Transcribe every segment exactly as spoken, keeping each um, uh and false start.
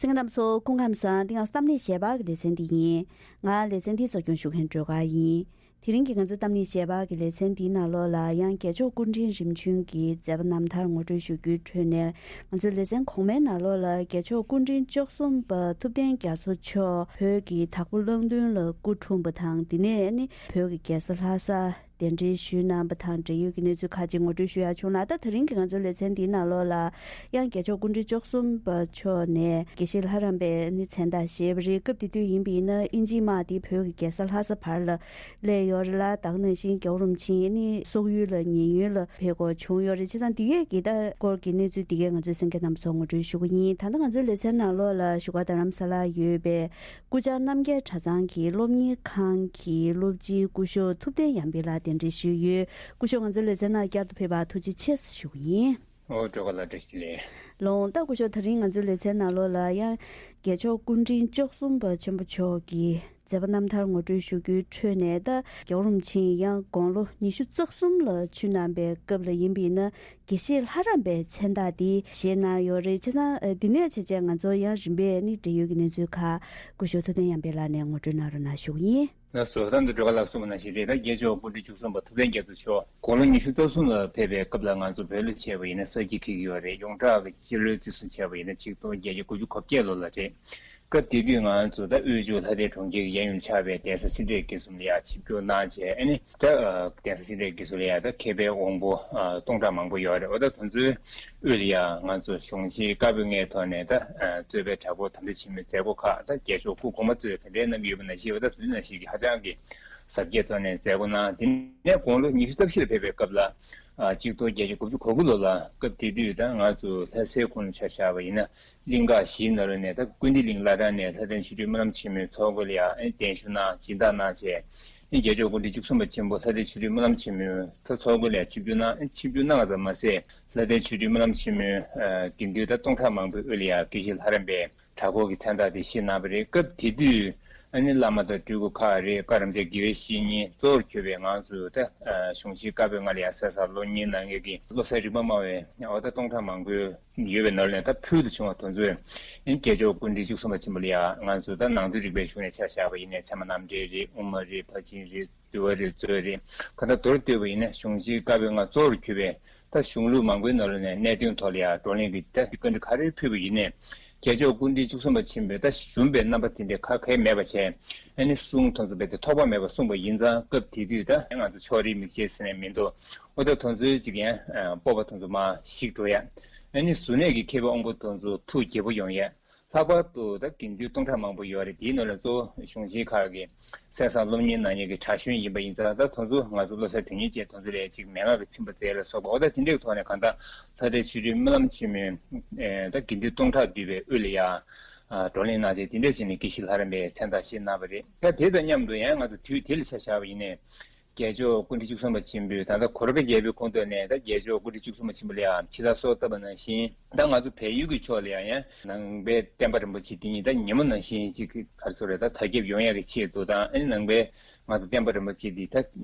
གསན་མཁན་རྣམ་ཚོ་སྐུ་ཁམས་བཟང་། འདི་ང་ཚོ་གཏམ་གླེང་ཞལ་པར་གྱི་ལེ་ཚན་འདི་ཡིན། ང་ལེ་ཚན་འདིའི་གཙོ་སྐྱོང་ཞུ་མཁན་སྒྲོལ་དཀར་ཡིན། དེ་རིང་གི་ང་ཚོའི་གཏམ་གླེང་ཞལ་པར་གྱི་ལེ་ཚན་འདིའི་ནང་ལོགས་ལ་ཡང་རྒྱལ་མཆོག་སྐུ་ཕྲེང་རིམ་བྱོན་གྱི་མཛད་པ་རྣམ་ཐར་ངོ་སྤྲོད་ཞུ་རྒྱུའི་ཁྲོད་ནས། ང་ཚོའི་ལེ་ཚན་གོང་མའི་ནང་ལོགས་ལ་རྒྱལ་མཆོག་སྐུ་ཕྲེང་བཅུ་གསུམ་པ་ཐུབ་བསྟན་རྒྱ་མཚོ་མཆོག་བོད་ཀྱི་དྭགས་པོ་གླང་མདུན་ལ་སྐུ་འཁྲུངས་པ་དང་། དེ་ནས་ནི་བོད་ཀྱི་རྒྱལ་ས་ལྷ་ས་གདན་འདྲེན་ཞུས་གནང་བ་དང་འབྲེལ་ཡོད་ཀྱི་གནས་ཚུལ་ཁག་ཅིག་ངོ་སྤྲོད་ཞུ་ཡག་བྱུང་ལ། ད་དེ་རིང་གི་ང་ཚོའི་ལེ་ཚན་འདིའི་ནང་ལོགས་ལ་ཡང་རྒྱལ་མཆོག་སྐུ་ཕྲེང་བཅུ་གསུམ་པ་མཆོག་ནས་དགེ་བཤེས་ལྷ་རམས་པའི་ནི་མཚན་རྟགས་བཞེས་པ་རེད། སྐབས་དེ་དུས་ཡིན་པ་ཡིན་ན་ཨིན་ཇིའི་དམག་དེ་བོད་ཀྱི་རྒྱལ་ས་ལྷ་ས་བར་ལ་སླེབས་ཡོད་རེད་ལ། ད་ག་ནང་བཞིན་རྒྱལ་བ་རིན་པོ་ཆེ་ནི་སོག་ཡུལ་ལ་ཉེ་ཡུལ་ལ་ཕེབས་དགོས་བྱུང་ཡོད་རེད། བྱས་ཙང་འདི་གས་ཀྱི་ད་སྐོར་གྱི་གནས་ཚུལ་འདི་གས་ང་ཚོའི་གསན་མཁན་རྣམ་པ་ཚོར་ངོ་སྤྲོད་ཞུ་གི་ཡིན། ད་ལྟ་ང་ཚོའི་ལེ་ཚན་ནང་ལོགས་ལ་བཞུགས་སྒར་རྡ་རམ་ས་ལར་ཡོད་པའི་སྐུ་བཅར་རྣམ་རྒྱལ་གྲྭ་ཚང་གི་སློབ་གཉེར་ཁང་གི་སློབ་སྤྱིའི་སྐུ་ཞབས་ཐུབ་བསྟན་ཡར་འཕེལ་ལགས་གདན་འདྲེན་ཞུས་ཡོད། སྐུ་ཞབས་ང་ཚོའི་ལེ་ཚན་ནང་བསྐྱར་དུ་ཕེབས་པར་ཐུགས་རྗེ་ཆེ་ཞུ་གི་ཡིན། ཨོ་སྒྲོལ་དཀར་ལགས་བཀྲ་ཤིས་བདེ་ལེགས། ལགས་འོང་། ད་སྐུ་ཞབས་དེ་རིང་ང་ཚོའི་ལེ་ཚན་ནང་ལོགས་ལ་ཡང་རྒྱལ་མཆོག་སྐུ་ཕྲེང་བཅུ་གསུམ་པ་ཆེན་པོ་མཆོག་གི་མཛད་པ་རྣམ་ཐར་ངོ་སྤྲོད་ཞུ་རྒྱུའི་ཁྲོད་ནས། ད་རྒྱལ་བ་རིན་པོ་ཆེ་ཡང་དགུང་ལོ་ཉི་ཤུ་རྩ་གསུམ་ལ་ཆུད་གནང་པའི་སྐབས་ལ་ཡིན་པ་ཡིན་ན་དགེ་བཤེས་ལྷ་རམས་པའི་མཚན་རྟགས་འདི་བཞེས་གནང་ཡོད་རེད། བྱས་ཙང་འདི་ནས་བྱས་བྱས་ང་ཚོ་ཡང་རིམ་པས་ནི་འབྲེལ་ཡོད་ཀྱི་གནས་ཚུལ་ཁག་སྐུ་ཞབས་ཐུབ་བསྟན་ཡར་འཕེལ་ལགས་ནས་ངོ་སྤྲོད་གནང་རོགས་གནང་ཞུ་གི་ཡིན། ལགས་སོ། ད་འདི་སྒྲོལ་དཀར་ལགས་གསུངས་པ་ནང་བཞིན་རེད། ད་རྒྱལ་མཆོག་སྐུ་ཕྲེང་བཅུ་གསུམ་པ་ཐུབ་བསྟན་རྒྱ་མཚོ་མཆོག་དགུང་ལོ་ཉི་ཤུ་རྩ་གསུམ་ལ་ཕེབས་པའི་སྐབས་ལ་ང་ཚོ་བོད་ལ་ཆད་པ་ཡིན་ན་ས་ཁྱི་འཁེལ་གྱི་ཡོད་རེད། ཡོངས་གྲགས་ཀྱི་སྤྱི་ལོའི་བརྩི་སྲུང་བྱས་པ་ཡིན་ན་ཆིག་སྟོང་བརྒྱད་བརྒྱ་དགུ་བཅུ་གོ་བརྒྱད་ལོ་ལ་རེད། སྐབས་དེ་དུས་ང་ཚོ་ད་དབུས་ཕྱོགས་ལྷ་ལྡན་གྲོང་ཁྱེར་གྱི་གཡས་གཡོན་ལ་ཆགས་པའི་གདན་ས་སེ་འབྲས་དགེ་གསུམ་ལ་ཡར་ཆིབས་བསྒྱུར་གནང་བྱས། ཨ་ནི་ད་གདན་ས་སེ་འབྲས་དགེ་གསུམ་ལ་ཡར་ད་མཁས་པའི་དབང་པོ་སྟོང་ཕྲག་མང་པོ་ཡོད་རེད། འོ་ད་དེ་ཚོའི་དབུས་ལ་ཡང་ང་ཚོ་གཞུང་ཆེན་བཀའ་པོད་ལྔའི་ཐོག་ནས་ད་གཙོས་པའི་གྲྭ་སྐོར་དམ་བཅའ་ཆེན་མོའི་མཛད་སྒོ་ཁག་ད་རྒྱལ་མཆོག་སྐུ་གོང་མ་གཙོས་ག་འདྲའི་གནང་གི་ཡོད་པ་ནང་བཞིན། འོ་ད་དེ་ནང་བཞིན་གྱི་ཧ་ཅང་གི་གཟབ་རྒྱས་ཐོག་ནས་མཛད་སྒོ་གནང་། དེ་ནས་དགུང་ལོ་ཉི་ཤུ་རྩ་བཞི་ལ་ཕེབས་པའི་སྐབས་ལ་ཆིག་སྟོང་བརྒྱད་བརྒྱ་དགུ་བཅུ་གོ་དགུ་ལོ་ལ་སྐབས་དེ་དུས་ད་ང་ཚོ་ལྷ་སའི་ཁོངས་ལ་ཆ་བཞག་པ་ཡིན་ན་གླིང་ག་བཞིའི་ནང་ལོགས་ནས་ད་ཀུན་བདེ་གླིང་བླ་བྲང་ནས་ལྷ་ལྡན་ཆོ་འཕྲུལ་སྨོན་ལམ་ཆེན་མོའི་ཚོགས་སྐོར་ལ་ཡང་གདན་ཞུ་གནང་སྦྱིན་བདག་གནང་བྱས། རྒྱལ་མཆོག་སྐུ་ཕྲེང་བཅུ་གསུམ་པ་ཆེན་པོ་ལྷ་ལྡན་ཆོ་འཕྲུལ་སྨོན་ལམ་ཆེན་མོའི་ད་ཚོགས་སྐོར་ལ་ཆིབས་བསྒྱུར་གནང་། ཆིབས་བསྒྱུར་གནང་བ་ཙམ་མ་ཟད། ལྷ་ལྡན་ཆོ་འཕྲུལ་སྨོན་ལམ་ཆེན་མོའི་དགེ་འདུན་ད་སྟོང་ཕྲག་མང་པོའི་དབུས་ལ་ཡང་དགེ་བཤེས་ལྷ་རམས་པའི་གྲྭ་སྐོར་གྱི་མཚན་རྟགས་དེ་བཞེས་གནང་བ་རེད། སྐབས་དེ་དུས་ཨ་ནི་བླ་མ་དང་སྤྲུལ་སྐུ་ཁག་རེད། བཀའ་རམས་ཅན་དགེ་བའི་བཤེས་གཉེན་གཙོ་བོར་གྱུར་པའི་ང་ཚོ་ད་གཞུང་ཆེན་བཀའ་པོད་ལྔ་ལ་ཡང་གསན་བསམ་སློབ་གཉེར་གནང་མཁན་གྱི་བློ་གསལ་རིག་པ་སྨྲ་བའི་འོ་ད་སྟོང་ཕྲག་མང་པོའི་ཡོད་པའི་ནང་ནས་ད་ཕུལ་དུ་བྱུང་བ་དེ་ཚོས་རྒྱལ་མཆོག་སྐུ་ཕྲེང་བཅུ་གསུམ་པ་ཆེན་པོ་ལ་ཡང་ང་ཚོ་ད་ནང་དོན་རིག་པའི་གཞུང་ནས་ཆ་བཞག་པ་ཡིན་ནའི་ཚད་མ་རྣམ་འགྲེལ་རེད། དབུ་མ་རེད། ཕར་ཕྱིན་རེད། འདུལ་བ་རེད། མཛོད་རེད། གང་ལྟར་མདོར་བསྡུས་པ་ཡིན་ན་གཞུང་ཆེན་བཀའ་པོད་ལྔ་གཙོ་བོར་གྱུར་པའི་ད་གཞུང་ལུགས་མང་པོའི་ནང་ལོགས་ནས་གནད་དོན་ཐོག་ལ་ཡང་བགྲོ་གླེང་གི་ད་བཀའ་འདྲི་ག་རེ་ཕུལ་བ་ཡིན་ནའི་རྒྱལ་མཆོག་སྐུ་ཕྲེང་བཅུ་གསུམ་པ་ཆེན་པོས་ད་ཞུམ་པའི་རྣམ་པ་དེ་འདྲ་ག་གེ་མེད་པ་བྱས། ཨ་ནི་གསུང་དེ་ཚོ་རྦད་དེ་ཐོགས་པ་མེད་པ་གསུངས་པ་ཡིན་ཙང་སྐབས་དེ་དུས་ད་ང་ཚོ་ཕྱོགས་རིས་མིག་ཤེལ་ཟེར་ནས་མི་འདུག་འོ་ད་དེ་ཚོའི་ཅིག་ཡང་སྤོབས་པ་དེ་ཚོ་མར་ཞིག་འགྲོ་ཡ། ཨ་ནི་གཟུར་གནས་ཀྱི་མཁས་པའི་དབང་པོ་དེ་ཚོ་ཐུགས་དགྱེས་པོ་ཡོང་ཡ། ལྷག་པར་དུ་ད་དགེ་འདུན་སྟོང་ཕྲག་མང་པོ་ཡོད་རེད། དེའི་ནང་ལ་གཙོ་བོ་གཞུང་ཆེན་ཁག་གི་གསན་བསམ་སློབ་གཉེར་གནང་མཁན་གྱི་གྲྭ་གཞོན་ཡིན་པ་ཡིན་ཙང་། ད་དེ་ཚོ་ང་ཚོ་བློ་གསལ་དོན་གཉེར་ཅན་དེ་ཚོ་ལ་ཅིག་མན་ངག་གི་ཚིག་པ་བཙལ་ལ་སོགས་པ། འོ་ད་དེ་འདྲའི་ཐོག་ནས་གང་ལྟར་ལྷ་ལྡན་ཆོ་འཕྲུལ་སྨོན་ལམ་ཆེན་མོའི་ཨེ་ད་དགེ་འདུན་སྟོང་ཕྲག་འདུས་པའི་དབུས་ལ་ཡང་ཨ་བགྲོ་གླེང་གནང་བྱས། དེ་འདྲ་བྱས་ནས་དགེ་བཤེས་ལྷ་རམས་པའི་མཚན་རྟགས་བཞེས་གནང་བ་རེད། ད་དེ་དང་མཉམ་དུ་ཡང་ང་ཚོ་དུས་དེ་ལ་ཆ་བཞག་པ་ཡིན་ནའི། རྒྱལ་མཆོག་སྐུ་ཕྲེང་བཅུ་གསུམ་པ་ཆེན་པོས་ད་ལྟ་གུ་རུ་པ་རྒྱལ་པོའི་ཁོངས་གཏོགས་ནས་ད་རྒྱལ་མཆོག་སྐུ་ཕྲེང་བཅུ་གསུམ་པ་ཆེན་པོ་ལ་ཡང་ཕྱི་ལ་སོགས་བཏབ་པ་ནང་བཞིན། ད་ང་ཚོ་བལ་ཡུལ་གྱི་ཕྱོགས་ལ་ཡང་ཡང་ནང་པའི་བསྟན་པ་རིན་པོ་ཆེ་དེ་ཉིད་ད་ཉིན་མོ་ནང་བཞིན་ཅིག་ག་རེ་ཟེར་རེད། ད་དར་ཁྱབ་ཡོང་ཡག་གི་ཆེད་དུ་དང་། ཨ་ནི་ནང་པའི་ང་ཚོ་བསྟན་པ་རིན་པོ་ཆེ་འདི་ད་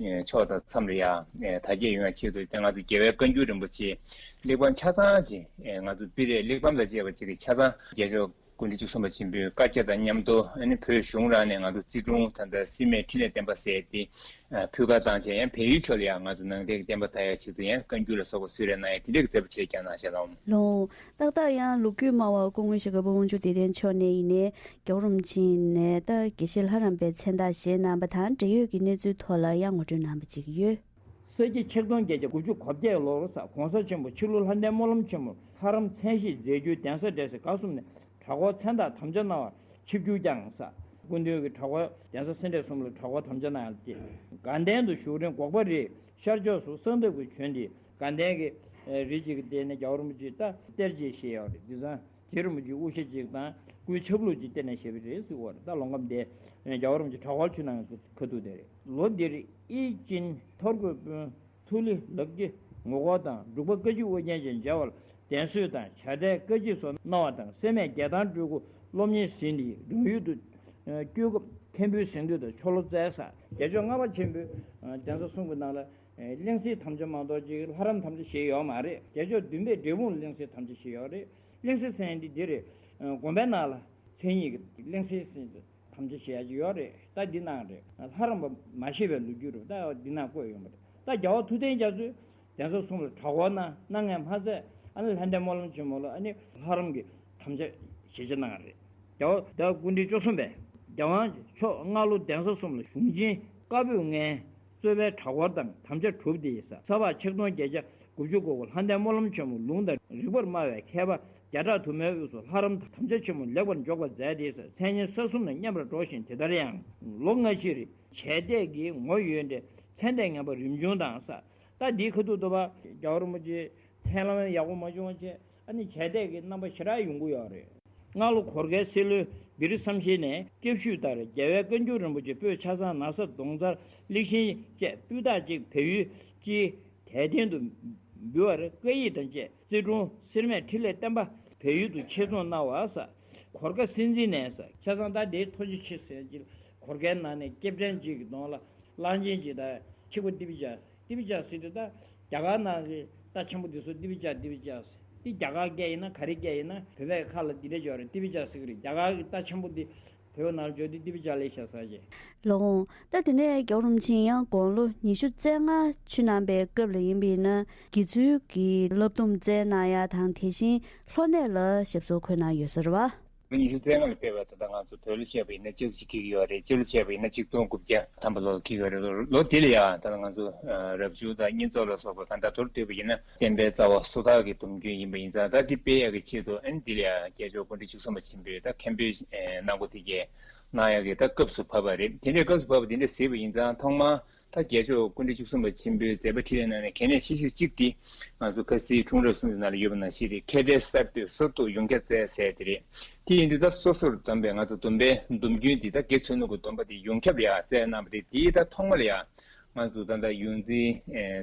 ཕྱོགས་དང་མཚམས་ལ་ཡང་དར་ཁྱབ་ཡོང་ཡག་ཆེད་དུ། ད་ང་ཚོ་རྒྱལ་བའི་བཀའ་འགྱུར་རིན་པོ་ཆེ་གླེགས་བམ་ཆ་ཚང་ཅིག་ང་ཚོ་སྤི་རས་གླེགས་བམ་དང་བཅས་པ་ཅིག་གི་ཆ་ཚང་རྒྱལ་མཆོག་སྐུ་ཕྲེང་བཅུ་གསུམ་པ་ཆེན་པོའི་བཀའ་རྒྱ་དང་མཉམ་དུ། ཨ་ནི་བོད་གཞུང་རང་ནས་ང་ཚོ་བརྩི་སྲུང་ད་ལྟ་སྲིད་མེད་འཕྲིན་ལས་བསྟན་པ་ཟེར་ཏེ་ཕུལ་ཁ་བཏང་བྱས། ཡང་བལ་ཡུལ་ཕྱོགས་ལ་ཡང་ང་ཚོ་ནང་བསྟན་གྱི་བསྟན་པ་དར་ཡག་ཆེད་དུ་ཡང་བཀའ་འགྱུར་ལ་སོགས་པ་གསོལ་རས་གནང་ཡག་དེ་འདྲའི་མཛད་པ་ཅིག་ཀྱང་གནང་བཞག་ལགས། ལགས་འོང་། ཏག་ཏག་ཡང་ལོ་རྒྱུས་སྨྲ་བ་སྐུ་ངོ་ཞྭ་སྒབ་པ་དབང་ཕྱུག་བདེ་ལྡན་མཆོག་ནས་ཡིན་ནའི་རྒྱལ་བ་རིན་པོ་ཆེ་ནས་ད་དགེ་བཤེས་ལྷ་རམས་པའི་མཚན་རྟགས་བཞེས་གནང་བ་དང་འབྲེལ་ཡོད་ཀྱི་གནས་ཚུལ་ཐོག་ལ་ཡང་ངོ་སྤྲོད་གནང་བ་ཅིག་ཡོད། ས་གྱི་ཆིག་སྟོང་བརྒྱད་བརྒྱ་དགུ་བཅུ་གོ་བརྒྱད་ལོར་ས་གོང་ས་ཆེན་པོ་ཕྱི་ལུ་ལྷ་ལྡན་སྨོན་ལམ་ཆེན་མོ་ལྷ་རམས་མཚན་བཞེས་མཛད་རྒྱུའི་གདན་ས་འབྲེལ་སའི་བཀའ་གསུམ་ནས་གྲྭ་སྐོར་མཚན་རྟགས་དམ་བཅའ་གནང་བར་ཆིབས་བསྒྱུར་བསྐྱངས་ས། སྐུ་མདུན་གྱི་གྲྭ་སྐོར་གདན་ས་སེ་འབྲས་གསུམ་ལ་གྲྭ་སྐོར་དམ་བཅའ་གནང་ཡག་ཅིག་དགའ་ལྡན་དུ་བཞུགས་རིང་འགོག་པ་རིའི་ཤར་ཕྱོགས་སུ་གསང་སྟབས་ཀྱི་བྱོན་ཏེ། དགའ་ལྡན་གྱི་རི་གཅིག་གི་སྟེང་ནས་རྒྱལ་བ་རིན་པོ་ཆེ་ད་གཏེར་ཆེན་བཞེས་ཡོད་རེད། དེང་སང་རྗེ་རིན་པོ་ཆེའི་དབུ་ཞྭ་གཅིག་དང་སྐུའི་ཆབ་ལུགས་གཅིག་གཏེར་ནས་བཞེས་པ་རེད་ཟེར་བ་རེད། ད་ལོ་འགའ་འདས་རྒྱལ་བ་རིན་པོ་ཆེ་གྲྭ་སྐོར་ཆུ་ནང་གི་ཁ་ཐུག་དེ་རེད། ལོ་འདིར་དབྱིག་ཅན་ཐོར་གོས་པུས་ཐུགས་ལས་ལག་གི་ངོ་སྐོར་དང་འབྲུག་པ་བཀའ་བརྒྱུད་ཨོ་རྒྱན་ཅན་མཇལ་བར་གདན་གསོལ་དང་ཕྱག་འབྲས་བཀའ་མཆིད་སོགས་གནང་བ་དང་། སེར་སྨད་རྒྱལ་ཐང་སྤྲུལ་སྐུ་སློབ་གཉེར་ཟིན་ཏེ་འབྲུག་ཡུལ་དུ་སྐྱོད་སྐབས་མཁན་པོའི་གཟེངས་བསྟོད་དང་ཆོ་ལོ་སྩལ་ས། རྒྱལ་མཆོག་ལྔ་པ་ཆེན་པོས་གདན་ས་གསུམ་གྱི་ནང་ལ་གླེང་གཞིའི་དམ་བཅའ་མ་གཏོགས་ཅིག་ལྷ་རམས་དམ་བཅའ་བཞེས་ཡོད་མ་རེད། རྒྱལ་མཆོག་བདུན་པས་འབྲས་སྤུངས་ལ་གླེང་གཞིའི་དམ་བཅའ་བཞེས་ཡོད་རེད། གླེང་གཞི་ཟེར་མཁན་འདི་འདི་རེད། དགོན་པའི་ནང་ལ་མཚན་ཉིད་ཀྱི་གླེང་གསེར་དམ་བཅའ་བྱེད་ཡ་ཅིག་ཡོད་རེད། ད་འདི་ནང་རེད། ལྷ་རམས་པ་མ་ཞེས་པའི་ལོ་རྒྱུས་རེད། ད་འདི་ནང་བཀོད་ཡོད་པ་རེད། ད་རྒྱལ་བ་ཐུབ་བསྟན་རྒྱ་མཚོས་གདན་ས་གསུམ་ལ་གྲྭ་སྐོར་གནང་གནང་མཁན་མ་ཚད། ཨ་ནི་ལྷ་ལྡན་སྨོན་ལམ་ཆེན་མོ་ལ་ཨ་ནི་ལྷ་རམས་ཀྱི་དམ་བཅའ་ཞལ་ཆད་གནང་བ་རེད། རྒྱལ་བ་ཟླ་བ་སྐུ་ཕྲེང་བཅུ་གསུམ་པས་རྒྱལ་དབང་མཆོག་སྔ་ལོ་གདན་ས་གསུམ་ལ་གཞུང་ཆེན་བཀའ་པོད་ལྔའི་རྩོད་པའི་གྲྭ་སྐོར་དང་དམ་བཅའ་གྲུབ་སྟེ། ས་ཕག་ཆིག་སྟོང་བརྒྱད་བརྒྱ་དགུ་བཅུ་གོ་དགུ་ལྷ་ལྡན་སྨོན་ལམ་ཆེན་མོ་ལུང་དང་རིགས་པར་སྨྲ་བའི་མཁས་པ་བརྒྱ་ཕྲག་དུ་མའི་དབུས་སུ་ལྷ་རམས་དམ་བཅའ་ཆེན་མོ་ལེགས་པར་འཇོག་པར་མཛད་དེ། མཚན་སྙན་ས་གསུམ་ལ་སྙན་པར་སྒྲོགས་ཤིང་། དེ་ལྟར་ཡང་ལོ་སྔ་ཕྱིར་བྱས་འདས་ཀྱི་ངོ་ཡོད་འདྲའི་མཚན་ལྡན་ངན་པ་རིམ་བྱུང་དང་ས། ད་འདིའི་ཁ་ཐུག་ཏུ་བ་རྒྱལ་བ་རིན་པོ་ཆེ་མཚན་ལམ་ཡག་པོ་མ་བྱུང་བ་བྱས། ཨ་ནི་བྱས་འདས་ཀྱི་རྣམ་པ་ཞེ་དྲག་ཡོང་གི་ཡོད་རེད། སྔ་ལོ་གོར་ཁའི་སྲིད་བློན་བིར་སམ་ཤེ་ནས་སྐྱབས་ཞུས་ལྟར་རྒྱལ་བའི་བཀའ་འགྱུར་རིན་པོ་ཆེ་པོད་ཆ་ཚང་ན་བཟའ་གདོང་གསར་གླེགས་ཤིང་བཅས་སྤུས་དག་ཅིག་བལ་ཡུལ་སྤྱིའི་དད་རྟེན་དུ་འབུལ་བར་བཀའ་ཡིག་དང་བཅས་རྩེ་དྲུང་སེར་སྨད་འཕྲིན་ལས་བསྟན་པ་བལ་ཡུལ་དུ་ཆེད་རྫོང་གནང་བ་ས། གོར་ཁ་སྲིད་འཛིན་ནས་ས། ཆ་ཚང་ད་དེའི་ཐོ་ཅི་ཆེ་ཟེར་གྱི་གོར་ཁའི་ནང་ནས་སྐྱེབ་ཕྲན་གཅིག་གི་གདོང་ལ་གླང་ཆེན་གཅིག་དང་ཕྱུ་པ་ཏི་པི་ཅག་ཏི་པི་ཅག་ཟེར་དུས་ད་རྒྱ་གར་ནང་གི་རྟ་ཆེན་པོ་འདི་ཚོ་ཏི་པི་ཅག་ཏི་པི་ཅག་ཟེར། འདི་རྒྱ་གར་སྐད་ཡིན་ན་ག་རེ་སྐད་ཡིན་ན་བོད་པའི་ཁ་ལ་འདི་འདྲ་ཅིག་ཡོད་རེད། ཏི་པི་ཅག་ཟེར་གི་རེད། རྒྱ་གར་གི་རྟ་ཆེན་པོ་འདི་བོད་ནང་འཇོག་དུས་ཏི་པི་ཅག་ལས་ཤ་ཟ་བྱས། ལགས་འོང་། ད་དེ་ནས་རྒྱལ་བ་རིན་པོ་ཆེ་ཡང་དགུང་ལོ་ཉི་ཤུ་རྩ་ལྔ་ཆུ་ནང་པའི་སྐབས་ལ་ཡིན་པས་ན་དགེ་ཚུལ་གྱི་བསླབ་སྡོམ་སྩལ་གནང་ཡ་དང་དེ་བཞིན་ལྷོ་གནས་ལ་ཞབས་སོར་འཁོད་གནང་ཡོད་ས་རེད་བ། ལོ་ཉི་ཤུ་རྩ་ལྔ་ལ་ཕེབས་པ་ད་ལྟ་ང་ཚོ་བོད་ལ་བཤད་པ་ཡིན་ན་བཅུ་གཅིག་འཁེལ་གྱི་ཡོད་རེད། སྤྱི་ལོ་བཤད་པ་ཡིན་ན་ཆིག་སྟོང་དགུ་བརྒྱ་ཐམ་པ་ལོ་ལ་འཁེལ་གྱི་ཡོད་རེད། ལོ་དེ་ལ་ཡང་ད་ལྟ་ང་ཚོ་རབ་བྱུང་དང་བསྙེན་རྫོགས་ལ་སོགས་པ་གང་ལྟར་མདོར་བསྡུས་པ་ཡིན་ན་བསྟན་པའི་རྩ་བ་སོ་ཐར་གྱི་སྡོམ་རྒྱུན་ཡིན་པ་ཡིན་ཙང་། ད་དེ་སྤེལ་ཡག་གི་ཆེད་དུ་ཨ་ནི་དེ་ལ་ཡང་རྒྱལ་མཆོག་སྐུ་ཕྲེང་བཅུ་གསུམ་པ་ཆེན་པོས་ད་མཁན་པོའི་གནང་སྒོ་དེ་གས་གནང་ཡག་གི་ད་སྐབས་སུ་བབས་པ་རེད། དེ་འདྲའི་སྐབས་སུ་བབས་པ་དེ་འདྲ་གཟིགས་པ་ཡིན་ཙང་ཐོག་མར། ད་རྒྱལ་མཆོག་སྐུ་ཕྲེང་བཅུ་གསུམ་པ་ཆེན་པོའི་མཛད་པ་འཕྲིན་ལས་ནང་ནས་གལ་གནད་ཆེ་ཤོས་གཅིག་དེ་ང་ཚོ་ཁ་སང་འཁྲུངས་རབས་སུམ་ཅུ་ནང་ལ་ཡོད་པ་ནང་བཞིན་རེད། མཁས་གྲལ་གསར་གཏོད་སོར་གཏོད་ཡོངས་ཁྱབ་མཛད་ཟེར་དེ་རེད། དེ་ཡིན་དུས་ད་སོ་སོར་འཛོམས་པའི་ང་ཚོ་སྡོམ་པའི་སྡོམ་རྒྱུན་དེ་ད་དགེ་ཚུལ་སློང་གི་སྡོམ་པ་དེ་ཡོངས་ཁྱབ་ལ་ཡང་མཛད་གནང་བ་རེད། དེའི་ད་ཐོག་མ་ལ་ཡང་ང་ཚོ་ད་ལྟ་ཡོངས་འཛིན་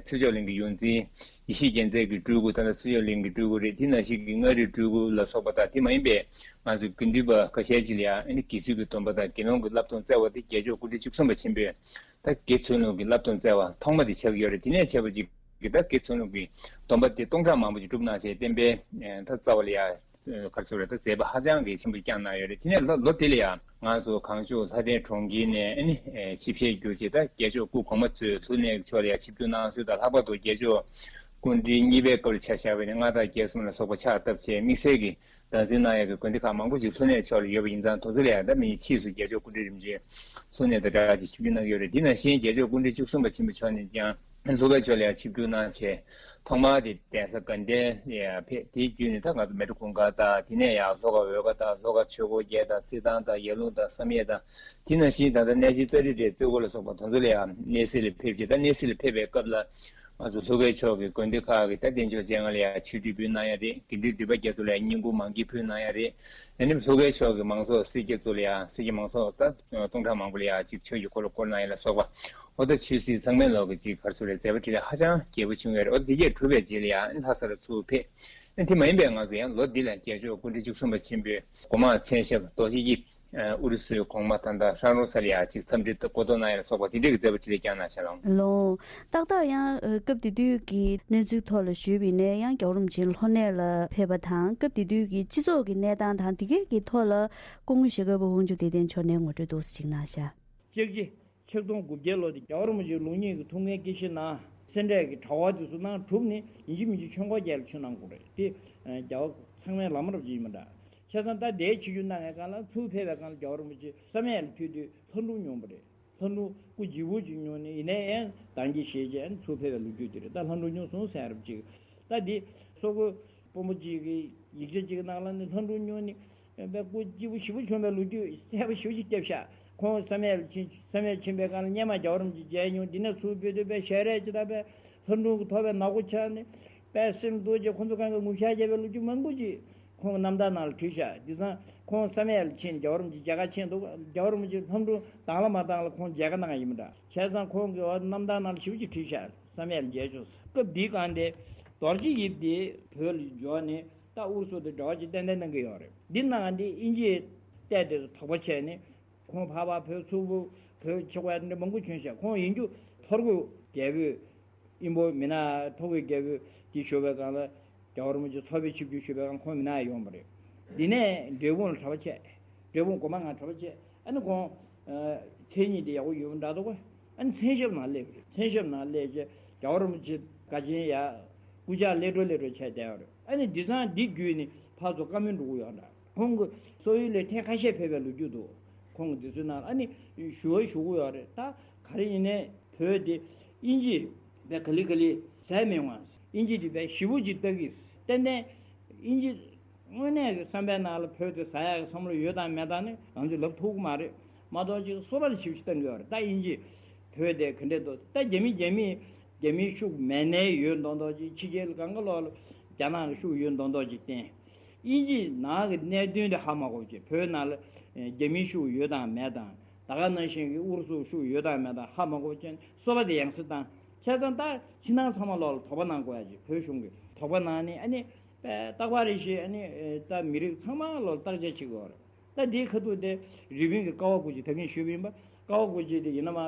ཚེ་མཆོག་གླིང་གི་ཡོངས་འཛིན་ཡེ་ཤེས་རྒྱལ་མཚན་གྱི་སྤྲུལ་སྐུ། ད་ལྟ་ཚེ་མཆོག་གླིང་གི་སྤྲུལ་སྐུ་རེད། དེ་ནང་བཞིན་གྱི་མངའ་རིས་སྤྲུལ་སྐུ་ལ་སོགས་པ་དང་དེ་མ་ཡིན་པའི་ང་ཚོ་དགེ་འདུན་པ་ཁ་ཤས་ཅིག་ལ་ཡང་ཨ་ནི་དགེ་ཚུལ་གྱི་སྡོམ་པ་དང་དགེ་སློང་གི་བསླབ་སྡོམ་སྩལ་བ་དེ་རྒྱལ་མཆོག་སྐུ་ཕྲེང་བཅུ་གསུམ་པ་ཆེན་པོས། ད་དགེ་ཚུལ་སློང་གི་བསླབ་སྡོམ་སྩལ་བ་ཐོག་མ་དེ་ཆགས་ཀྱི་ཡོད་རེད། དེ་ནས་བྱས་པ་ཅིག་གིས་ད་དགེ་ཚུལ་སློང་གི་སྡོམ་པ་དེ་སྟོང་ཕྲག་མང་པོ་ཅིག་བསྒྲུབས་གནང་བྱས་བསྟན་པའི་ད་རྩ་བ་ལ་ཡ་ག་རེ་ཟེར་རེད། ད་མཛད་པ་ཧ་ཅང་གི་ཆེན་པོ་བསྐྱངས་གནང་ཡོད་རེད། དེ་ནས་ལོ་ལོ་དེ་ལ་ཡ་ང་ཚོ་གངས་ལྗོངས་ལྷ་ལྡན་གྲོང་ཁྱེར་ནས་ཨ་ནི་ཆིབས་ཞལ་བསྒྱུར་བྱས་ད་རྒྱལ་མཆོག་སྐུ་གོང་མ་གཙོས་ལྷོ་གནས་ཀྱི་ཕྱོགས་ལ་ཡ་ཆིབས་བསྒྱུར་གནང་སྲོལ་དང་། ལྷག་པར་དུ་རྒྱལ་མཆོག་སྐུ་ཕྲེང་གཉིས་པའི་སྐབས་ལ་ཆ་བཞག་པ་ཡིན་ན་མངའ་བདག་རྒྱལ་གསུམ་ལ་སོགས་པ་ཕྱག་བཏབ་བྱས་དམིགས་བསལ་གྱི་བདག་འཛིན་གནང་ཡག་གི་དགོན་སྡེ་ཁག་མང་པོ་ཞིག་ལྷོ་གནས་ཕྱོགས་ལ་ཡོད་པ་ཡིན་ཙང་། དེ་ཚོ་ལ་ཡང་ད་མི་ཕྱིས་སུ་རྒྱལ་མཆོག་སྐུ་ཕྲེང་རིམ་བྱོན་ལྷོ་གནས་དང་སྦྲགས་ཀྱི་ཆིབས་བསྒྱུར་གནང་གི་ཡོད་རེད། དེ་ནང་བཞིན་རྒྱལ་མཆོག་སྐུ་ཕྲེང་བཅུ་གསུམ་པ་ཆེན་པོ་མཆོག་ནས་ཀྱང་ལྷོ་ཁའི་ཕྱོགས་ལ་ཡང་ཆིབས་བསྒྱུར་གནང་བྱས། ཐོག་མར་དེ་གདན་ས་དགའ་ལྡན་ལ་ཡང་ཕེབས། དེའི་བརྒྱུད་ནས་ད་ང་ཚོ་མལ་གྲོ་གུང་དཀར་དང་། དེ་ནས་ཡང་ལྷོ་ཁ་འོལ་ཁ་དང་། ལྷོ་ཁ་ཆོས་འཁོར་རྒྱལ་དང་། རྩེད་ཐང་དང་། ཡར་ཀླུང་དང་། བསམ་ཡས་དང་། དེ་ནང་བཞིན་ད་ལྟ་གནས་ཆེན་ཙཱ་རི་ཏྲའི་རྩེ་སྐོར་ལ་སོགས་པ་དེ་ཚོ་ལ་ཡང་གནས་གཟིགས་ལ་ཕེབས་བྱས། ད་གནས་གཟིགས་ལ་ཕེབས་པའི་སྐབས་ལ། ང་ཚོ་ལྷོ་ཁའི་ཕྱོགས་ཀྱི་དགོན་སྡེ་ཁག་གི་ད་གདན་ཆོག་ཅན་ལ་ཡང་ཆོས་ཁྲིད་ཕུལ་གནང་ཡ་རེད། དགེ་འདུན་འདུས་པ་རྒྱ་མཚོ་ལ་ཡང་བསྙེན་བཀུར་མང་གིས་ཕུལ་གནང་ཡ་རེད། ཨ་ནི་ལྷོ་ཁའི་ཕྱོགས་ཀྱི་མང་ཚོགས་སེར་སྐྱ་ཚོ་ལ་ཡང་། སེར་སྐྱ་མང་ཚོགས་ད་སྟོང་ཕྲག་མང་པོ་ལ་ཡང་ཅིག་ཆོས་ཀྱི་འཁོར་ལོ་བསྐོར་གནང་ཡ་ལ་སོགས་པ། འོ་ད་ཆོས་སྲིད་ཚང་མའི་ལོག་གི་ཅིག་ག་རེ་ཟེར་རེད། མཛད་པ་འཕྲིན་ལས་ཧ་ཅང་རྒྱས་པོ་བྱུང་ཡོད་རེད། འོ་ད་དེ་གས་གྲུབ་པའི་རྗེས་ལ་ཡང་ལྷ་ས་ལ་ཚུར་ཕེབས། ཨ་ནི་དེ་མ་ཡིན་པའི་ང་ཚོ་ཡང་ལོ་འདི་ལ་རྒྱལ་མཆོག་སྐུ་ཕྲེང་བཅུ་གསུམ་པ་ཆེན་པོས་སྒོ་མང་མཚན་ཞབས་རྡོ་རྗེ་གི་ཨུ་རུ་སུའི་གོང་མ་ད་ལྟ་ཧྲ་རོ་ས་ལ་ཡ་ཅིག་འཚམས་འདྲི་གོ་ཐོས་གནང་ཡ་ལ་སོགས་པ་དེ་འདྲའི་གི་མཛད་པ་འཕྲིན་ལས་བསྐྱངས་གནང་ཤག་ལགས། ལོ། ཏག་ཏག་ཡང་སྐབས་དེ་དུས་ཀྱི་གནས་ཚུལ་ཐོག་ལ་ཞུས་པ་ཡིན་ན་ཡང་རྒྱལ་བ་རིན་པོ་ཆེ་ལྷོ་གནས་ལ་ཕེབས་པ་དང་སྐབས་དེ་དུས་ཀྱི་སྤྱི་ཚོགས་ཀྱི་གནས་སྟངས་དང་དེ་གའི་གི་ཐོག་ལ་སྐུ་ངོ་ཞྭ་སྒབ་པ་དབང་ཕྱུག་བདེ་ལྡན་མཆོག་ནས་ངོ་སྤྲོད་ཏོག་ཙམ་ཅིག་གནང་ཤག། ཅེག་ཅེག་ཆིག་སྟོང་དགུ་བརྒྱ་ལོ་དེ་རྒྱལ་བ་རིན་པོ་ཆེའི་ལུགས་གཉིས་ཀྱི་ཐུགས་འགན་དཀྱིལ་བཞིན་གནང་། སེ་འབྲས་ཀྱི་གྲྭ་པ་དེ་ཚོ་གནང་གྲུབ་ནས་ཡིན་གཅིག་མིན་གཅིག་ཆོས་འཁོར་རྒྱལ་ལ་ཆིབས་གནང་དགོས་རེད་དེ། རྒྱལ་བ་ཚང་མའི་ལམ་རབ་ཅིག་ཡིན་པ་འདྲ། བྱས་ཙང་ད་དེའི་ཆིབས་བསྒྱུར་གནང་བའི་སྒང་ལ་ཚུར་ཕེབས་པའི་སྒང་ལ་རྒྱལ་བ་རིན་པོ་ཆེ་བསམ་ཡས་ལ་ཕེབས་དུས་ལྷ་སྒྲུང་མྱོང་བ་རེད། ལྷ་སྒྲུང་སྐུ་ལྗིད་པོ་ཅིག་མྱོང་ནས་ཡིན་ནའི་ཡང་དང་གི་ཞེས་བྱས་ཚུར་ཕེབས་པའི་ལོ་རྒྱུས་དེ་རེད། ད་ལྷ་སྒྲུང་མྱོང་སོང་ཟེར་རབ་ཅིག། ད་འདི་སོག་པོའི་དཔོན་པོ་ཅིག་གི་ཡིག་ཆ་ཅིག་གི་ནང་ལ་ནི་ལྷ་སྒྲུང་མྱོང་ནི་པའི་སྐུ་སྐྱིད་པོ་ཞེ་པོ་བྱུང་བའི་ལོ་རྒྱུས་གསལ་པོ་ཞེ་པོ་ཅིག་བརྒྱབ་ཤག། ཁོང་བསམ་ཡས་ལ་ཕྱིན། བསམ་ཡས་ཕྱིན་པའི་སྒང་ལ་སྔོན་མ་རྒྱལ་བ་རིན་པོ་ཆེ་མཇལ་མྱོང་། འདི་ནས་ཚུར་ཕེབས་དུས་པའི་ཞལ་རས་ཅིག་དང་པའི་ལྷ་སྒྲུང་གི་ཐོག་པའི་ནག་པོ་ཆགས་ནི་པའི་སེམས་སྡུག་ཅིག། ཁོང་ཚོ་གང་གི་ངུ་ཤག་བརྒྱབ་པའི་ལོ་རྒྱུས་མང་པོ་ཅིག་ཁོང་གི་རྣམ་ཐར་ནང་ལ་བྲིས་ཤག། འདི་ཚང་ཁོང་བསམ་ཡས་ལ་ཕྱིན། རྒྱལ་བ་རིན་པོ་ཆེ་མཇལ་ཁ་ཕྱིན་འདུག། རྒྱལ་བ་རིན་པོ་ཆེ་ལྷ་སྒྲུང་དང་ལ་མ་བཏང་ལ་ཁོང་མཇལ་ཁ་གནང་ཡིན་པ་འདྲ། བྱས་ཙང་ཁོང་གི་རྣམ་ཐར་ནང་ལ་ཞེ་པོ་ཅིག་བྲིས་ཤག། བསམ་ཡས་ལ་མཇལ་བྱུང་། སྐབས་འདིའི་སྒང་དེ་རྡོ་རྗེ་དབྱིབས་དེ་བོད་ལ་འབྱོར་ནས་ད་ཨུ་རུ་སུ་དང་འབྲེལ་བ་ཅིག་ཏན་ཏན་གནང་གི་ཡོད་རེད། འདི་ནང་འདི་དབྱིན་ཇིའི་ལྟས་དེ་ཚོ་དོགས་པ་བྱས་ནས་ཁོང་ཕར་ཕར་བོད་ཚུར་བོད་བོད་ཆོག་པ་འདི་མང་པོ་བྱུང་ཤག། ཁོང་ཡིན་རྒྱུ་ཐོར་གོས་རྒྱལ་པོས་དབྱིན་པོ་མི་ནག་ཐོར་གོས་རྒྱལ་པོས་འདི་ཞུ་བའི་སྒང་ལ་རྒྱལ་བ་རིན་པོ་ཆེ་ཚོགས་པའི་ཆིབས་བསྒྱུར་ཞུ་བའི་སྒང་ཁོང་མི་ནག་ཡོང་བ་རེད། འདི་ནས་འབྲས་སྤུངས་ལ་གྲྭ་པ་བྱས། འབྲས་སྤུངས་སྒོ་མང་ང་གྲྭ་པ་བྱས། ཨ་ནི་ཁོང་མཚན་ཉིད་དེ་ཡག་པོ་ཡོད་པ་འདྲ་འདུག་ག་ཨ་ནི་མཚན་ཞབས་ནང་སླེབས་རེད། མཚན་ཞབས་ནང་སླེབས་རྗེས་རྒྱལ་བ་རིན་པོ་ཆེ་དགའ་ཆེན་ཡ་སྐུ་ཕྱག་སླད་འགྲོ་སླད་འགྲོ་བྱས་བསྡད་ཡོད་རེད། ཨ་ནི་འདི་ཚང་འདི་བརྒྱུད་ནས་ཕར་ཚུར་བཀའ་མོལ་འགྲོ་གི་ཡོད་འདྲ། ཁོང་གི་སོག་ཡུལ་ལ་ཐེངས་ཁ་ཤས་ཕེབས་པའི་ལོ་རྒྱུས་འདུག་ཁོང་གི་འདི་ཚོའི་ནང་ལ་ཨ་ནི་ཞུ་བ་ཞུ་གི་ཡོད་རེད། ད་ག་རེ་ཡིན་ནའི་བོད་དེ་དབྱིན་ཇི་བས་ག་ལེ་ག་ལེ་ཟས་མི་དབང་། དབྱིན་ཇི་དེ་བས་ཞེ་པོ་ཅིག་ལྟ་གི། ཏན་ཏན་དབྱིན་ཇི་དངོས་གནས་ཀྱི་བསམ་པའི་ནང་ལ་བོད་དེ་ཟ་ཡག་གི་བསམ་བློ་ཡོད་དང་མེད་དང་ནི་ང་ཚོས་ལབ་ཐུབ་ཀྱི་མ་རེད། མ་གཏོགས་ཅིག་སོ་པ་དེ་ཞེ་པོ་ཅིག་ལྟ་གི་ཡོད་རེད། ད་དབྱིན་ཇི་བོད་དེ་ག་འདྲས་འདུག་ད་རྒྱ་མི་རྒྱ་མི་རྒྱ་མིའི་ཤུགས་མེད་ནའི་ཡོད་མདོག་མདོག་ཅིག་ཕྱི་རྒྱལ་གང་ག་ལོག་ལ་རྒྱ་ནག་གི་ཤུགས་ཡོད་མདོག་མདོག་ཅིག་བསྟན། དབྱིན་ཇིའི་ནང་གི་གནད་དོན་དེ་ཧ་མ་གོ་བྱས། བོད་ནང་ལ་རྒྱ་མིའི་ཤུགས་ཡོད་དང་མེད་དང་། ད་ག་ནང་བཞིན་གྱི་ཨུ་རུ་སུ་ཤུགས་ཡོད་དང་མེད་དང་ཧ་མ་གོ་བྱས། སོ་པ་དེ་ཡང་སེ་བཏང་། བྱས་ཙང་ད་ཕྱི་ནང་ཚང་མ་ལོག་ལ་དོགས་པ་གནང་དགོས་ཡ་ཅིག་བོད་གཞུང་གིས་དོགས་པ་གནང་ནས་ཨ་ནི་རྟག་པར་རེ་བཞིན་ཨ་ནི་ད་མི་རིགས་ཚང་མ་ལོག་ལ་བརྟག་དཔྱད་བྱེད་དགོས་རེད། ད་འདིའི་ཁ་ཐུག་དེ་རི་པིན་གྱི་ཀ་བ་གུ་ཅི་ད་གིན་ཞུས་པ་ཡིན་པ། ཀ་བ་གུ་ཅི་དེ་ཡིན་ན་མ་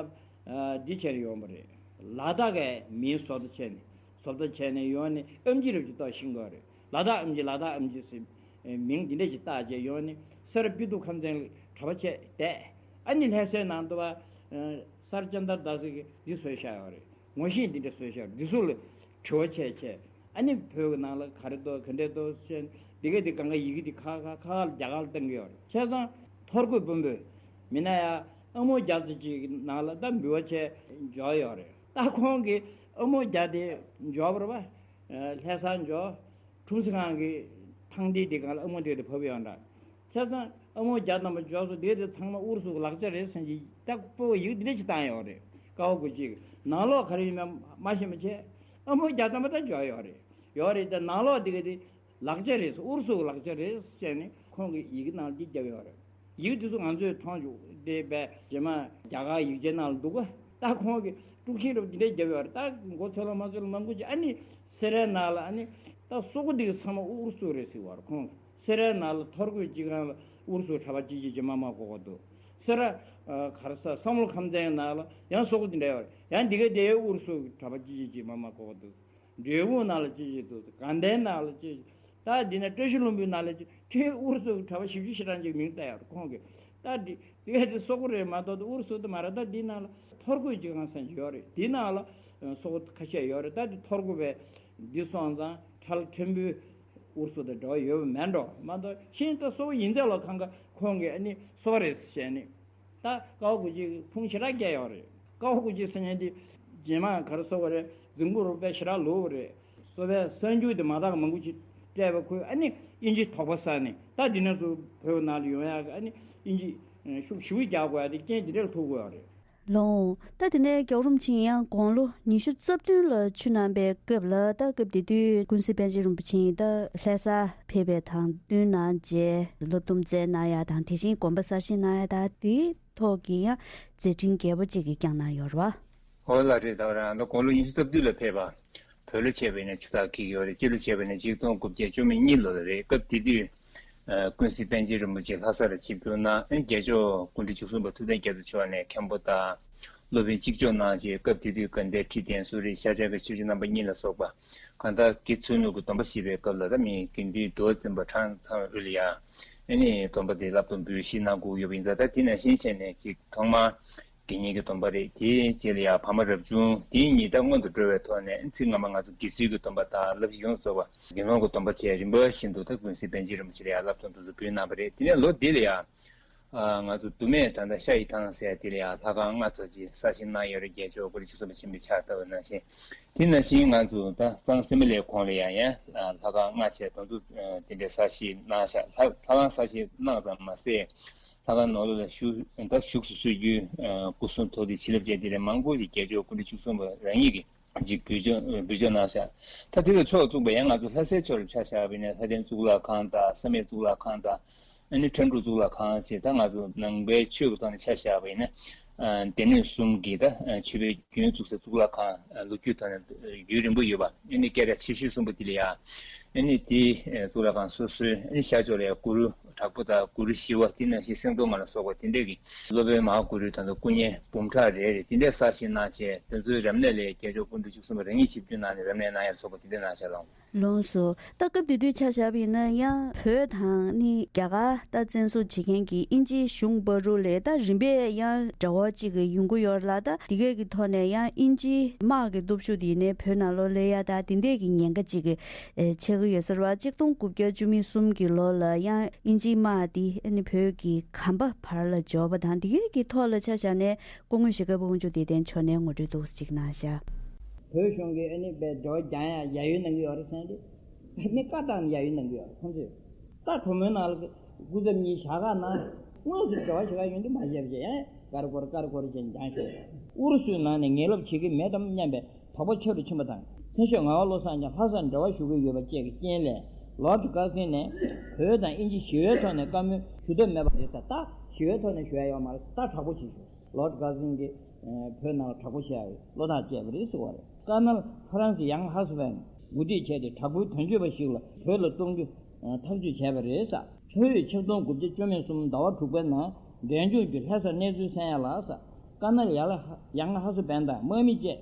འདི་བྱས་ནས་ཡོང་པ་རེད། ལ་དྭགས་ཀྱི་མིའི་བཟོ་ལྟ་བྱས་ནས་བཟོ་ལྟ་བྱས་ནས་ཡོང་ནས་ཨེམ་ཆི་རབ་ཅིག་བཏགས་ཤིང་གོ་རེད། ལ་དྭགས་ཨེམ་ཆི། ལ་དྭགས་ཨེམ་ཆི་ཟེར་མིང་འདི་འདྲ་ཅིག་བཏགས་བྱས་ཡོང་ནས་སེ་ར་པི་ཏུ་ཁམས་ཚན་གྲྭ་པ་བྱས་བསྡད། ཨ་ནི་ལྷ་སའི་ནང་དུ་བ་སར་ཅན་དར་དཱ་སི་གིས་འདི་བཟོས་བཞག་ཡོད་རེད། ངོ་ཤེས་འདི་འདྲ་བཟོས་བཞག་འདི་ཚོ་ལ་དྲི་བ་བྱས་བྱས། ཨ་ནི་བོད་ཀྱི་ནང་ལ་ག་རེ་འདུག་ག་འདྲས་འདུག་ཟེར་འདི་ག་འདི་གང་ག་ཡི་གེ་འདི་ཁ་ཁ་ཁ་ཁ་ལ་རྒྱ་གར་ལ་བཏང་གི་ཡོད་རེད། བྱས་ཙང་ཐོ་འགོད་དཔོན་པོས་མི་ན་ཡ་ཨ་མོ་རྒྱ་ཚོ་ཅིག་གི་ནང་ལ་ད་འབུལ་བ་བྱས་འབྱོར་ཡོད་རེད། ད་ཁོང་གིས་ཨ་མོ་རྒྱ་དེ་འབྱོར་བ་རེད་པ། ལྷ་སར་འབྱོར། ཁྲོམ་གཟིགས་ཁང་གི་ཐང་དེ་དེ་སྒང་ལ་ཨ་མོ་དེ་དེ་བབས་ཡོད་འདྲ། བྱས་ཙང་ཨ་མོ་རྒྱ་རྣམ་པ་འབྱོར་སོང་། དེ་དེ་ཚང་མ་ཨུ་རུ་སུ་གི་ལག་ཆ་རེད་ཟེར་གྱི། ད་སྤོ་བོ་ཡིག་འདི་འདྲ་ཅིག་བཏང་ཡོད་རེད། ཀ་བ་གུ་ཅི་གི་ནང་ལོགས་ག་རེ་ཡིན་མིན་མ་ཤེས་མ་བྱས། ཨ་མོ་རྒྱ་རྣམ་པ་ད་འབྱོར་ཡོད་རེད། ཡོད་རེད། ད་ནང་ལོགས་དེ་ག་དེ་ལག་ཆ་རེད་ཟེར། ཨུ་རུ་སུ་གི་ལག་ཆ་རེད་ཟེར་ནས་ཁོང་གིས་ཡི་གེ་ནང་ལ་འདི་བརྒྱབ་ཡོད་རེད། ཡི་གེ་དེ་ཚོ་ང་ཚོས་མཐོང་བྱུང་། དེ་བས་རྗེས་མ་རྒྱ་གར་ཡིག་ཆའི་ནང་ལ་འདུག་ག་ད་ཁོང་གིས་དཀྲུག་ཤིང་རབ་འདི་འདྲས་བརྒྱབ་ཡོད་རེད། ད་མགོ་ཚོས་ལ་མ་ཚོས་ལ་མང་པོ་ཅིག་ཨ་ནི་སེ་རའི་ནང་ལ་ཨ་ནི་ད་སོག་པོ་འདི་གི་ཚང་མ་ཨུ་རུ་སུ་རེད་ཟེར་བ་རེད། ཁོང་གིས་སེ་རའི་ནང་ལ་ཐོ་འགོད་ཅིག་སྒང་ལ་ཨུ་རུ་སུ་གྲྭ་པ་ཅིག་ཅིག་ཅིག་མ་མ་གོ་གོ་འདུག་སེ་ར་ག་རེ་ཟ་བསམ་བློ་ཁམས་ཚན་ནང་ལ་ཡང་སོག་པོ་འདི་འདྲ་ཡོད་རེད། ཡང་འདི་ག་དེ་ཨུ་རུ་སུ་གྲྭ་པ་ཅིག་ཅིག་ཅིག་མ་མ་གོ་གོ་འདུག་འབྲས་སྤུངས་ནང་ལ་ཅི་ཞིག་འདུག་དགའ་ལྡན་ནང་ལ་ཅི་ཞིག་ད་འདི་ནས་བཀྲ་ཤིས་ལྷུན་པོའི་ནང་ལ་ཅི་ཁྱོད་ཨུ་རུ་སུ་གྲྭ་པ་བཞི་བཅུ་ཞེ་གྲངས་ཅིག་མིང་བཏགས་ཡོད་རེད། ཁོང་གིས་ད་འདི་དེ་ག་དེ་སོག་པོ་རེད་མ་གཏོགས་ཨུ་རུ་སུ་དེ་མ་རེད། ད་འདི་ནང་ལ་ཐོ་འགོད་ཅིག་གང་ས་ཅིག་ཡོད་རེད། འདི་ནང་ལ་སོག་པོ་ཁ་ཤས་ཡོད་རེད། ད་འདི་ཐོ་འགོད་པས་འདི་སོང་ཙང་ཁྲལ་ཕྲན་བུ་ཨུ་རུ་སུ་དང་འབྲེལ་བ་ཡོད་པ་མེད་འགྲོ་མ་གཏོགས་ཤིན་ཏུ་སོག་པོ་ཡིན་ཚད་ལ་ཁང་ག་ཁོང་གིས་ཨ་ནི་སོག་པོ་རེད་ཟེར་བཤད་ནི། ད་ཀ་བ་གུ་ཅི་ཕུང་ཞེ་དྲག་བརྒྱབ་ཡོད་རེད། ཀ་བ་གུ་ཅི་ཟེར་མཁན་དེ་རྗེས་མ་ག་རེ་ཟེར་བ་རེད། རྫུན་པོ་རུ་དཔེ་ཞེ་དྲག་ལོག་རེད། སོ་པའི་གསར་འགྱུར་དེ་མ་དག་མང་པོ་ཅིག་སྤྲད་པ་ཁོས་ཨ་ནི་དབྱིན་ཇི་དོགས་པ་ཟ་ནས་ད་འདི་ནས་ཚུར་བོད་ནང་ལ་ཡོང་ཡག་གི་ཨ་ནི་དབྱིན་ཇི་ཤུགས་ཞེ་པོ་རྒྱག་དགོས་ཡག་དེ་རྐྱེན་དེ་འདྲ་ལ་ཐུག་དགོས་ཡག་རེད། ལོང་། ད་དེ་ནས་རྒྱལ་བ་རིན་པོ་ཆེ་ཡང་དགུང་ལོ་ཉི་ཤུ་རྩ་བདུན་ལ་ཆོས་གནང་པའི་སྐབས་ལ། ད་སྐབས་དེ་དུས་ཀུན་གཟིགས་པཎ་ཆེན་རིན་པོ་ཆེ་ད་ལྷ་ས་ཕེབས་པའི་དང་བསྟུན་གནང་རྗེས་བསླབ་སྡོམ་སྩལ་གནང་ཡ་དང་། དེ་བཞིན་དགོན་པ་གསར་བཞེངས་གནང་ཡ་དང་། དེའི་ཐོག་གི་ཡང་མཛད་འཕྲིན་རྒྱས་པོ་ཅིག་གི་བསྐྱངས་གནང་ཡོད་རེད་བ། འོ་ལགས་རེད། ད་རང་ད་དགུང་ལོ་ཉི་ཤུ་རྩ་བདུན་ལ་ཕེབས་པ། བོད་ལོ་བྱས་པ་ཡིན་ན་ཆུ་སྟག་འཁེལ་གྱི་ཡོད་རེད། སྤྱི་ལོ་བྱས་པ་ཡིན་ན་ཆིག་སྟོང་དགུ་བརྒྱ་བཅུ་མེད་གཉིས་ལོ་ལ་རེད། སྐབས་དེ་དུས་ཀུན་གཟིགས་པཎ་ཆེན་རིན་པོ་ཆེ་ལྷ་ས་ལ་ཆིབས་བསྒྱུར་གནང་། རྒྱལ་མཆོག་སྐུ་ཕྲེང་བཅུ་གསུམ་པ་ཐུབ་བསྟན་རྒྱ་མཚོ་མཆོག་ནས་མཁན་པོ་དང་སློབ་དཔོན་གཅིག་ལྕོགས་གནང་རྗེས། སྐབས་དེ་དུས་དགའ་ལྡན་ཁྲི་གདན་ཟུར་རེད། ཤར་བྱང་གི་ཆོས་རྗེ་རྣམ་པ་གཉིས་ལ་སོགས་པ་གང་ལྟར་དགེ་ཚུལ་ནོར་གྱི་སྡོམ་པ་བཞེས་པའི་སྐབས་ལ། ད་མི་དགེ་འདུན་མདོ་འཛིན་པ་གྲངས་ཚང་བའི་དབུས་ལ་ཡང་ཨ་ནི་སྡོམ་པ་དེ་བསླབ་སྡོམ་འབུལ་བཞེས་གནང་དགོས་ཡོད་པ་ཡིན་ཙང་། ད་དེ་ནང་བཞིན་བྱས་ནས་ཅིག་ཐོག་མར་དགེ་བསྙེན་གྱི་སྡོམ་པ་རེད། དེའི་རྗེས་ལ་ཡང་བར་མ་རབ་བྱུང་དེ་གཉིས་ད་སྔོན་དུ་འགྲོ་བའི་ཐོག་ནས། ཚིག་སྔ་མ་ང་ཚོ་དགེ་ཚུལ་གྱི་སྡོམ་པ་དང་བསླབ་གཞི་ཡོངས་རྫོགས་པ་དགེ་སློང་གི་སྡོམ་པ་བཅས་རིམ་པ་བཞིན་དུ་ད་ཀུན་གཟིགས་པཎ་ཆེན་རིན་པོ་ཆེ་ལ་ཡང་བསླབ་སྡོམ་དེ་ཚོ་འབུལ་གནང་བ་རེད། དེ་ནས་ལོ་འདི་ལ་ཡང་ང་ཚོ་མདོ་སྨད་ད་ལྟ་ཤ་ཡི་ཐང་ཟེར་དེ་ལ་ཡང་ལྷ་ཁང་ལྔ་ཙམ་ཅིག་གསར་བཞེངས་གནང་ཡོད་རེད། རྒྱལ་མཆོག་སྐུ་ཕྲེང་བཅུ་གསུམ་པ་ཆེན་པོའི་ཕྱག་བཏབ་པ་ནང་བཞིན། དེ་ནང་བཞིན་ང་ཚོ་ད་གཙང་སེ་མོ་ལའི་གོང་ལ་ཡང་ཡང་ལྷ་ཁང་ལྔ་བཅས་དེ་ཚོ་དེ་འདྲའི་གསར་བཞེངས་གནང་ཤག་ལྷ་ལྷ་ཁང་གསར་བཞེངས་གནང་ཙམ་མ་ཟད། ལྷ་ཁང་ནང་ལོགས་ལ་བཞུགས་ད་བཞུགས་སུ་གསོལ་རྒྱུའི་སྐུ་གསུང་ཐུགས་ཀྱི་བྱིན་རླབས་ཅན་དེ་འདྲའི་མང་པོ་ཞིག་རྒྱལ་མཆོག་སྐུ་ཕྲེང་བཅུ་གསུམ་པ་རང་ཉིད་ཀྱིས་ཅིག་འབུལ་ཕྱོགས་འབུལ་ཕྱོགས་གནང་ཤག་ད་དེ་དང་ཕྱོགས་གཅིག་པ་ཡང་ང་ཚོ་ལྷ་སའི་ཕྱོགས་ལ་ཆ་བཞག་པ་ཡིན་ན་ལྷ་ལྡན་གཙུག་ལག་ཁང་དང་བསམ་ཡས་གཙུག་ལག་ཁང་དང་། ཨ་ནི་ཁྲ་འབྲུག་གཙུག་ལག་ཁང་ཞེས། ད་ང་ཚོ་ནང་པའི་ཆོས་ཀྱི་ཐོག་ནས་ཆ་བཞག་པ་ཡིན་ན། སྡེ་སྣོད་གསུམ་གྱི་ད་ཆོས་པའི་རྒྱུན་བཙུགས་སའི་གཙུག་ལག་ཁང་ལོ་རྒྱུས་ཐོག་ནས་རྒྱུན་རིང་པོ་ཡོད་པ། ཨ་ནི་སྐད་གྲགས་ཆེ་ཤོས་གསུམ་པོ་དེ་ལ་ཡང་ ཨ་ནི་དེའི་གཙུག་ལག་ཁང་སོ་སོའི་ཨ་ནི་ཤར་ཕྱོགས་ལ་ཡང་གུ་རུ་དྲག་པོ་དང་གུ་རུ་ཞི་བ། དེ་ནང་བཞིན་སེང་གདོང་མ་ལ་སོགས་པ་དེ་འདྲས་ཀྱི་སློབ་དཔོན་མ་ཧཱ་གུ་རུ་དང་དུ་སྐུ་བརྙན་འབུམ་ཕྲག་རེ་རེ་དེ་འདྲས་གསར་བཞེངས་གནང་བྱས། དེ་ཚོའི་རབ་གནས་ལ་རྒྱལ་མཆོག་སྐུ་ཕྲེང་བཅུ་གསུམ་པ་རང་ཉིད་ཆིབས་བསྒྱུར་གནང་ནས་རབ་གནས་གནང་ཡ་ལ་སོགས་པ་དེ་འདྲས་གནང་བཞག་ལགས། ལགས་སོ། ད་སྐབས་དེ་དུས་ཆ་བཞག་པ་ཡིན་ན་ཡང་བོད་དང་ནི་རྒྱ་གར་ད་བཙན་བཟུང་བྱེད་མཁན་གྱི་དབྱིན་ཇིའི་གཞུང་བར་དུ་ལས་ད་རིམ་པས་ཡང་འབྲེལ་བ་གཅིག་གི་ཡོང་གི་ཡོད་ལ། ད་དེ་གས་ཀྱི་ཐོག་ནས་ཡང་དབྱིན་ཇིའི་དམག་གི་སྟོབས་ཤུགས་དེ་ནས་བོད་ནང་ལོགས་སླེབས་ཡ་ད་དེ་འདྲས་ཀྱི་ཉེན་ཁ་གཅིག་གི་ཆགས་ཀྱི་ཡོད་ཟེར་བ། གཅིག་སྟོང་དགུ་བརྒྱ་བཅུ་མེད་གསུམ་གྱི་ལོ་ལ་ཡང་དབྱིན་ཇིའི་དམག་དེ་ནི་བོད་ཀྱི་གམ་པ་བར་ལ་འབྱོར་བ་དང་། དེ་གས་ཀྱི་ཐོག་ལ་ཆ་བཞག་ནས་སྐུ་ངོ་ཞྭ་སྒབ་དབང་ཕྱུག་བདེ་ལྡན་མཆོག་ནས་ངོ་སྤྲོད་འདུག་ཅིག་གནང་ཤག་བོད་གཞུང་གིས་ཨ་ནི་པའི་འབྲེལ་བ་རྒྱག་ཡ་ཡ་ཡུལ་གནང་གི་ཡོད་རེད་ཟེར་ཏེ། མི་བཀའ་བཏང་ནས་ཡ་ཡུལ་གནང་གི་ཡོད་རེད། ཁོང་ཚོས་ད་གྲོ་མོའི་ནང་ལ་སྐུ་ཚབ་གཉིས་བཞག་ག་ན། དངོས་སུ་འབྲེལ་བ་བྱེད་ག་ཡོང་རྒྱུ་མ་བཤད་པ་བྱས། ཡང་ཀར་ཀོར་ཀར་ཀོར་བྱས་འགྱངས་བཞག་ཨུ་རུ་སུའི་ནང་ནས་ངན་སློབ་བྱེད་ཀྱི་མེད་དམ་སྙམ་པའི་དོགས་པ་ཆེ་རུ་ཕྱིན་པ་དང་། མཚན་ཤོས་ངག་དབང་བློ་བཟང་ཀྱང་ལྷ་སར་འབྲེལ་བ་ཞུ་གི་ཡོད་པ་བཅས་ཀྱི་རྐྱེན་ལས། ལོར་ཌི་གྷ་སིན་ནས་བོད་དང་དབྱིན་ཇི་ཞི་བའི་ཐོག་ནས་བཀའ་མོལ་ཞུ་འདོད་མེད་པ་རེད་ཟེར། ད་ཞི་བའི་ཐོག་ནས་ཞུ་ཡ་ཡོད་མ་རེད། ད་དྲག་པོ་བྱེད་ཞུ། ལོར་ཌི་གྷ་སིན་གྱིས་བོད་ནང་ལ་དྲག་པོ་བྱེད་ཡ་བློ་ཐག་བཅད་པ་རེད་ཟེར་བ་རེད། ཀར་ནལ་ཧྥ་རན་སི་ཡང་ཧ་སི་བན་འགོ་ཁྲིད་བྱས་ཏེ་དྲག་པོའི་དོན་གཅོད་པ་ཞིག་ལ་བོད་ལ་གཏོང་རྒྱུ་ཐག་གཅོད་བྱས་པ་རེད་ཟེར། ཁྱོན་ཡོད་ཆིག་སྟོང་དགུ་བརྒྱ་བཅུ་མེད་གསུམ་ཟླ་བ་དྲུག་པའི་ནང་འབྲས་ལྗོངས་ཀྱི་ལྷ་སར་གནས་ཚུལ་གསན་ཡ་ལ་ཟེར། ཀར་ནལ་ཡ་ལ་ཡང་ཧ་སི་བན་དང་དམག་མི་བཅས་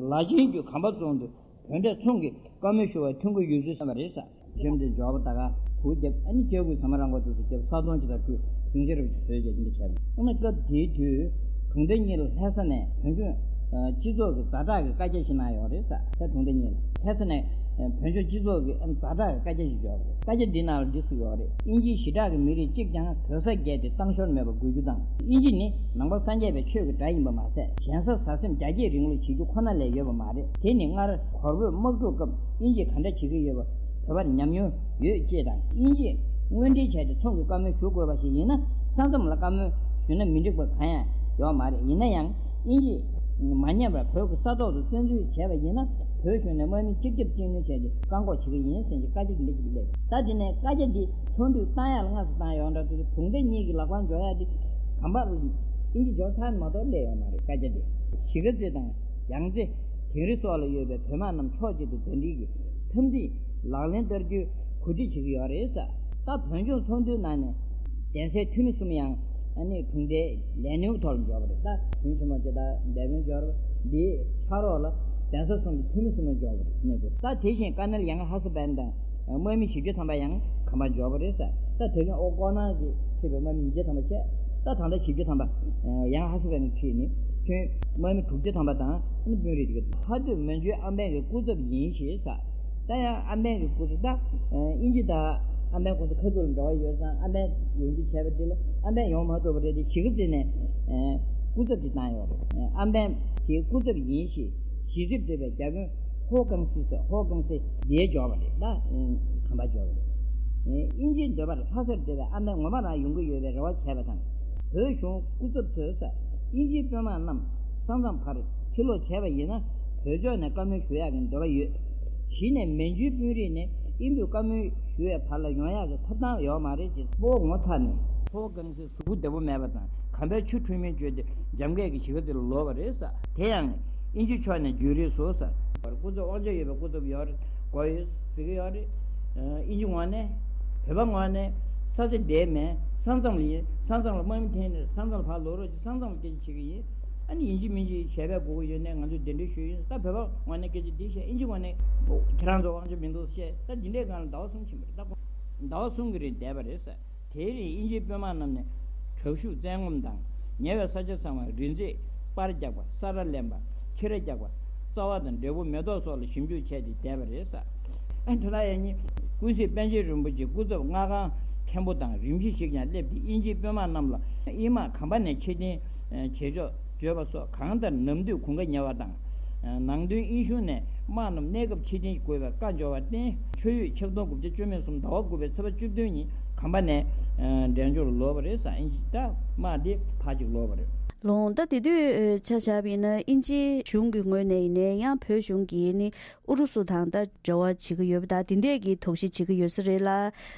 ལ་ཆེན་གྱི་གམ་པ་བཙོང་དུས། བོད་འབྲས་ཚོང་གི་བཀའ་མོལ་ཞུ་བར་ཐོན་གྱི་ཡོད་ཚུལ་གསུངས་པ་རེད་ཟེར། གཞོན་དེ་འབྱོར་པ་ད་ག་གུ་རྒྱབ་ཨ་ནི་སྐྱེ་དགུའི་ཟ་མ་རང་པ་དུ་སུ་རྒྱབ་ས་དོང་ཅི་དང་བཀྲུས་ཟིང་ཆ་རབ་ཀྱི་བཟོས་རྗེས་འདི་འདྲ་བྱས། ཨ་ནི་སྐབས་དེའི་དུས་གྲོང་སྡེ་གཉིས་ལ་ལྷ་ས་ནས་བོད་ལྗོངས་སྤྱི་ཚོགས་ཀྱི་ཛ་དྲག་གི་བཀའ་རྒྱ་ཞིག་གནང་ཡོད་རེད་ཟེར། ད་གྲོང་སྡེ་གཉིས་ལ་ལྷ་ས་ནས་བོད་ལྗོངས་སྤྱི་ཚོགས་ཀྱི་ཛ་དྲག་གི་བཀའ་རྒྱ་ཞིག་འབྱོར་བ་རེད། བཀའ་རྒྱ་འདི་ནང་ལ་འདི་སུ་ཡོད་རེད། དབྱིན་ཇིའི་ཞི་དྲག་གི་མི་རིགས་གཅིག་ཀྱང་བོད་ས་བརྒལ་ཏེ་བཏང་ཤོར་མེད་པ་དགོས་རྒྱུ་དང་། དབྱིན་ཇི་ནི་ནང་པ་སངས་རྒྱས་པའི་ཆོས་ཀྱི་སྒྲ་ཡིན་པ་མ་ཟད། གཞན་ས་ཟ་སེམས་རྒྱ་སྐྱེད་རིང་ལུགས་བྱེད་རྒྱུ་ཁོ་ན་ལས་ཡོད་པ་མ་རེད། དེ་ནི་སྔར་གོར་བོད་དམག་འཁྲུག་སྐབས་དབྱིན་ཇིས་ག་འདྲ་བྱེད་ཀྱི་ཡོད་པ་བོད་པར་ཉམས་མྱོང་ཡོད་ཅེས་དང་། དབྱིན་ཇིས་དངོས་འབྲེལ་བྱས་ཏེ་ཚོང་གི་བཀའ་མོལ་ཞུ་དགོས་པ་ཞིག་ཡིན་ན། ས་མཚམས་ལ་བཀའ་མོལ་ཞུས་ན་མི་འགྲིག་པ་གང་ཡང་ཡོད་མ་རེད། ཡིན་ན་ཡང་། དབྱིན་ཇི་མ་ཉན་པར་བོད་ཀྱི་ས་ཐོག་ཏུ་བཙན་འཛུལ་བྱས་པ་ཡིན་ན། བོད་གཞུང་ནས་དམག་མི་གཅིག་རྒྱབ་གཅིག་གནོན་བྱས་ཏེ་བཀག་འགོག་བྱེད་ཀྱི་ཡིན་ཟེར་གྱི་བཀའ་རྒྱ་འདི་འདྲ་ཞིག་སླེབས། ད་དེ་ནས་བཀའ་རྒྱ་འདི་ཚོགས་འདུའི་གཏན་འཇགས་ལ་སྔ་ས་བཏང་ཡོང་འདྲ་དུས་གྲོང་སྡེ་གཉིས་ཀྱི་ལག་པར་འབྱོར་ཡ་འདི་གམ་པ་དབྱིན་ཇི་འབྱོར་ཚར་མ་གཏོགས་སླེབས་ཡོད་མ་རེད། བཀའ་རྒྱ་འདི་གཞིས་ཀ་རྩེ་དང་ཡང་རྩེ། དིང་རི་སོགས་ལ་ཡོད་པའི་བོད་དམག་རྣམས་ཕྱོགས་གཅིག་ཏུ་གདན་འདྲེན་གྱིས་འཐབ་འཛིང་ལག་ལེན་བསྟར་རྒྱུའི་གོ་སྒྲིག་བྱེད་ཀྱི་ཡོད་རེད་ཟེར། ད་བོད་ལྗོངས་ཚོགས་འདུའི་ནང་ནས་གདན་སའི་འཐུས་མི་གསུམ་ཡང་ཨ་ནི་གྲོང་སྡེའི་ལས་སྣེའུ་ཐོག་ལ་འབྱོར་བ་རེད། ད་བོན་ཆེན་མོ་ཆེ་དང་སྡེ་དཔོན་འབྱོར་བ་འདིའི་ཕྱག་རོགས་ལ་གདན་ས་གསུམ་གྱི་འཐུས་མི་གསུམ་ཡང་འབྱོར་བ་རེད། གནས་ཚུལ་ད་དེ་བཞིན་ཀར་ནལ་ཡང་ཧ་སི་བན་དང་དམག་མི་བཞི་བཅུ་ཐམ་པ་ཡང་གམ་པར་འབྱོར་བ་རེད་ཟེར། ད་དེ་རིང་ཨོ་ཀོ་ནང་གི་ཁྲིད་པའི་དམག་མི་ཉིས་བརྒྱ་ཐམ་པ་བྱས། ད་ད་ལྟ་བཞི་བཅུ་ཐམ་པ་ཡང་ཧ་སི་བན་གྱི་ཁྲིད་ནི་ཁྱོན་དམག་མི་དྲུག་ཅུ་ཐམ་པ་དང་ཨ་ནི་དཔོན་རིགས་དེ་ག་ཧ་དུས་མན་ཇུའི་ཨམ་བན་གྱི་སྐུ་ཚབ་ཡིན་ཞེས་ཟེར། ད་ཡང་ཨམ་བན་གྱི་སྐུ་ཚབ་ད་དབྱིན་ཇི་དང་ཨམ་བན་ཁོང་ཚོ་ཁ་ཐུག་ལ་འབྲེལ་བ་ཡོད་ཙང་ཨམ་བན་ཡོང་རྒྱུ་བྱས་པ་འདི་ལ་ཨམ་བན་ཡོང་མ་ཐུབ་པ་རེད་དེ། གཞིས་ཀ་རྩེ་ནས་སྐུ་ཚབ་ཅིག་བཏང་ཡོད་རེད། ཨམ་བན་གྱི་སྐུ་ཚབ་ཡིན་ཞེས་ཞལ་གཟིགས་ཕེབས་པའི་རྒྱ་དཔོན་ཧོ་ཀང་སི་ཟེར། ཧོ་ཀང་སི་འདིའི་འབྱོར་བ་རེད། ད་གམ་པ་འབྱོར་བ་རེད། དབྱིན་ཇིའི་འདོད་པར་ལྷ་སར་སྡོད་པའི་ཨ་མའི་ངོ་མ་རང་ཡོང་གི་ཡོད་པའི་རེ་བ་བྱས་པ་དང་། བོད་གཞུང་སྐུ་ཚབ་ཚོས་དབྱིན་ཇིའི་དཔོན་དམག་རྣམས་ས་མཚམས་བར་ཕྱིར་ལོག་བྱས་པ་ཡིན་ན། བོད་ཕྱོགས་ནས་བཀའ་མོལ་ཞུ་ཡག་གི་འདོད་པ་ཡོད། གཞི་ནས་མན་ཇུའི་དཔོན་རིགས་ནས་དབྱིན་བོད་བཀའ་མོལ་ཞུ་བའི་བར་ལ་ཡོང་ཡག་གི་ཐོབ་ཐང་ཡོད་མ་རེད་ཅེས་སྤོ་བོ་ངོ་ཚ་ནས། ཧོ་ཀང་སི་གཟུགས་པོ་བདེ་པོ་མེད་པ་དང་། གམ་པའི་ཆུ་འཁྲུད་མིན་བརྗོད་དེ་འཇམ་སྐད་ཀྱིས་གཞིས་ཀ་རྩེ་ལ་ལོག་པ་རེད་ཟེར། དེ་ཡང་དབྱིན་ཇི་ཕྱོགས་ནས་བརྒྱུད་རིམ་བཟོ་ས། སྐུ་ཚབ་དབང་ཆ་ཡོད་པའི་སྐུ་ཚབ་ཡོད་རེད། དགོས་ཡོད་ཟེར་གྱི་ཡོད་རེད། དབྱིན་ཇི་ངོས་ནས་བོད་པ་ངོས་ནས་ས་ཆ་འདིར་མེད། ས་མཚམས་ལ་ཡིན། ས་མཚམས་ལ་དམག་མི་འཐེན་ནས་ས་མཚམས་ལ་ཕར་ལོག་རོགས་གྱིས། ས་མཚམས་ལ་སྐད་ཆ་བྱེད་ཀྱི་ཡིན། ཨ་ནི་ཡིན་གཅིག་མིན་གཅིག་ཞལ་པར་དགོས་ཀྱི་ཡོད་ནའི་ང་ཚོས་གདན་འདྲེན་ཞུས་ཡིན། ད་བོད་པ་ངོས་ནས་སྐད་ཆ་འདི་བཤད། དབྱིན་ཇི་ངོས་ནས་ཁྱེད་རང་ཚོ་དབང་ཆ་མི་འདུག་བཤད། ད་འདི་འདྲའི་སྒང་ལ་ཟླ་བ་གསུམ་ཕྱིན་པ་རེད། ད་ཟླ་བ་གསུམ་གྱི་རིང་བསྡད་པ་རེད་ཟེར། དེའི་རིང་དབྱིན་ཇིའི་དཔོན་དམག་རྣམས་ནས་དྲག་ཤུགས་བཙན་ངོམ་དང་། ཉེ་བའི་ས་ཆ་ཚང་བར་རི་འཛེག་པར་རྒྱག་པ། ས་ར་ལེན་པ། ཁྱི་ར་རྒྱག་པ། རྩ་བ་དང་འབྲས་བུ་མེ་ཏོག་སོགས་ལ་ཞིབ་འཇུག་བྱས་ཏེ་བསྡད་པ་རེད་ཟེར། ཨ་ཁྲ་ལ་ཡ་ཉི། ཀུན་གཟིགས་པཎ་ཆེན་རིན་པོ་ཆེ་སྐུ་ཚབ་སྔགས་ཁང་མཁན་པོ་དང་རིམ་བཞི་ཞིག་ཀྱང་སླེབས་ཏེ་དབྱིན་ཇིའི་དཔོན་དམག་རྣམས་ལ་དབྱིན་དམག་གམ་པ་ནས་ཕྱིར་འཐེན་བྱེད་ཕྱོགས་བརྗོད་པ་སོགས་གང་ལྟར་ནམ་དུས་གོམ་ཁ་ཉེ་བ་དང་། ནང་དོན་དབྱིན་གཞུང་ནས་དམག་རྣམས་གནས་སྐབས་ཕྱིར་འཐེན་དགོས་པའི་བཀའ་འབྱོར་བར་བརྟེན། ཁྱོན་ཡོད་ཆིག་སྟོང་དགུ་བརྒྱ་བཅུ་མེད་གསུམ་ཟླ་བ་དགུ་པའི་ཚེས་པ་བཅུ་བདུན་ཉིན་གམ་པ་ནས་འབྲས་ལྗོངས་ལ་ལོག་པ་རེད་ཟེར། ཨིན་ཇི་ད་དམག་འདི་ཕར་ཅིག་ལོག་པ་རེད། ལོང་། ད་དེ་དུས་ཆ་བཞག་པ་ཡིན་ན་དབྱིན་ཇིའི་གཞུང་གི་ངོས་ནས་ཡིན་ནའི་ཡང་བོད་གཞུང་གིས་ནི་ཨུ་རུ་སུ་དང་ད་འབྲེལ་བ་བྱེད་ཀྱི་ཡོད་པ་དང་དེ་འདྲས་ཀྱི་དོགས་གཞི་བྱེད་ཀྱི་ཡོད་ས་རེད་ལ།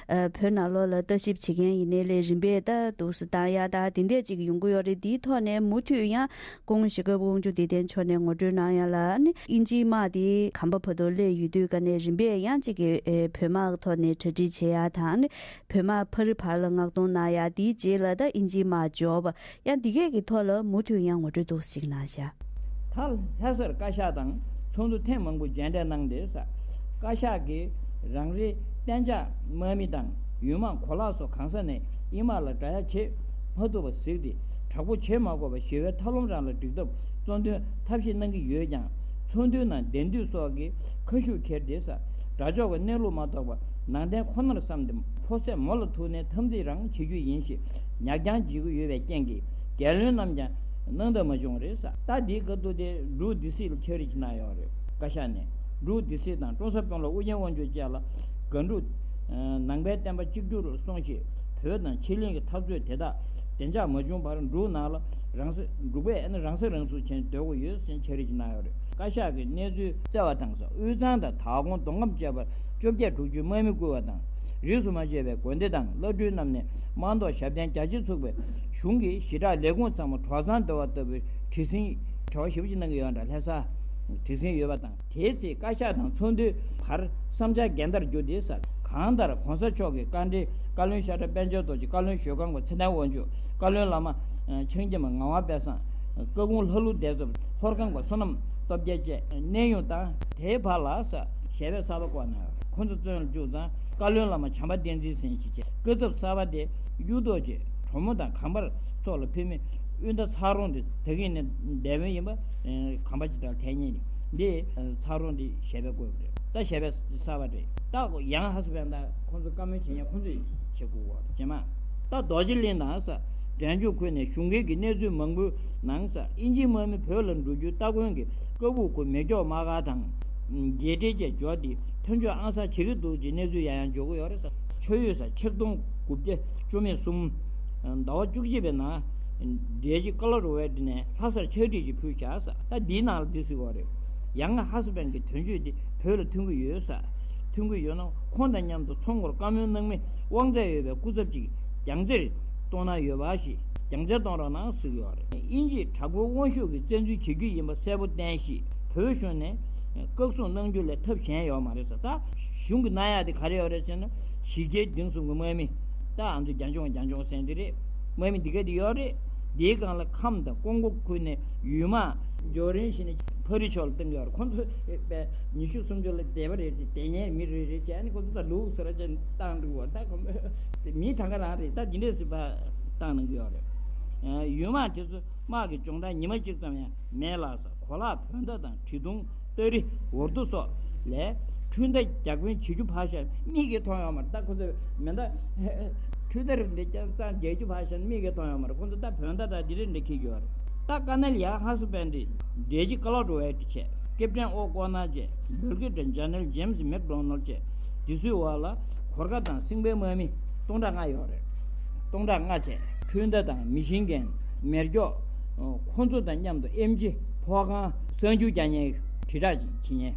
བོད་ནང་ལོགས་ལ་ལྟ་ཞིབ་བྱེད་མཁན་ཡིན་ནའི་ལས་རིམ་པས་ད་འདུག་སེ་བཏང་ཡ་ད་དེ་འདྲས་ཅིག་ཡོང་གི་ཡོད་རེད། དེའི་ཐོག་ནས་མུ་མཐུད་ཡང་སྐུ་ངོ་ཞྭ་སྒབ་དབང་ཕྱུག་བདེ་ལྡན་མཆོག་ནས་ངོ་སྤྲོད་གནང་ཡ་ལ་ནི་དབྱིན་ཇིའི་དམག་དེ་གམ་པ་བར་དུ་སླེབས་ཡོད་དུས་ཀ་ནས་རིམ་པས་ཡང་ཅིག་གི་བོད་དམག་ཐོག་ནས་གྲ་སྒྲིག་བྱེད་ཡ་དང་ནི། བོད་དམག་ཕ་རི་བར་ལ་མངགས་གཏོང་གནང་ཡ་དེའི་རྗེས་ལ་ད་དབྱིན་ཇིའི་དམག་འབྱོར་བ་ཡང་འདི་གས་ཀྱི་ཐོག་ལ་མུ་མཐུད་ཡང་ངོ་སྤྲོད་འདུག་ཞིག་གནང་བཞག་ད་ལྷ་སར་བཀའ་ཤག་དང་ཚོགས་འདུ་ཐེངས་མང་པོ་མཇལ་འཕྲད་གནང་སྟེ་ས། བཀའ་ཤག་གིས་རང་རེའི་གཏན་འཇགས་དམག་མི་དང་ཡུལ་དམག་གོ་ལག་སོགས་གང་ས་ནས་དབྱིན་དམག་ལ་དགྲ་ཡ་བྱེད་མ་ཐུབ་པ་གཟིགས་ཏེ་དྲག་པོ་བྱེད་མ་དགོས་པ་ཞི་བའི་ཐབས་ལམ་རང་ལ་སྒྲིག་ཐབས་གཙོ་འདོན་ཐབས་ཤེས་གནང་གི་ཡོད་ཀྱང་ཚོགས་འདུའི་ནང་གདན་དུས་སོགས་ཀྱི་ཁ་ཤུགས་ཁྱེར་ཏེ་ས། དགྲ་ཕྱོགས་ཀྱི་གནས་ལུགས་མ་རྟོགས་པར་ནང་བསྟན་ཁོ་ནར་བསམ་སྟེ་ཕོ་སྲས་མོ་ལ་ཐུག་ནས་འཐབ་འཛིང་རང་བྱེད་རྒྱུ་ཡིན་ཞེས་ཉག་རྐྱང་བྱེད་ཀྱི་ཡོད་པའི་རྐྱེན་གྱིས་རྒྱལ་བློན་རྣམས་ཀྱང་གནང་ཐབས་མ་བྱུང་བ་རེད་ས། ད་འདིའི་སྐབས་དུ་དེ་འབྲུག་སྡེ་སྲིད་ལ་ཕྱག་བྲིས་ཅིག་གནང་ཡོད་རེད། བཀའ་ཤག་ནས་འབྲུག་སྡེ་སྲིད་དང་ཀྲོང་གསར་དཔོན་སློབ་ཨུ་རྒྱན་དབང་ཕྱུག་བཅས་ལ་དགའ་འབྲུག་ནང་པའི་བསྟན་པ་གཅིག་གྱུར་སྲུང་ཆེད་བོད་དང་ཕྱི་གླིང་གི་འཐབ་རྩོད་དེ་དག་བདེ་འཇགས་མ་བྱུང་བར་འབྲུག་ནང་ལ་རང་ས་འབྲུག་པས་རང་སྲིད་རང་སྐྱོང་བྱེད་སྡོད་དགོས་ཡོད་ཟེར་ཕྱག་བྲིས་ཅིག་གནང་ཡོད་རེད། བཀའ་ཤག་གིས་གནས་ཚུལ་བསྩལ་བ་དང་། དབུས་གཙང་དང་དྭགས་ཀོང་མདོ་ཁམས་བཅས་པར་བཅོ་བརྒྱད་དྲུག་ཅུའི་དམག་མི་བསྐུལ་བ་དང་། རིས་སུ་མ་ཆད་པའི་དགོན་སྡེ་དང་བླ་སྤྲུལ་རྣམས་ནས་དམག་ཐོག་ཞབས་བརྟན་རྒྱ་ཆེ་ཚུགས་པའི་གཞུང་གི་ཞི་དྲག་ལས་ཁུངས་ཚང་མ་གྲོགས་ཚང་བསྡུ་བ་ལྟ་བུའི་བྲེལ་ཟིང་བྲེལ་བ་ཞེ་པོ་ཅིག་གནང་གི་ཡོད་འདྲ་ལྷ་ས་བྲེལ་ཟིང་ཡོད་པ་དང་། དེའི་ཚེ་བཀའ་ཤག་དང་ཚོགས་འདུའི་བར་བསམ་འཆར་འགལ་ཟླར་གྱུར་ཏེ་ས། གང་ལྟར་གོང་ས་མཆོག་གི་བཀའ་འདྲི་བཀའ་བློན་ཤ་ཁྲག་པཎ་ཆེན་རྡོ་རྗེ། བཀའ་བློན་ཞོལ་ཁང་པ་ཚེ་བརྟན་དབང་ཕྱུག། བཀའ་བློན་བླ་མ་ཆང་སྐྱེས་མ་ངག་དབང་དཔལ་བཟང་། བཀའ་དགོངས་ལྷ་ཀླུ་བདེ་ཚབ། ཧོར་ཁང་པ་བསོད་ནམས་སྟོབས་རྒྱལ་བཅས་གནས་དབྱུང་དང་། དེའི་བར་ལ་ས་ཞལ་པའི་གསར་པ་བསྐོར་གནང་ཡོད། ཁོང་ཚོ་བཙོན་ལ་བཅུག་ཙང་བཀའ་བློན་བླ་མ་བྱམས་པ་བསྟན་འཛིན་ཟེར་མཁན་ཞིག་བྱས། བཀའ་ཚབ་གསར་པ་དེ་གཡུ་ཐོག་ཅེས་གྲོ་མོ་དང་གམ་པར་སོགས་ལ་ཕུལ་མི་དབུས་མཐའ་ཚ་རོང་དེ་ད་གིན་ནས་འདས་པོ་ཡིན་པ། གམ་པ་ཅིག་དང་ཐལ་ཉེ་ནི་འདི་ཚ་རོང་དེ་ཞལ་པའི་བསྐོར་བ་རེད། ད་ཞལ་པའི་གསར་པ་རེད། ད་ཡང་ཧ་སི་པན་ད་ཁོང་ཚོ་བཀའ་མོལ་བྱེད་མཁན་ཁོང་ཚོས་བྱེད་དགོས་པ་རེད། རྗེས་མ་ད་རྡོ་རྗེ་གླིང་དང་ས་འབྲས་ལྗོངས་ཁུལ་ནས་ཞུགས་མཁན་གྱི་གནས་ཚུལ་མང་པོའི་ནང་ས་དབྱིན་ཇིའི་དམག་མི་བོད་ལ་འགྲོ་རྒྱུའི་སྟ་གོན་གྱི་ཀ་སྦུག་གུ་མེ་སྒྱོགས་དམག་སྒར་དང་། རྒྱས་འབྲེལ་བཅས་འབྱོར་ཏེ་མཐུན་སྦྱོར་ཨང་གསར་བྱེད་ཀྱི་འདུག་ཅེས་གནས་ཚུལ་ཡང་ཡང་འབྱོར་གྱི་ཡོད་རེད་ཟེར། ཆུ་ཡོས་ས་ཆིག་སྟོང་དགུ་བརྒྱ་བཅུ་མེད་གསུམ། ཟླ་བ་བཅུ་གཅིག་པའི་ནང་འབྲས་ཇི་ཀ་ལ་རོ་ཝེ་ཏི་ནས་ལྷ་སར་ཕྱག་བྲིས་ཅིག་ཕུལ་བཞག་ཟེར། ད་འདིའི་ནང་ལ་འདི་ཟེར་བ་རེད། ཡང་ཧ་སི་པན་གྱི་དོན་གཅོད་དེ་བོད་ལ་ཐོན་གྱི་ཡོད་ཟེར། ཐོན་གྱི་ཡོད་ན་ཁོང་དང་མཉམ་དུ་ཚོང་སྐོར་བཀའ་མོལ་གནང་མི་དབང་ཚད་ཡོད་པའི་སྐུ་ཚབ་ཅིག་རྒྱལ་རྩེར་གཏོང་གནང་ཡོད་པ་ཞིག་རྒྱལ་རྩེར་གཏོང་རོགས་གནང་ཟེར་གྱི་ཡོད་རེད། དབྱིན་ཇིས་དྲག་པོའི་དབང་ཤུགས་ཀྱིས་བཙན་འཛུལ་བྱེད་རྒྱུ་ཡིན་པ་གསལ་པོ་བསྟན་ཞིང་། བོད་གཞུང་ནས་བཀག་སྲུང་གནང་རྒྱུ་ལས་ཐབས་གཞན་ཡོད་མ་རེད་ཟེར། ད་གཞུང་གིས་གནང་ཡག་དེ་ག་རེ་ཡོད་རེད་ཟེར་ན། གཞིས་རྒྱལ་སྡིངས་གསུམ་གྱི་དམག་མི། ད་ང་ཚོ་རྒྱ་སྦྱོང་རྒྱ་སྦྱོང་ཟེར་འདི་རེད། དམག་མི་འདི་ག་དེ་ཡོད་རེད། དེའི་སྒང་ལ་ཁམས་དང་ཀོང་པོ་ཁུལ་ནས་ཡུལ་དམག་འབྱོར་རིན་བཞིན་ཕ་རི་ཕྱོགས་ལ་བཏང་གི་ཡོད་རེད། ཁོང་ཚོ་པས་ཉི་ཤུ་སུམ་ཅུ་ལ་བསྡད་པ་རེད་དེ། བསྡད་མཁན་མི་རེ་རེ་བྱས་ནས་ཁོང་ཚོ་ད་ལུག་སོ་ར་ཅན་བཏང་འདུག་བ། ད་ཁོང་མི་གྲངས་ཀ་རང་རེད། ད་འདི་འདྲས་སུ་ཕར་བཏང་གནང་གི་ཡོད་རེད། ཡུལ་དམག་དེ་ཚོ་དམག་གི་སྦྱོང་བརྡར་ཉི་མ་གཅིག་ཙམ་ཡང་མེད་ལགས་སོ། གོ་ལག་བོད་མདའ་དང་གྲི་མདུང་སྟ་རི་འོར་ཐུ་སོགས་ལས་འཕྲུལ་མདའ་རྒྱག་དཔོན་བྱེད་རྒྱུ་ཕར་བཞག་མིག་གིས་མཐོང་ཡོད་མ་རེད། ད་ཁོ་ཚོས་མེ་མདའ་འཕྲུལ་མདའ་རིགས་འདི་རྐྱང་རྐྱང་རྒྱག་རྒྱུ་ཕར་བཞག་མིག་གིས་མཐོང་ཡོད་མ་རེད། ཁོ་ཚོ་ད་བོད་མདའ་དང་འདི་རིགས་འདི་འཁྱེར་གྱི་ཡོད་རེད། ད་ཀ་ནལ་ཡ་ཧ་སི་པན་ཏི་འབྲས་ཇི་ཀ་ལོ་ཌོ་ཝེ་ཏི་བཅས་ཀེབ་ཏན་ཨོ་ཀོ་ནར་བཅས་བྷིལ་གྷེ་ཊི་ཇེ་ནེ་རལ་ཇེམ་སི་མེག་ཌོ་ནལ་བཅས་འདི་ཚོའི་འོག་ལ་གོར་ཁ་དང་སྲིང་བལ་དམག་མི་སྟོང་ཕྲག་ལྔ་ཡོད་རེད། སྟོང་ཕྲག་ལྔ་བཅས་འཕྲུལ་མདའ་དང་མི་ཤིན་གན་མེ་སྒྱོགས། ཁོ་ཚོ་དང་མཉམ་དུ་ཨེམ་ཆི་ཕོ་ཁང་གསང་རྒྱུ་རྒྱག་མཁན་དྲིལ་བསྒྲགས་བྱེད་མཁན་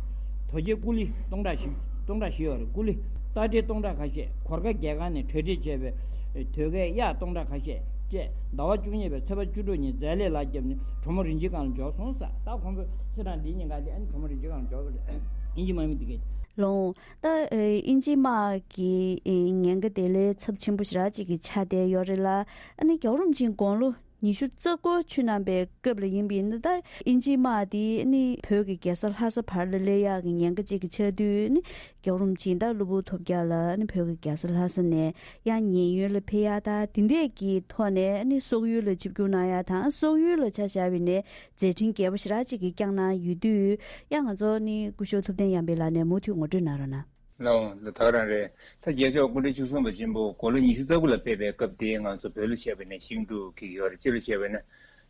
དོ་རྗེ་ཀུ་ལི་སྟོང་ཕྲག་བཞི་སྟོང་ཕྲག་བཞི་ཡོད་རེད། ཀུ་ལི་རྟ་དྲེལ་སྟོང་ཕྲག་ཁ་ཤས། གོར་ཁ་རྒྱལ་ཁང་ནས་གྲ་སྒྲིག་བྱས་པའི་དོས་སྐལ་གཡག་སྟོང་ཕྲག་ཁ་ཤས་བཅས་ཟླ་བ་བཅུ་གཉིས་པའི་ཚེས་པ་བཅུ་དྲུག་ཉིན་རྫ་ལས་ལག་བརྒྱབ་ནས་གྲོ་མོ་རིན་ཆེན་སྒང་ལ་འབྱོར་སོང་ཟེར། ད་ཁོང་ཚོ་ཚེས་གྲངས་འདིའི་ཉིན་ག་ལ་ཨ་ནི་གྲོ་མོ་རིན་ཆེན་སྒང་ལ་འབྱོར་བ་རེད། དབྱིན་ཇི་དམག་མི་འདི་གས། ལོང་། ད་ཨེ་དབྱིན་ཇིའི་དམག་གི་ཨེ་ཉེན་ཁ་དེ་ལས་ཚབས་ཆེན་པོ་ཞེ་དྲག་ཅིག་གི་ཆགས་བསྡད་ཡོད་རེད་ལ། ཨ་ནི་རྒྱལ་བ་རིན་པོ་ཆེ་དགུང་ལོ་ཉི་ཤུ་རྩ་དགུ་ཆུ་ནང་པའི་སྐབས་ལ་ཡིན་པ་ཡིན་ན། ད་དབྱིན་ཇིའི་དམག་དེ་ཨ་ནི་བོད་ཀྱི་རྒྱལ་ས་ལྷ་ས་བར་ལ་སླེབས་ཡག་གི་ཉེན་ཁ་ཅིག་གི་ཆགས་དུས། ཨ་ནི་རྒྱལ་བ་རིན་པོ་ཆེ་དང་གློ་བུར་ཐོབ་རྒྱག་ལ་ཨ་ནི་བོད་ཀྱི་རྒྱལ་ས་ལྷ་ས་ནས་ཡང་ཉེན་གཡོལ་ལ་ཕེབས་ཡག་དང་དེ་འདྲས་ཀྱི་ཐོག་ནས་ཨ་ནི་སོག་ཡུལ་ལ་ཆིབས་བསྒྱུར་གནང་ཡག་དང་སོག་ཡུལ་ལ་ཆ་བཞག་པ་ཡིན་ན་མཛད་འཕྲིན་རྒྱས་པོ་ཞེ་དྲག་ཅིག་གི་བསྐྱངས་གནང་ཡོད་དུས། ཡང་ང་ཚོ་ནི་སྐུ་ཞབས་ཐུབ་བསྟན་གཡང་འཕེལ་ལགས་ནས་མུ་མཐུད་ངོ་སྤྲོད་གནང་རོགས་གནང་། ལགས་འོང་། ད་ག་རང་རེད། ད་རྒྱལ་མཆོག་སྐུ་ཕྲེང་བཅུ་གསུམ་པ་ཆེན་པོ་དགུང་ལོ་ཉི་ཤུ་རྩ་དགུ་ལ་ཕེབས་པའི་སྐབས་དེ་ང་ཚོ་བོད་ལ་བྱས་པ་ཡིན་ན་ཤིང་འབྲུག་གི་ཡོད་རེད། སྤྱི་ལ་བྱས་པ་ཡིན་ན་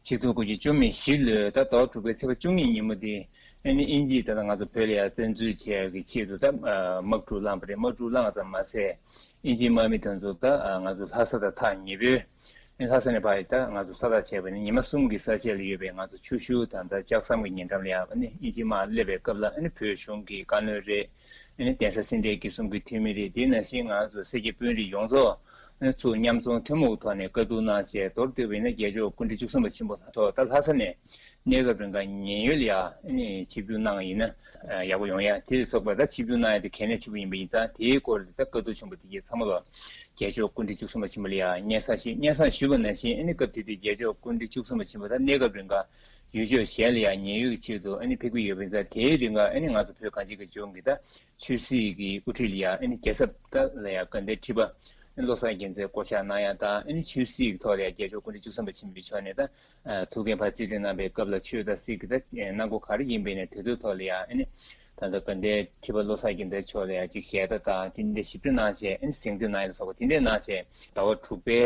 ཆིག་སྟོང་དགུ་བརྒྱ་བཅུ་མེད་བཞི་ལོའི་ད་ཟླ་བ་དྲུག་པའི་ཚེས་པ་བཅུ་གཉིས་ཉིན་མོ་དེ། ཨ་ནི་དབྱིན་ཇིས་ད་ལྟ་ང་ཚོ་བོད་ལ་ཡ་བཙན་འཛུལ་བྱེད་ཡག་གི་ཆེད་དུ་ད་དམག་འཁྲུག་བསླངས་པ་རེད། དམག་འཁྲུག་བསླངས་ཙམ་མ་ཟད། དབྱིན་ཇིའི་དམག་མི་དེ་ཚོ་ད་ང་ཚོ་ལྷ་ས་དང་ཐག་ཉེ་པོའི་ ལྷ་ས་ནས་ཕར་ད་ང་ཚོ་ས་ཐག་ཆད་པ་ནི་ཉི་མ་གསུམ་གྱི་ས་ཆ་ལ་ཡོད་པའི་ང་ཚོ་ཆུ་ཤུར་དང་ད་ལྕགས་ཟམ་གྱི་ཉེ་འགྲམ་ལ་ཡང་ཨ་ནི་དབྱིན་ཇིའི་དམག་སླེབས་པའི་སྐབས་ལ་ཨ་ནི་བོད་གཞུང་གི་བཀའ་བློན་རེད། ཨ་ནི་གདན་ས་སེ་འབྲས་དགེ་གསུམ་གྱི་འཐུས་མི་རེད། དེ་ནང་བཞིན་ང་ཚོ་སེར་སྐྱ་དཔོན་རིགས་ཡོངས་རྫོགས་ཨ་ནི་ཚུར་མཉམ་འཛོམས་ཐུན་མོང་གི་ཐོག་ནས་བཀའ་བསྡུར་གནང་བྱས། མདོར་བསྡུས་པ་ཡིན་ན་རྒྱལ་མཆོག་སྐུ་ཕྲེང་བཅུ་གསུམ་པ་ཆེན་པོ་མཆོག་ད་ལྷ་ས་ནས་གནས་སྐབས་རིང་ག་ཉེན་གཡོལ་ལ་ཡ་ཨ་ནི་ཆིབས་བསྒྱུར་གནང་བ་ཡིན་ན་ཡག་པོ་ཡོང་ཡ། དེ་ལ་སོགས་པ་ད་ཆིབས་བསྒྱུར་གནང་ཡ་དེ་གལ་གནད་ཆེན་པོ་ཡིན་པ་ཡིན་ཙང་། དེའི་སྐོར་ལ་ད་བཀའ་བསྡུར་ཆེན་པོ་དེ་གའི་ཚང་མ་ལ་རྒྱལ་མཆོག་སྐུ་ཕྲེང་བཅུ་གསུམ་པ་ཆེན་པོ་ལ་ཡ་སྙན་སེང་ཞུས། སྙན་སེང་ཞུས་པ་ནང་བཞིན་ཨ་ནི་སྐབས་དེ་དུས་རྒྱལ་མཆོག་སྐུ་ཕྲེང་བཅུ་གསུམ་པ་ཆེན་པོ་ད་གནས་སྐབས་རིང་ག་ཡུལ་ཕྱོགས་གཞན་ལ་ཡང་ཉེན་གཡོལ་གྱི་ཆེད་དུ་ཨ་ནི་ཕེབས་ཀྱི་ཡོད་པ་ཡིན་ཙང་། དེའི་རིང་ལ་ཨ་ནི་ང་ཚོ་བོད་གངས་ཅན་གྱི་ལྗོངས་ཀྱི་ད་ཆོས་སྲིད་ཀྱི་དབུ་ཁྲིད་ལ་ཡང་ཨ་ནི་རྒྱལ་ཚབ་ད་ལ་ཡང་དགའ་ལྡན་ཁྲི་པ་བློ་བཟང་རྒྱལ་མཚན་བསྐོ་གཞག་གནང་ཡ་དང་། ཨ་ནི་ཆོས་སྲིད་ཀྱི་ཐོག་ལ་ཡང་རྒྱལ་མཆོག་སྐུ་ཕྲེང་བཅུ་གསུམ་པ་ཆེན་པོའི་མཆོག་ནས་ད་ཐུགས་འགན་ཕར་རྩིས་སྤྲོད་གནང་པའི་སྐབས་ལ་ཆོས་དང་སྲིད་ཀྱི་ད་གནང་སྒོ་ག་རེ་ཡིན་པ་ཡིན་ནའི་དེ་ཚོའི་ཐོག་ལ་ཡང་ཨ་ནི་ད་ལྟ་དགའ་ལྡན་ཁྲི་པ་བློ་བཟང་རྒྱལ་མཚན་མཆོག་ལ་ཡང་ཅིག་ཞལ་ཏ་དང་དེ་འདྲ་ཞིབ་ཕྲ་གནང་བྱས། ཨ་ནི་གཟེངས་བསྟོད་གནང་ཡ་ལ་སོགས་པ་དེ་འདྲ་གནང་བྱས། ཟླ་བ་དྲུག་པའི་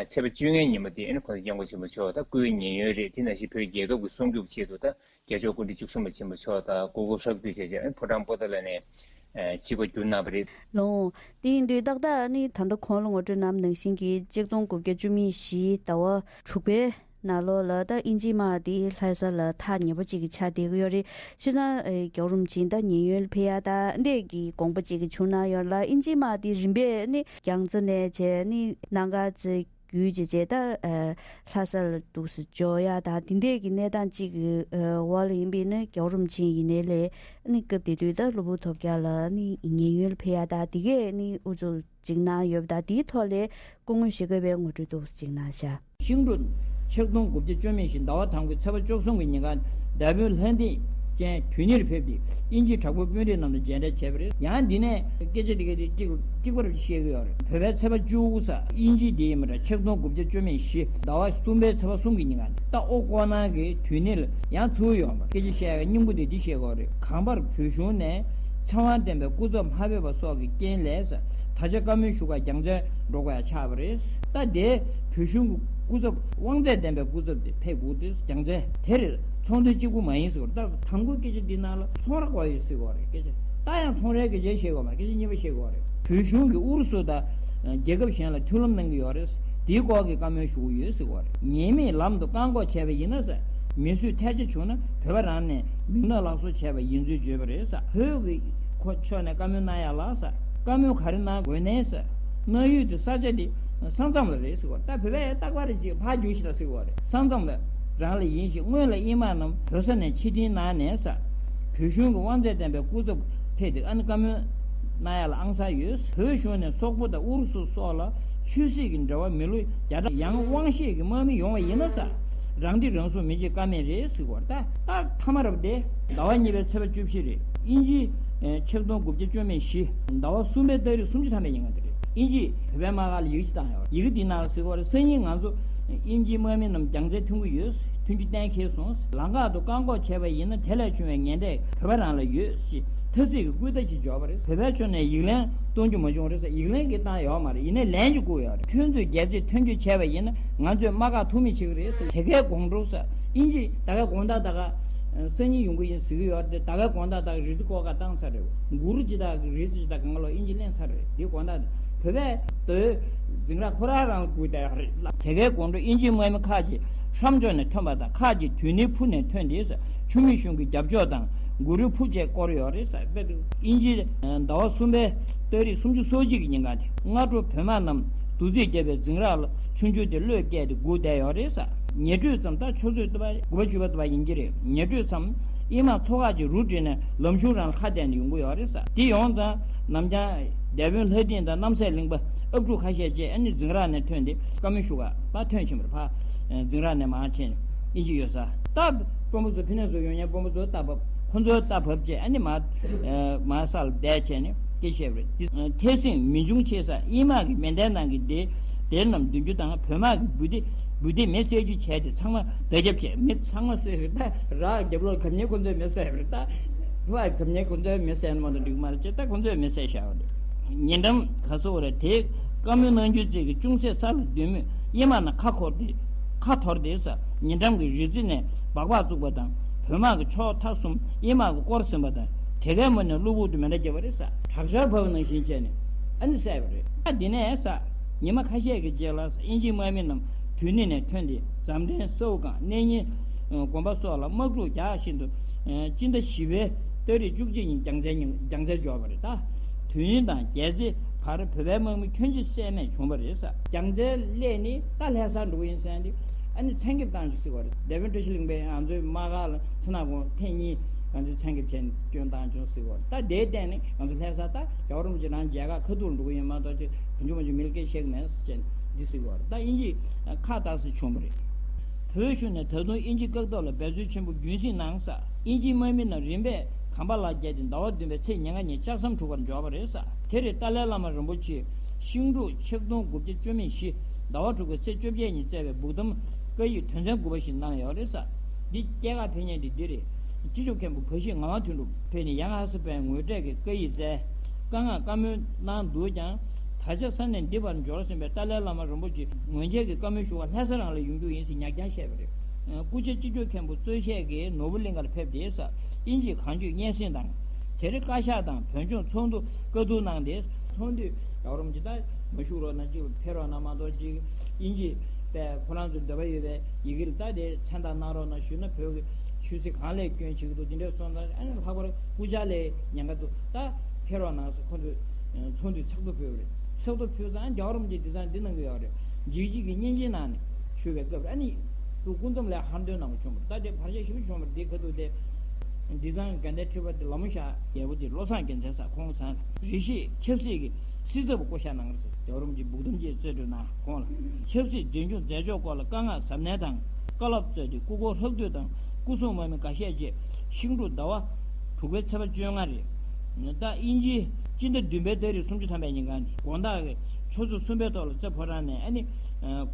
ཚེས་པ་བཅོ་ལྔའི་ཉིན་མོ་དེ་ཨ་ནི་ཁོང་ཚོ་སྐྱབས་མགོན་ཆེན་པོ་མཆོག་དང་སྐུའི་ཉེན་གཡོལ་རེད། དེ་ནང་བཞིན་བོད་རྒྱལ་ཁབ་ཀྱི་སྲུང་སྐྱོབ་ཆེད་དུ་ད་རྒྱལ་མཆོག་སྐུ་ཕྲེང་བཅུ་གསུམ་པ་ཆེན་པོ་མཆོག་དང་སྐུ་ངོ་ཧྲག་བསྡུས་བྱས་བྱས་ཨ་ནི་ཕོ་བྲང་པོ་ཏཱ་ལ་ནས་ཨ་ཆིབས་ཁ་བསྒྱུར་གནང་བ་རེད། ལོ། དེ་ཡིན་དུས་ཏག་ཏག་ཨ་ནི་ད་ལྟ་གོང་ལ་ངོ་སྤྲོད་གནང་བ་ནང་བཞིན་གྱི་ཆིག་སྟོང་དགུ་བརྒྱ་བཅུ་མེད་བཞི་ཟླ་བ་དྲུག་པའི་ནང་ལོགས་ལ་ད་དབྱིན་ཇིའི་དམག་དེ་ལྷ་ས་ལ་ཐག་ཉེ་པོ་ཅིག་གི་ཆ་བསྡད་ཀྱི་ཡོད་རེད། བྱས་ཙང་ཨེ་རྒྱལ་བ་རིན་པོ་ཆེ་ད་ཉེན་གཡོལ་ཕེབས་ཡ་ད་འདས་ཀྱི་དགོངས་པ་ཅིག་གི་བྱུང་གནང་ཡོད་ལ། དབྱིན་ཇིའི་དམག་དེ་རིམ་པས་ནི་རྒྱལ་རྩེ་ནས་བྱས་ནི་སྣ་དགའ་རྩེ་བརྒྱུད་བྱས་བྱས་ད་ཨེ་ལྷ་ས་ལ་འདུག་སེ་འབྱོར་ཡ་ད་དེ་འདས་ཀྱི་གནས་སྟངས་ཅིག་གི་ཨེ་འོག་ལ་ཡིན་པས་ནི་རྒྱལ་བ་རིན་པོ་ཆེ་ཡིན་ནའི་ལས་ནི་སྐབས་དེ་དུས་ད་སློབ་བུ་ཐོབ་རྒྱལ་ལ་ནི་ཉེན་གཡོལ་ཕེབས་ཡ་ད་དེ་གས་ནི་ཨུ་ཚུགས་ཅིག་གནང་ཡོད་པ་དང་། དེའི་ཐོག་ལས་སྐུ་ངོ་ཞི་རྒོད་པའི་ངོ་སྤྲོད་འདུག་ཅིག་གནང་ཤག་ཤིང་འབྲུག་ཆིག་སྟོང་དགུ་བརྒྱ་བཅུ་མེད་བཞི་ཟླ་བ་དང་པོའི་ཚེས་པ་བཅུ་གསུམ་གྱི་ཉིན་ཀ་མདའ་དཔོན་ལྷ་ལྡན་ཅན་དུས་ནིར་ཕེབས་ཏེ་དབྱིན་ཇིའི་དྲག་པོའི་དཔོན་རིགས་རྣམས་དང་མཇལ་འཕྲད་བྱས་པ་རེད། ཡང་འདི་ནས་སྐད་ཆ་འདི་ག་དེ་གཅིག་གཅིག་པར་བཤད་ཀྱི་ཡོད་རེད། བོད་པའི་ཚེས་པ་བཅུ་དགུ་ས་དབྱིན་ཇིའི་འདི་ཡིན་པ་འདྲ། ཆིག་སྟོང་དགུ་བརྒྱ་བཅུ་མེད་བཞི་ཟླ་བ་གསུམ་པའི་ཚེས་པ་གསུམ་གྱི་ཉིན་ཀ་ད་ཨོ་ཀོ་ནང་གི་དུས་ནིར་ཡང་ཚུར་ཡོང་བ་སྐད་ཆ་བཤད་ཡ་སྙིང་པོ་དེ་འདི་བཤད་དགོས་རེད། གང་པར་བོད་གཞུང་ནས་ཚེ་དབང་བསྟན་པའི་སྐུ་ཚབ་མ་ཕེབས་པ་སོགས་ཀྱི་རྐྱེན་ལས་ད་ཆ་བཀའ་མོལ་ཞུ་གར་རྒྱལ་རྩེ་འགྲོ་དགོས་ཡ་ཆགས་པ་རེད། ད་དེ་བོད་གཞུང་གི་སྐུ་ཚབ་དབང་ཚད་ལྡན་པའི་སྐུ་ཚབ་དེ་ཕེབས་དགོས་དུས་རྒྱལ་རྩེ་དེ་རེད། ཚོགས་འདུ་གཅིག་པུ་མ་ཡིན་ཟེར་བ་རེད། ད་དང་པོའི་སྐད་ཆ་འདི་ནང་ལ་ཚོང་ར་དགོས་ཡོད་ཟེར་དགོས་རེད། སྐད་ཆ་ད་ཡང་ཚོང་རའི་སྐད་ཆ་བཤད་དགོས་མ་རེད། སྐད་ཆ་གཉིས་པ་བཤད་དགོས་རེད། བོད་གཞུང་གིས་ཨུ་རུ་སུ་དང་རྒྱལ་ཁབ་གཞན་ལ་མཐུན་ལམ་གནང་གི་ཡོད་རེད། དེའི་སྐོར་གྱི་བཀའ་མོལ་ཞུ་གི་ཡོད་ཟེར་གྱི་ཡོད་རེད། ཉེས་མེད་ལམ་དུ་བཀག་འགོག་བྱས་པ་ཡིན་ན་ཟེར། མི་གསོད་ཐལ་ཆ་བྱུང་ན་བོད་པ་རང་ནས་མིང་ནག་ལག་བསུབ་བྱས་པ་ཡིན་ཚུལ་བརྗོད་པ་རེད་ཟེར། བོད་ཀྱི་ཁོ་ཕྱོགས་ནས་བཀའ་མོལ་གནང་ཡ་ལ་ཟེར། བཀའ་མོལ་ག་རེ་གནང་དགོས་ནའི་ཟེར། གནང་ཡུལ་དེ་ས་ཆ་དེ་ས་མཚམས་ལ་རེད་ཟེར་གྱི་ཡོད་རེད། ད་བོད་པས་རྟག་པར་ཅིག་ཕར་རྒྱུགས་ཤིག་ལ་ཟེར་གྱི་ཡོད་རེད། ས་མཚམས་ལ་རང་ལ་ཡིན་ཞིང་། སྔོན་ལ་དབྱིན་དམག་རྣམས་བོད་ས་ནས་ཕྱིར་འཐེན་གནང་ནས་ཟེར། བོད་གཞུང་གི་དབང་ཚད་ལྡན་པའི་སྐུ་ཚབ་ཕེབས་ཏེ་ཨ་ནི་བཀའ་མོལ་གནང་ཡ་ལ་ཨང་གསར་ཡོད། བོད་གཞུང་ནས་སོག་པོ་དང་ཨུ་རུ་སུ་སོགས་ལ་ཆོས་སྲིད་ཀྱི་འབྲེལ་བ་མི་ལོ་བརྒྱ་ཕྲག་ཡང་དབང་ཤེད་ཀྱི་དམག་མི་ཡོང་བ་ཡིན་ན་ཟེར། རང་སྡེ་རང་སྲུང་མི་བྱེད་ཀ་མེད་རེད་ཟེར་གྱི་ཡོད་རེད། ད་ད་མཐའ་མ་རབ་སྟེ་ཟླ་བ་གཉིས་པའི་ཚེས་པ་བཅུ་བཞི་རེད། དབྱིན་ཇི་ཆིག་སྟོང་དགུ་བརྒྱ་བཅུ་མེད་བཞི་ཟླ་བ་གསུམ་པའི་ཏ་རིག་སུམ་ཅུ་ཐམ་པའི་ཉིན་ཀ་དེ་རེད། དབྱིན་ཇིས་བོད་པའི་དམག་སྒར་ལ་ཡི་གེ་ཅིག་བཏང་ཡོད་རེད། ཡི་གེ་འདིའི་ནང་ལ་ཟེར་གྱི་ཡོད་རེད། སང་ཉིན་ང་ཚོ་དབྱིན་ཇིའི་དམག་མི་རྣམས་རྒྱལ་རྩེར་ཐོན་གྱི་ཡོད། མཐུན་རྒྱུ་གཏན་འཁེལ་སོང་། ལམ་ཁ་དུ་བཀག་འགོག་བྱས་པ་ཡིན་ན་དེ་ལས་བྱུང་བའི་ངན་འབྲས་བོད་པ་རང་ལ་ཡོད་ཅེས་ཐ་ཚིག་གི་སྐུལ་བརྡ་ཅིག་འབྱོར་བ་རེད། བོད་པའི་ཕྱོགས་ནས་ཡིག་ལན་གཏོང་རྒྱུ་མ་བྱུང་རེད་ཟེར། ཡིག་ལན་གྱི་བཏང་ཡོད་མ་རེད། ཡིན་ནའི་ལན་ཅིག་བསྐུར་ཡོད་རེད། ཁྱོད་ཚོས་རྒྱལ་རྩེར་ཐོན་རྒྱུ་བྱས་པ་ཡིན་ན་ང་ཚོས་དམག་བཀག་ཐུབ་མི་བྱེད་ཀྱི་རེད་ཟེར། དེ་གའི་དགོང་དྲོ་ཟེར། དབྱིན་ཇི་ད་གའི་དགོང་དག་ད་ག་སང་ཉིན་ཡོང་གི་ཡིན་ཟེར་གྱི་ཡོད་རེད། ད་གའི་དགོང་དག་ད་ག་རི་རྩེ་སྐོར་ག་བཏང་ཚར་རེད། གུ་རུ་ཇི་ལྟར་རི་རྩེ་ཇི་ལྟར་གང་ལོ་དབྱིན་ཇི་ལེན་ཚར་རེད། དེ་དགོང་དག་བོད་པའི་དོའི་འཛིང་རགས་ཁོ་རང་རང་བསྐུལ་བསྡད་ཡོད་རེད། དེ་གའི་དགོང་དྲོ་དབྱིན་ཇིའི་དམག་མི་ཁག་ཅིག་ཧྲམ་ཕྱོགས་ནས་ཐོན་པ་དང་། ཁག་ཅིག་དུས་ནིར་ཕུ་ནས་ཐོན་ཏེ་ཟེར། ཆུ་མིག་གཞུང་གི་རྒྱབ་ཕྱོགས་དང་གུ་རུའི་ཕུ་བཅས་བསྐོར་ཡོད་རེད་ཟེར། དཔེ་དེ་དབྱིན་ཇིའི་ཟླ་བ་གསུམ་པའི་ཏ་རིག་སུམ་ཅུ་སོ་གཅིག་གི་ཉིན་ཀ་དེ་སྔ་དྲོ་བོད་དམག་རྣམས་རྡོ་རྩིག་བརྒྱབ་པའི་འཛིང་རགས་ལ་ཆུང་ཆུང་དེ་བློས་བཀལ་ཏེ་སྒུག་བསྡད་ཡོད་རེད་ཟེར། ཉལ་ཁྲོས་མཚམས་ད་ཆུ་ཚོད་ལྔ་པ་དགུ་པ་བཅུ་པ་དུ་བ་ཡིན་གྱི་རེད། ཉལ་ཁྲོས་མཚམས་དབྱིན་དམག་ཚོ་ཁག་ཅིག་རུ་བསྒྲིགས་ནས་ལམ་གཞུང་རང་ལ་ཁ་གཏད་ནས་ཡོང་གི་ཡོད་རེད་ཟེར། དེ་ཡོང་ཙང་ནམ་རྒྱང་རྒྱལ་དཔོན་ལྷ་ལྡན་དང་རྣམ་སྲས་གླིང་པ་ཨབ་ཕྲུག་ཁ་ཤས་བཅས་ཨ་ནི་འཛིང་རགས་ནས་ཐོན་ཏེ་བཀའ་མོལ་ཞུ་ག་ཕར་ཐོན་ཕྱིན་པ་རེད། ཕར་འཛིང་རགས་ནས་མར་ཕྱིན་དབྱིན་ཇི་ཡོད་ས། ད་དཔོན་པོ་ཚོ་ཕི་ནས་ཚོ་ཡོང་མཁན་དཔོན་པོ་ཚོ་རྟ་བབས། ཁོ་ཚོའི་རྟ་བབས་བྱས་ཨ་ནི་མར་མར་ས་ལ་བསྡད་བྱས་ནས་སྐད་བཤད་པ་རེད། འདི་ཐེ་སྲིང་མི་འབྱུང་ཆེ་ས། དབྱིན་དམག་གི་མེ་མདའི་ནང་གི་སྡེ་སྡེར་རྣམས་འདོན་རྒྱུ་དང་། བོད་དམག་གི་འབུད་སྡེ་འབུད་སྡེ་མེ་བསད་རྒྱུ་བྱས་ཏེ་ཚང་མ་བརྡ་ཁྱབ་བྱས། མེ་ཚང་མ་བསད་རེད། ད་རག་རྒྱབ་ལོགས་གབ་ཉེ་ཁོ་ཚོས་མེ་བསད་པ་རེད། ད་ཕ་གབ་ཉེ་ཁོ་ཚོས་མེ་བསད་ན་མ་གཏོགས་འགྲིག་མ་རེད་ཅེས་ད་ཁོ་ཚོས་མེ་བསད་བཞག་པ་རེད། ཉེ་འགྲམ་ག་སོ་རེད། དེའི་བཀའ་མོལ་གནང་རྒྱུ་བཅས་ཀྱི་ཅུང་ཟད་ས་ལ་སྡོད་མུས་དབྱིན་དམག་རྣམས་ཁ་འཁོར་ཏེ་ཁ་འཐོར་ཏེ་ས་ཉེ་འགྲམ་གྱི་རི་རྩེ་ནས་སྦག་སྦག་བཙུགས་པ་དང་། བོད་དམག་གི་ཕྱོགས་མཐའ་གསུམ་དབྱིན་དམག་གིས་བསྐོར་ཟིན་པ་དང་། དེ་གའི་མུ་ནས་གློ་བུར་དུ་མེ་མདའ་བརྒྱབ་པ་རེད་ས། དྲག་ཆར་བབས་ནང་བཞིན་བྱས་ནས་ཨ་ནི་བསད་པ་རེད། ཨ་འདི་ནས་ས་ ཉི་མ་ཁ་ཤས་ཀྱི་རྗེས་ལ་དབྱིན་ཇིའི་དམག་མི་རྣམས་དུད་སྣེ་ནས་ཐོན་ཏེ་འཛམ་ཐང་སོའུ་སྒང་གནས་རྙིང་དགོན་པ་སོགས་ལ་དམག་འཁྲུག་རྒྱག་བཞིན་དུ་སྤྱི་ཟླ་བཞི་པའི་ཏ་རིག་བཅུ་གཅིག་ཉིན་རྒྱལ་རྩེ་ཉིན་རྒྱལ་རྩེ་འབྱོར་བ་རེད། ད་དུས་ཡུན་དང་རྒྱལ་རྩེ་བར་བོད་པའི་དམག་མི་ཁྱོན་ཆེ་བསད་རྨས་བྱུང་བ་རེད་ས། རྒྱལ་རྩེ་སླེབས་ནས་ད་ལྷ་སར་འགྲོ་གི་ཡིན་ཟེར་ཏེ་ཨ་ནི་མཚན་འགེབས་བཏང་ཆོག་ཟེར་བ་རེད། སྡེ་དཔོན་བཀྲ་ཤིས་གླིང་པས་ང་ཚོའི་དམག་སྒར་ལ་མཚན་ནག་གོང་ཐེངས་གཉིས་ང་ཚོས་མཚན་འགེབས་བྱས་ནས་སྐྱོན་བཏང་ཆོག་ཟེར་བ་རེད། ད་དེའི་སྟེང་ནས་ང་ཚོ་ལྷ་སར་ད་རྒྱལ་བ་རིན་པོ་ཆེ་རང་མཇལ་ཁ་ཁ་ཐུག་འགྲོ་གི་ཡིན་མ་གཏོགས་ཅིག་གང་བྱུང་མང་བྱུང་མི་ལ་སྐད་ཆ་བཤད་གི་མེད་ཟེར་བྱས་ནས་འདི་ཟེར་གི་ཡོད་རེད། ད་དབྱིན་ཇི་ཁ་བཏགས་སེ་བྱུང་བ་རེད། བོད་གཞུང་ནས་ད་དུང་དབྱིན་ཇི་བཀག་སྡོམ་ལ་འབད་བརྩོན་ཆེན་པོ་རྒྱུན་བསྲིངས་གནང་ས། དབྱིན་ཇིའི་དམག་མི་རྣམས་རིམ་པས་གམ་པ་ལ་བརྒྱབ་སྟེ་ཟླ་བ་བདུན་པའི་ཚེས་ཉེར་ལྔ་ཉིན་ལྕགས་ཟམ་འཁྲུག་པར་འབྱོར་བ་རེད་ས། དེ་རིང་ཏཱ་ལའི་བླ་མ་རིན་པོ་ཆེ་ཤིང་འབྲུག་ཆིག་སྟོང་དགུ་བརྒྱ་བཅུ་མེད་བཞི་ཟླ་བ་དྲུག་པའི་ཚེས་བཅོ་བརྒྱད་ཉིན་བསྩལ་བའི་སྦུག་དམ་བཀའ་ཡིག་དོན་ཚན་དགུ་པ་ཞིག་གནང་ཡོད་རེད་ས། འདི་སྐྱེས་སྐར་ཕེབས་མཁན་དེ་འདི་རེད། སྤྱི་ཁྱབ་མཁན་པོ་བཀྲ་ཤིས་ངག་དབང་དོན་གྲུབ་ཕེབས་ནས་ཡང་ཧ་སི་པན་ངོ་སྤྲོད་ཀྱི་བཀའ་ཡིག་སྩལ། བཀའ་མངགས་བཀའ་མོལ་གནང་འདུག་ཀྱང་། ད་ཆ་ས་གནས་འདི་བར་འབྱོར་ཟིན་པའི་ཏཱ་ལའི་བླ་མ་རིན་པོ་ཆེ་ངོས་འཛིན་གྱི་བཀའ་མོལ་ཞུ་བར་ལྷ་ས་རང་ལ་ཡོང་རྒྱུ་ཡིན་ཟེར་ཉག་རྐྱང་བཤད་པ་རེད། སྐུ་ཕྱྭ་སྤྱི་ཁྱབ་མཁན་པོ་གཙོས་བཤད་ཀྱིས་ནོར་བུ་གླིང་ཁར་ཕེབས་ཏེ་ས་དབྱིན་ཇིའི་གངས་ལྗོངས་སྙན་སེང་དང་། དེ་རིང་བཀའ་ཤག་དང་བོད་ལྗོངས་ཚོགས་འདུ་བཀའ་བསྡུར་གནང་སྟེ། ཚོགས་འདུས་རྒྱལ་བ་རིན་པོ་ཆེ་ད་མ་བཞུགས་རོགས་གནང་། གཅིག་ཕེབས་རོགས་གནང་མ་གཏོགས་གཅིག་དབྱིན་ཇི་པས་ཁོ་རང་ཚོའི་འདོད་པ་ཡོད་པའི་ཡི་གེ་ལ་ད་དེ་མཚན་རྟགས་གནང་རོགས་གནང་ཞུས་ན་བོད་ཀྱི་ཆོས་སྲིད་གང་ལ་སྐྱོན་བྱེད་ཀྱི་འདུག་འདི་འདྲའི་སོང་ཙང་ཨ་ནི་ལྷག་པར་སྐུ་ཕྱྭ་ལ་ཉེན་ཁ་འདུག་ད་ཕེབས་རོགས་གནང་ཟེར་ཁོ་ཚོས་ཚོགས་འདུའི་ཚོགས་འདུ་ཕུལ་བ་རེད། ཚོགས་འདུ་ཕུལ་ཙང་རྒྱལ་བ་རིན་པོ་ཆེས་འདི་ཚང་འདི་གནང་གི་ཡོད་རེད། འཇིགས་བྱེད་ཀྱི་བསྙེན་ཆེན་གནང་ནས་མཆོད་པའི་སྐབས་རེད། ཨ་ནི་སྐུ་མཚམས་ལ་ཧར་འདོན་གནང་བ་བྱུང་བ་རེད། ད་དེ་བར་ཆད་ཞེ་པོ་བྱུང་བ་རེད། འདི་ཁ་ཐུག་དེ་འདི་ཚང་དགའ་ལྡན་ཁྲི་པ་འདི་ལ་མོ་ཤག་རྒྱལ་པོ་འདི་བློ་བཟང་རྒྱལ་མཚན་ས་ཁོང་ཚང་ལ་རེ་ཞིག་ཆབ་སྲིད་ཀྱི་སྲིད་ཚབ་བསྐོ་བཞག་གནང་རེད། རྒྱལ་བ་རིན་པོ་ཆེ་སྦུག་དམ་གྱི་རྩིས་སྤྲོད་གནང་ཁོང་ལ་ཆབ་སྲིད་འཛིན་སྐྱོང་མཛད་ཕྱོགས་སྐོར་ལ་བཀའ་མངགས་གཟབ་ནན་དང་བཀའ་སློབ་སྩལ་ཏེ་སྐུ་འཁོར་ལྷག་བསྡུས་དང་སྐུ་སྲུང་དམག་མི་འགའ་ཤས་བཅས་ཤིང་འབྲུག་ཟླ་བ་དྲུག་པའི་ཚེས་པ་བཅོ་ལྔ་རེད། ད་དབྱིན་ཇིའི་སྤྱི་ཟླ་བདུན་པའི་ཏ་རིག་སུམ་ཅུ་ཐམ་པའི་ཉིན་གང་ནི་དགོང་དག་གི་ཆུ་ཚོད་གསུམ་པའི་ཐོག་ལ་རྩེ་ཕོ་བྲང་ནས་ཨ་ནི་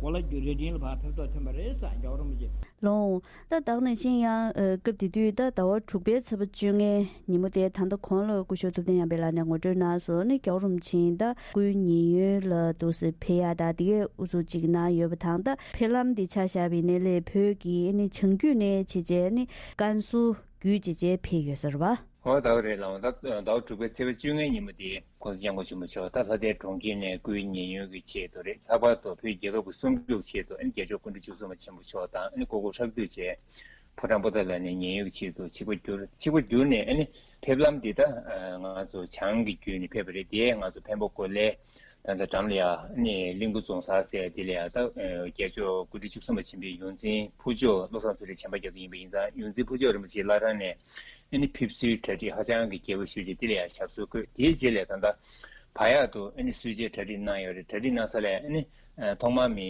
གོ་ལ་རྒྱུད་རྭ་སྒྲེང་ལ་ཕར་ཕེབས་ཐོག་ཐོན་པ་རེད་ས། རྒྱལ་བ་རིན་པོ་ཆེ། ལོང་། ད་ད་ག་ནང་བཞིན་ཡང་སྐབས་དེ་དུས་ད་ཟླ་བ་དྲུག་པའི་ཚེས་པ་བཅོ་ལྔའི་ཉིན་མོ་དེ་ད་ལྟ་གོང་ལ་སྐུ་ཞབས་ཐུབ་བསྟན་དབྱངས་པའི་ལགས་ནས་ངོ་སྤྲོད་གནང་སོང་། ནི་རྒྱལ་བ་རིན་པོ་ཆེ་ད་སྐུའི་ཉེ་ཡོན་ལ་འདུག་སེ་ཕེབས་ཡ་ད་དེ་གའི་ཨུ་ཚུགས་ཅིག་གནང་ཡོད་པ་དང་། ད་ཕེབས་ལམ་དེ་ཆ་བཞག་པ་ཡིན་ན་ལས་བོད་ཀྱི་ནི་བྱང་རྒྱུད་ནས་བྱས་རྗེས་ནི་ཀན་སུའུ་བརྒྱུད་བྱས་རྗེས་ཕེབས་ཡོད་ས་རེད་པ། ཨོ་ད་ག་རེད་ལགས། ད་ཟླ་བ་དྲུག་པའི་ཚེས་པ་བཅོ་ལྔའི་ཉིན་མོ་དེ། ༸གོང་ས་༸སྐྱབས་མགོན་ཆེན་པོ་མཆོག་ད་ལྷ་ལྡན་གྲོང་ཁྱེར་ནས་སྐུའི་ཉེ་ཡོན་གྱི་ཆེད་དུ་རེད། ལྷག་པར་དུ་བོད་རྒྱལ་ཁབ་ཀྱི་སྲུང་སྐྱོབ་ཆེད་དུ་ཨ་ནི་རྒྱལ་མཆོག་སྐུ་ཕྲེང་བཅུ་གསུམ་པ་ཆེན་པོ་མཆོག་དང་ཨ་ནི་སྐུ་འཁོར་ལྷག་བསྡུས་བཅས་ཕོ་བྲང་པོ་ཏཱ་ལ་ནས་ཉེ་ཡོན་གྱི་ཆེད་དུ་ཆིབས་པ་བསྒྱུར། ཆིབས་པ་བསྒྱུར་ནས་ཨ་ནི་ཕེབས་ལམ་འདི་ད་ང་ཚོ་བྱང་གི་བརྒྱུད་ནས་ཕེབས་པ་རེད། དེ་ང་ཚོ་འཕན་པོ་གོ་ལའི་ད་ལྟ་འགྲམ་ལ་ཡ་ཨ་ནི་གླིང་བུ་རྫོང་གསར་ཟེར་དེ་ལ་ཡ་ད་རྒྱལ་མཆོག་སྐུ་ཕྲེང་བཅུ་གསུམ་པ་ཆེན་པོའི་ཡོངས་འཛིན་ཕུར་ལྕོག་བློ་བཟང་མཐོ་རིས་བྱམས་པ་རྒྱ་མཚོ་ཡིན་པ་ཡིན་ཙང་། ཡོངས་འཛིན་ཕུར་ལྕོག་རིན་པོ་ཆེའི་བླ་བྲང་ནས་ཨ་ནི་ཕེབས་བསུའི་གྲ་སྒྲིག་ཧ་ཅང་གི་རྒྱས་པོ་ཞུས་རྗེས་དེ་ལ་ཡང་ཞབས་སོར་བཀོད། དེའི་རྗེས་ལ་ད་ལྟ་བག་ཡག་ཏུ་ཨ་ནི་གསོལ་ཇའི་གྲ་སྒྲིག་གནང་ཡོད་རེད། གྲ་སྒྲིག་གནང་ས་ལ་ཨ་ནི་ཐོག་མར་མི་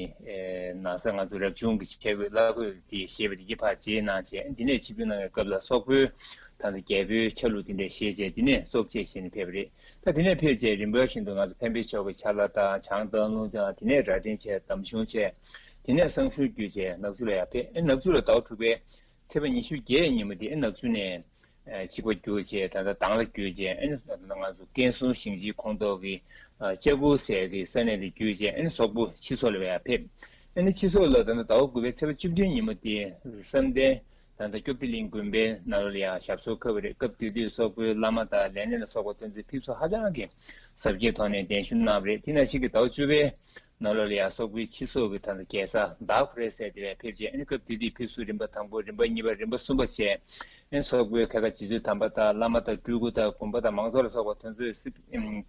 ནང་ས་ང་ཚོ་རབ་བྱུང་གི་ཆས་གོས་བླ་གོས་དེ་བཞེས་པ་དེ་གྱིས་ཕར་རྗེས་གནང་བྱས། ཨ་ནི་དེ་ནས་ཆིབས་བསྒྱུར་གནང་བའི་སྐབས་ལ་སོག་པོའི་ད་ལྟ་རྒྱལ་པོའི་ཆ་ལུགས་དེ་འདྲས་བཞེས་བྱས་དེ་ནས་གཙོ་ཆེ་བྱས་ནས་ཕེབས་པ་རེད། ད་དེ་ནས་ཕེབས་བྱས་རིམ་པ་བཞིན་དུ་ང་ཚོ་འཕན་པོ་མཆོག་གི་ཕྱག་ལཱ་དང་བྱང་སྟག་ལུང་དང་། དེ་ནས་རྭ་སྒྲེང་བྱས། འདམ་གཞུང་བྱས། དེ་ནས་བསང་ཤུར་བརྒྱུད་བྱས་ནག་ཆུ་ལ་ཡར་ཕེབས། ཨ་ནག་ཆུ་ལ་ཟླ་བ་དྲུག་པའི་ཚེས་པ་ཉི་ཤུ་བརྒྱད་ཉིན་མོ་དེ་ཨ་ནག་ཆུ་ནས་ཨ་ཆིབས་པ་བསྒྱུར་བྱས། ད་ལྟ་དྭང་ལ་བརྒྱུད་བྱས། ཨ་ནི་ང་ཚོ་ཀན་སུའུ་ཞིང་ཆེན་ཁོངས་གཏོགས་ཀྱི་ཨ་ལྕགས་ཁུ་ཟེར་གྱི་ས་གནས་དེ་བརྒྱུད་བྱས། ཨ་ནི་སོག་པོ་ཕྱི་སོག་ལ་ཡར་ཕེབས། ཨ་ནི་ཕྱི་སོག་ལ་ད་ལྟ་ཟླ་བ་དགུ་པའི་ཚེས་པ་བཅུ་བདུན་ཉིན་མོ་དེ་བསམ་གཏན་ད་ལྟ་སྐྱོབ་བདེ་གླིང་དགོན་པའི་ནང་ལོགས་ལ་ཡང་ཞབས་སོར་འཁོད་པ་རེད། སྐབས་དེ་དུས་སོག་པོའི་བླ་མ་དང་ལས་སྣེ་ལ་སོགས་པ་ཐོན་ཚེ་ཕེབས་བསུ་ཧ་ཅང་གི་གཟབ་རྒྱས་ཐོག་ནས་གདན་ཞུ་གནང་བ་རེད། དེ་ནང་བཞིན་གྱི་ཟླ་བ་བཅུ་པའི་ནང་ལོགས་ལ་ཡང་སོག་པོའི་ཕྱི་སོག་གི་ད་ལྟ་རྒྱལ་ས་དཱག་ཕུ་རེ་ཟེར་དེ་ལ་ཕེབས་རྗེས། ཨ་ནི་སྐབས་དེ་དུས་ཕེབས་བསུ་རིམ་པ་དང་པོ། རིམ་པ་གཉིས་པ། རིམ་པ་གསུམ་པ་བྱས། ཨ་ནི་སོག་པོའི་ཁལ་ཁ་རྗེ་བཙུན་དམ་པ་དང་བླ་མ་དང་སྤྲུལ་སྐུ་དང་དགོན་པ་དང་མང་ཚོགས་ལ་སོགས་པ་ཐོན་ཚེ་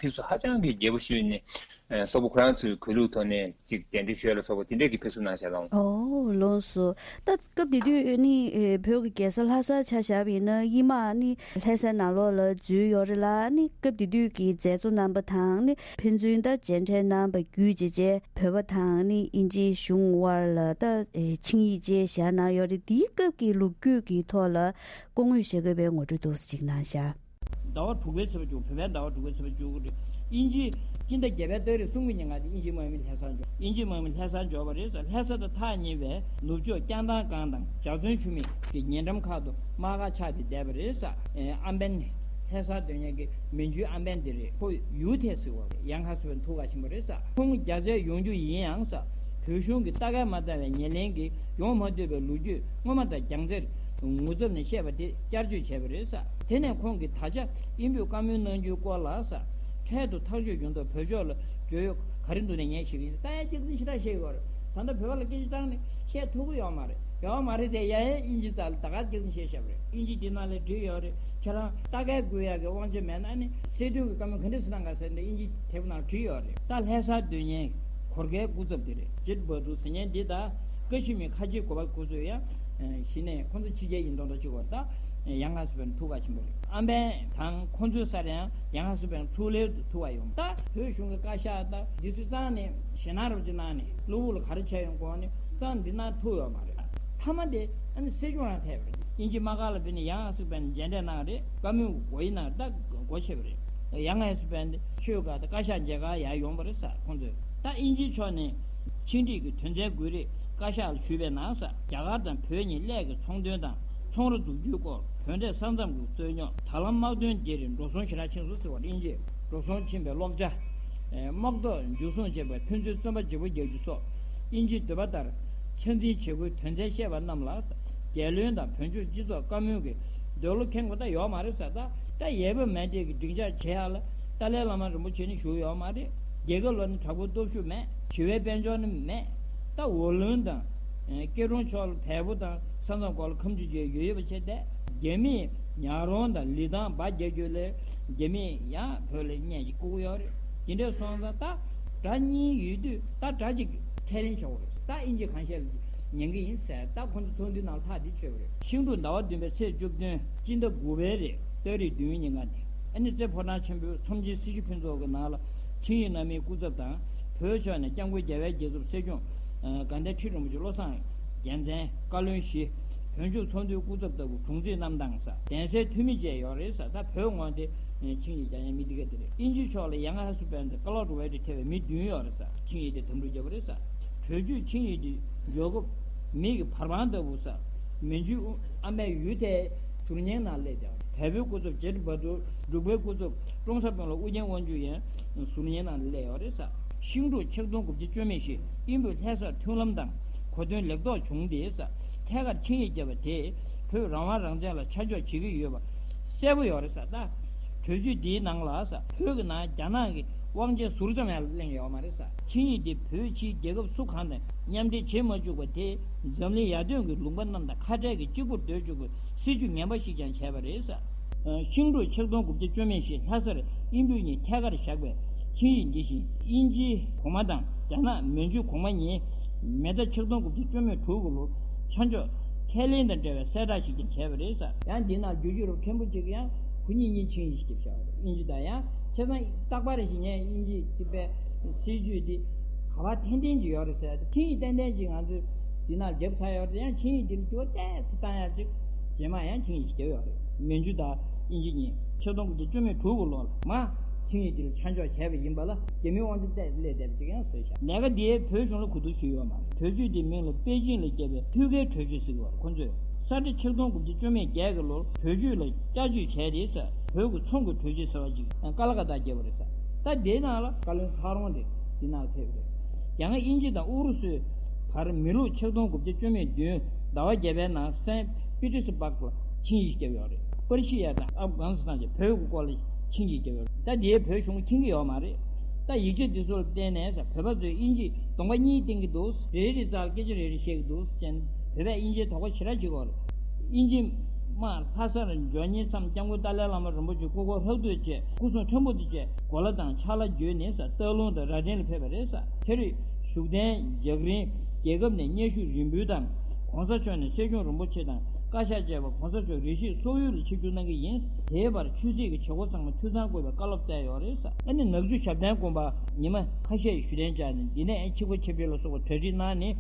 ཕེབས་བསུ་ཧ་ཅང་གི་རྒྱས་པོ་ཞུས་ནས། སོག་པོ་ཁོ་རང་ཚོའི་གུས་ལུགས་ཐོག་ནས་ཅིག་གདན་འདྲེན་ཞུ་ཡ་ལ་སོགས་པ་དེ་འདྲས་ཀྱི་ཕེབས་བསུ་གནང་བཞག་ལགས། ཨོ་ལགས་སོ། ད་སྐབས་དེ་དུས་ནི་བོད་ཀྱི་རྒྱལ་ས་ལྷ་སར་ཆ་བཞག་པ་ཡིན་ན་ཡིན་མ་ནི་ལྷ་སའི་ནང་ལོགས་ལ་འཛུལ་ཡོད་རེད་ལ། ནི་སྐབས་དེ་དུས་ཀྱི་མཛད་གཙོ་རྣམ་པ་དང་ནི་ཕན་ཚུན་ད་མཇལ་འཕྲད་གནང་བ་བརྒྱུད་བྱས་བྱས་བོད་པ་དང་ནི་དབྱིན་ཇིའི་གཞུང་དབར་ལ་ད་ཆིངས་ཡིག་ཅིག་བཞག་གནང་ཡོད་རེད། དེའི་སྐབས་ཀྱི་ལོ་རྒྱུས་ཀྱི་ཐོག་ལ་སྐུ་ངོ་ཞྭ་སྒབ་པའི་ངོ་སྤྲོད་འདུག་སེ་ཅིག་གནང་བཞག། ཟླ་བ་དྲུག་པའི་ཚེས་པ་བཅུ། བོད་པའི་ཟླ་བ་དྲུག་པའི་ཚེས་པ་བཅུ་དགུ་རེད། དབྱིན་ཇིའི་སྤྱི་ཟླ་བརྒྱད་པའི་ཏ་རིག་གསུམ་གྱི་ཉིན་གང་དེ་དབྱིན་ཇིའི་དམག་མི་ལྷ་སར་འབྱོར། དབྱིན་ཇིའི་དམག་མི་ལྷ་སར་འབྱོར་བ་རེད་ཟེར། ལྷ་ས་དང་ཐག་ཉེ་བའི་ནུབ་ཕྱོགས་ལྕགས་ཐང་སྒང་དང་འཇའ་ཚོན་ཆུ་མིག་གི་ཉེ་འགྲམ་ཁག་ཏུ་དམག་སྒར་ཆགས་ཏེ་བསྡད་པ་རེད་ཟེར། ཨམ་བན་ལྷ་སར་སྡོད་མཁན་གྱི་མན་ཇུའི་ཨམ་བན་དེ་རེད། ཁོ་ཡུ་ཐེ་ཟེར་བ་རེད། ཡང་ཧ་སི་པན་ཐུག་ག་ཕྱིན་པ་རེད་ཟེར། ཁོང་རྒྱལ་རྩེར་ཡོང་རྒྱུ་ཡིན་ཡང་ཟེར། བོད་གཞུང་གིས་ལྟ་ག་མ་ཚར་བའི་ཉེར་ལེན་གྱིས་ཡོང་མ་ཐུབ་པའི་ལོ་རྒྱུས་སྔོན་མ་དང་རྒྱལ་རྩེར་ངོ་ཚབ་ནས་བཤད་པ་དེ་བསྐྱར་བཅོས་བྱས་པ་རེད་ཟེར། དེ་ནས་ཁོང་གིས་ད་ཆ་དབྱིན་བོད་བཀའ་མོལ་གནང་རྒྱུའི་སྐོར་ལ་ཟེར། འཕྲལ་དུ་ཐག་གཅོད་ཡོང་ཐབས་བོད་ཕྱོགས་ལ་བརྗོད་ཡོད། ག་རེ་འདུག་ནས་ངས་ཤེས་ཀྱི་ཡིན། ད་ཡང་སྐྱག་རྫུན་ཞེ་དྲག་བཤད་ཡོད་རེད། ད་ལྟ་བོད་པ་ལ་སྐད་ཆ་བཏང་ནས་བཤད་ཐུབ་ཀྱི་ཡོད་མ་རེད། ཡོད་མ་རེད་དེ། ཡ་ཡ་དབྱིན་ཇི་རྩ་ལ་ད་ག་སྐྱག་རྫུན་བཤད་བཞག་པ་རེད། དབྱིན་ཇི་འདི་ནང་ལ་བྲིས་ཡོད་རེད། ཁྱེད་རང་ལྟ་སྐལ་དགོས་ཡག་གི་དབང་ཆ་མེད་ན་ནི་སྲིད་དོན་གྱི་བཀའ་མོལ་ག་འདྲ་ཞིག་གནང་ག་ཟེར་ནས་དབྱིན་ཇི་དེབ་ནང་བྲིས་ཡོད་རེད། ད་ལྷ་སར་སྡོད་མཁན་གོར་ཁའི་སྐུ་ཚབ་དེ་རེད། ཇེཊ་བྷ་དུར་ཟེར་མཁན་འདི། ད་ཀ་ཤི་མིར་ཁ་ཆེའི་འགོ་པ་སྐུ་ཚབ་ཡང་གཞི་ནས་ཁོང་ཚོ་ཕྱི་རྒྱལ་ཡིན་མདོག་མདོག་ཅིག་བར། ད་ཡང་ཧ་སུ་པན་ཐུག་ག་ཕྱིན་པ་རེད། ཨམ་བན་དང་ཁོང་ཚོའི་སར་ཡང་ཡང་ཧ་སུ་པན་ཐུག་ལེ་ཐུག་ག་ཡོང་། ད་བོད་གཞུང་གི་བཀའ་ཤག་ད་འདི་ཚོས་རྩ་ནས་ཞེད་སྣང་རབ་ཅིག་གནང་ནས། གློ་བུར་ལ་ག་རེ་བྱས་ཡོང་གོང་ནས་རྩ་ནས་འདི་ནང་ཐུག་ཡོད་མ་རེད། མཐའ་མ་དེ་ཨ་ནི་སྲིད་སྐྱོང་རང་ཐེབས་པ་རེད། དབྱིན་ཇིའི་དམག་སྒར་ལ་ཕེབས་ནས་ཡང་ཧ་སུ་པན་མཇལ་འཕྲད་གནང་རེད། བཀའ་མོལ་གོ་ཡི་གནང་རེད། ད་གོ་ཆེ་བ་རེད། ཡང་ཧ་སུ་པན་དེ་ཆོས་སྒར་དང་བཀའ་ཤག་མཇལ་ཁར་ཡར་ཡོང་བ་རེད་ཟེར། ཁོང་ཚོས་ད་དབྱིན་ཇིའི་ཕྱོགས་ནས་ཕྱི་འབྲེལ་གྱི་དོན་ཚན་དགུ་རེ་བཀའ་ཤག་ལ་ཞུས་པའི་ནང་ཟེར། རྒྱ་གར་དང་བོད་གཉིས་གླེ་གི་ཚོང་དོན་དང་ཚོང་ར་འཛུགས་རྒྱུའི་སྐོར། བོད་འབྲེལ་ས་མཚམས་ཀྱི་རྩོད་རྙོག། ད་ལམ་དམག་དོན་བརྗེ་རེས་འགྲོ་སོང་ཞེ་དྲག་ཕྱིན་སོང་ཟེར་བ་རེད། དབྱིན་ཇི་འགྲོ་སོང་ཕྱིན་པའི་གློག་ཆ། དམག་ཐོག་འཇུ་བཟུང་བྱས་པའི་ཕན་ཚུན་བཙོན་པ་བརྗེ་པོ་རྒྱག་རྒྱུ་སོགས། དབྱིན་ཇིའི་འདོད་པ་ལྟར་ཆ་འཛིན་བྱེད་སྒོའི་དོན་ཚན་བཤད་པ་རྣམས་ལ། རྒྱལ་བློན་དང་བོད་ལྗོངས་སྤྱི་ཚོགས་བཀའ་མོལ་གྱི་འདོད་བློ་ཁེངས་པ་ད་ཡོད་མ་རེད་ཟེར། ད་ད་ཡས་པ་མན་ཏེ་གི་སྡིངས་ཆ་བྱེད་ཡག་ལ་ཏཱ་ལའི་བླ་མ་རིན་པོ་ཆེ་ནི་བཞུགས་ཡོད་མ་རེད། རྒྱལ་ཁབ་ལ་ནི་དྲག་པོའི་སྟོབས་ཤུགས་མེད། ཞི་བའི་དཔལ་འབྱོར་ནི་མེད། ད་ཝུ་ལུན་དང་། ཨེ། ཀེ་རུང་ཕྱོགས་ལ་བལ་པོ་དང་ས་མཚམས་སྐོར་ལ་ཁམ་ཆུ་བཅས་ཡོད་ཡོད་པ་བྱས་ཏེ། རྒྱ་མིས་ཉག་རོང་དང་ལི་ཐང་འབའ་རྒྱག་རྒྱུ་ལས་རྒྱ་མིས་ཡང་བོད་ལ་བརྙས་ཤིག་བསྐུར་གྱི་ཡོད་རེད། དེ་འདྲ་སོང་ཙང་ད་དགྲ་གཉིས་ཡོད་དུས་ད་དགྲ་གཅིག་ཁས་ལེན་བྱ་དགོས་རེད། ད་དབྱིན་ཇི་གང་བཤད་ལ་ཉན་གྱི་ཡིན་ཟེར། ད་ཁོང་ཚོ་ཚོགས་འདུའི་ནང་ལྷག་འདི་བྱས་པ་རེད། ཤིང་འབྲུག་ཟླ་བ་བདུན་པའི་ཚེས་བཅུ་བདུན་སྤྱི་ཟླ་དགུ་པའི་རེས་ཏ་རིག་བདུན་ཉིན་ག་ནས། ཨ་ནི་རྩེ་ཕོ་བྲང་ཆེན་པོའི་ཚོམས་ཆེན་སྲི་ཞུ་ཕུན་ཚོགས་ཀྱི་ནང་ལ་ཆིངས་ཡིག་གནང་མིའི་སྐུ་ཚབ་དང་། བོད་ཕྱོགས་ནས་སྐྱབས་མགོན་རྒྱལ་བའི་རྒྱལ་ཚབ་སྲིད་སྐྱོང་དགའ་ལྡན་ཁྲི་རིན་པོ་ཆེ་བློ་བཟང་རྒྱལ་མཚན། བཀའ་བློན་བཞི། བོད་ལྗོངས་ཚོགས་འདུའི་སྐུ་ཚབ་ལྟ་བུ་དྲུང་ཆེ་རྣམས་དང་ཟེར། གདན་སའི་འཐུས་མི་བཅས་ཡོད་རེད་ཟེར། ད་བོད་ངོས་དེ་ཆིངས་ཡིག་རྒྱག་མཁན་མི་འདི་ག་དེ་རེད། དབྱིན་ཇིའི་ཕྱོགས་ལ་ཡང་ཧ་སུ་པན་དང་ཀ་ལོ་ཌི་ཝེ་ཏི་ཐེ་བའི་མི་བདུན་ཡོད་རེད་ཟེར། ཆིངས་ཡིག་དེ་དམ་འབུལ་བརྒྱབ་པ་རེད་ཟེར། གྲོས་ཆོད་ཆིངས་ཡིག་དེ་འཇོག་སྐབས་མི་གི་བར་དཔང་ལྟ་བུ་ཟེར། མན་ཇུ་ཨ་མའི་ཡུལ་དེའི་ཟུར་ཉན་ནང་སླེབས་བསྡད་པ་རེད། བལ་པོའི་སྐུ་ཚབ་ཇེཊ་བྷ་དུར། འབྲུག་པའི་སྐུ་ཚབ་ཀྲོང་གསར་དཔོན་སློབ་ཨུ་རྒྱན་དབང་ཕྱུག་ཡང་ཟུར་ཉན་ནང་སླེབས་ཡོད་རེད་ཟེར། ཤིང་འབྲུག་ཆིག་སྟོང་དགུ་བརྒྱ་བཅུ་མེད་བཞི་དབྱིན་བོད་ལྷ་སར་མཐུན་ལམ་དང་གོ་སྟོན་ལེགས་ཐོག་བྱུང་སྟེ་ཟེར། ཐད་ཀར་ཆིངས་ཡིག་བརྒྱབ་པ་དེས་བོད་རང་དབང་རང་བཙན་ལ་ཆ་འཇོག་བྱེད་ཀྱི་ཡོད་པ་གསལ་པོ་ཡོད་རེད་ཟེར། ད་གྲོས་ཆོད་འདིའི་ནང་ལ་ཟེར། བོད་ཀྱི་ནང་རྒྱ་ནག་གི་དབང་ཆའི་ཟུར་ཙམ་ཡང་གླེང་ཡོད་མ་རེད་ཟེར། ཆིངས་ཡིག་འདི་བོད་ཕྱིའི་རྒྱལ་ཁབ་སུ་གང་དང་མཉམ་འབྲེལ་བྱེད་མ་བཅུག་པ་དེས་འཛམ་གླིང་ཡར་ཐོན་གྱི་ལུང་པ་རྣམས་དང་ཁ་བྲལ་གྱི་གཅིག་པུར་སྡོད་བཅུག་པའི་སྲིད་ཇུས་ངན་པ་ཞིག་ཀྱང་བྱས་པ་རེད་ཟེར། ཤིང་འབྲུག་ཆིག་སྟོང་དགུ་བརྒྱ་བཅུ་མེད་བཞི་ལྷ་སར་དབྱིན་བོད་གཉིས་ཐད་ཀར་བཞག་པའི་ཆིངས་ཡིག་འདི་བཞིན་དབྱིན་ཇིའི་གོང་མ་དང་རྒྱ་ནག་མན་ཇུ་གོང་མ་གཉིས་མེ་ཟླ་ཆིག་སྟོང་དགུ་བརྒྱ་བཅུ་མེད་དྲུག་གི་ལོར་ཆ་འཇོག་ཁས་ལེན་དང་འབྲེལ་བའི་གསལ་བསྒྲགས་ཤིག་ཀྱང་བྱས་པ་རེད་ཟེར། ཡང་འདི་ནང་བསྒྱུར་བཅོས་རོབ་མཁན་པོ་གཅིག་ཡང་ཁོ་གཉིས་གཉིས་ཆིངས་ཡིག་ཞིག་བཞག་པ་རེད། དབྱིན་ཇི་དང་ཡང་ཁྱེད་རང་རྟག་པར་ཞིག་ངས་དབྱིན་ཇི་དེ་པའི་སྲིད་ཇུས་འདི་ག་པར་འཐེན་འཐེན་གྱི་ཡོད་རེད་ཟེར་ཏེ། ཆིངས་ཡིག་ཏན་ཏན་ཅིག་ང་ཚོས་འདི་ནང་བརྒྱབ་ཚར་ཡོད་རེད། ཡང་ཆིངས་ཡིག་འདི་ལ་འགྱུར་བ་ཏོག་ཙམ་བཏང་ཡག་ཅིག་རྗེས་མ་ཡང་ཆིངས་ཡིག་བརྒྱབ་ཡོད་རེད། མན་ཇུ་དང་དབྱིན་ཇི་གཉིས་ཆིག་སྟོང་དགུ་བརྒྱ་བཅུ་མེད་དྲུག་གི་ལོ་ལ་མ་ཆིངས་ཡིག་འདི་ལ་ཆ་འཇོག་བྱས་པ་ཡིན་པ་ལ་རྒྱ་མིའི་དབང་ཆ་ཏོག་ཙམ་སླེབས་བསྡད་པ་ཅིག་ཡང་བཟོས་བཞག་ལས་ཀ་འདིས་བོད་གཞུང་ལ་གོ་བསྡུར་ཞུས་ཡོད་མ་རེད། གྲོས་ཆོད་འདི་མིང་ལ་པེ་ཅིང་ལ་བརྒྱབ་པའི་ཐུགས་འགལ་གྲོས་ཆོད་ཟེར་གྱི་ཡོད་རེད། ཁོ་ཚོས་ས་ཁྲ་ཆིག་སྟོང་དགུ་བརྒྱ་བཅུ་མེད་བརྒྱད་ཀྱི་ལོར་གྲོས་ཆོད་ལ་བསྐྱར་བཅོས་བྱས་ཏེ་ཟེར། བོད་ཀྱི་ཚོང་གི་གྲོས་ཆོད་ཟེར་བ་ཅིག་ཀ་ལ་ཀ་ཏ་བརྒྱབ་པ་རེད་ཟེར། ད་དེའི་ནང་ལ་བཀའ་བློན་ཚེ་རིང་དེ་དེ་ནང་ཕེབས་རེད། ཡང་དབྱིན་ཇི་དང་ཨུ་རུ་སུའི་བར་མི་ལུགས་ཆིག་སྟོང་དགུ་བརྒྱ་བཅུ་མེད་བདུན་ཟླ་བ་བརྒྱད་པའི་ནང་སན་པི་ཏི་སི་སྦག་ལ་ཆིངས་ཡིག་བརྒྱབ་ཡོད་རེད། པར་ཤི་ཡ་དང་ཨབ་གྷ་ནི་སི་ཐན་གྱི་བོད་ཀྱི་སྐོར་ལ་ཆིངས་ཡིག་བརྒྱབ་ཡོད་རེད། ད་དེའི་བོད་གཞུང་མཁྱེན་གྱི་ཡོད་མ་རེད། ད་ཡིག་ཆ་འདི་ཚོ་ལ་བརྟེན་ནས་ས་བོད་པ་ཚོས་དབྱིན་ཇི་གདོང་པ་གཉིས་བསྟན་གྱི་འདུག་རེ་རེ་རྩར་སྐད་ཆ་རེ་རེ་བཤད་ཀྱི་འདུག་ཅེས་བོད་པས་དབྱིན་ཇིའི་དོགས་པ་ཞེ་དྲག་བྱེད་ཀྱི་ཡོད་རེད། དབྱིན་ཇི་དམག་ལྷ་སར་འབྱོར་ཉིན་མཚམས་སྐྱབས་མགོན་ཏཱ་ལའི་བླ་མ་རིན་པོ་ཆེ་སྐུ་འཁོར་ལྷག་བསྡུས་བཅས་སྐུ་སྲུང་ཕྲན་བུ་དང་བཅས་གོ་ལ་དང་ཕྱག་ལཱ་བརྒྱུད་ནས་ས་སྟག་ལུང་དང་རྭ་སྒྲེང་ལ་ཕེབས་པ་རེད་ས། ཕེབས་རེས་བཞུགས་གདན་རྒྱག་རིང་རྒྱལ་ཁབ་ནས་སྙན་ཞུ་རིམ་འབུལ་དང་། ༸གོང་ས་མཆོག་ནས་སྲིད་སྐྱོང་རིན་པོ་ཆེ་དང་བཀའ་ཤག་བཅས་པ་༸གོང་ས་མཆོག་རེ་ཞིག་སོག་ཡུལ་ལ་ཆིབས་བསྒྱུར་གནང་གི་ཡིན། དེའི་བར་ཆོས་སྲིད་ཀྱི་བྱེད་སྒོ་ཚང་མ་འཐུས་ཚང་དགོས་པའི་བཀའ་སློབ་སྩལ་ཡོད་རེད་ས། ཨ་ནི་ནག་ཆུ་ཞབས་བརྟན་དགོན་པ་ཉི་མ་ཁ་ཤས་ཞུ་གདན་བཅར་ནས་འདི་ནས་ཆིབས་ཁ་ཆིབས་བསྒྱུར་ལ་སོགས་པ་གྲ་སྒྲིག་གནང་ནས་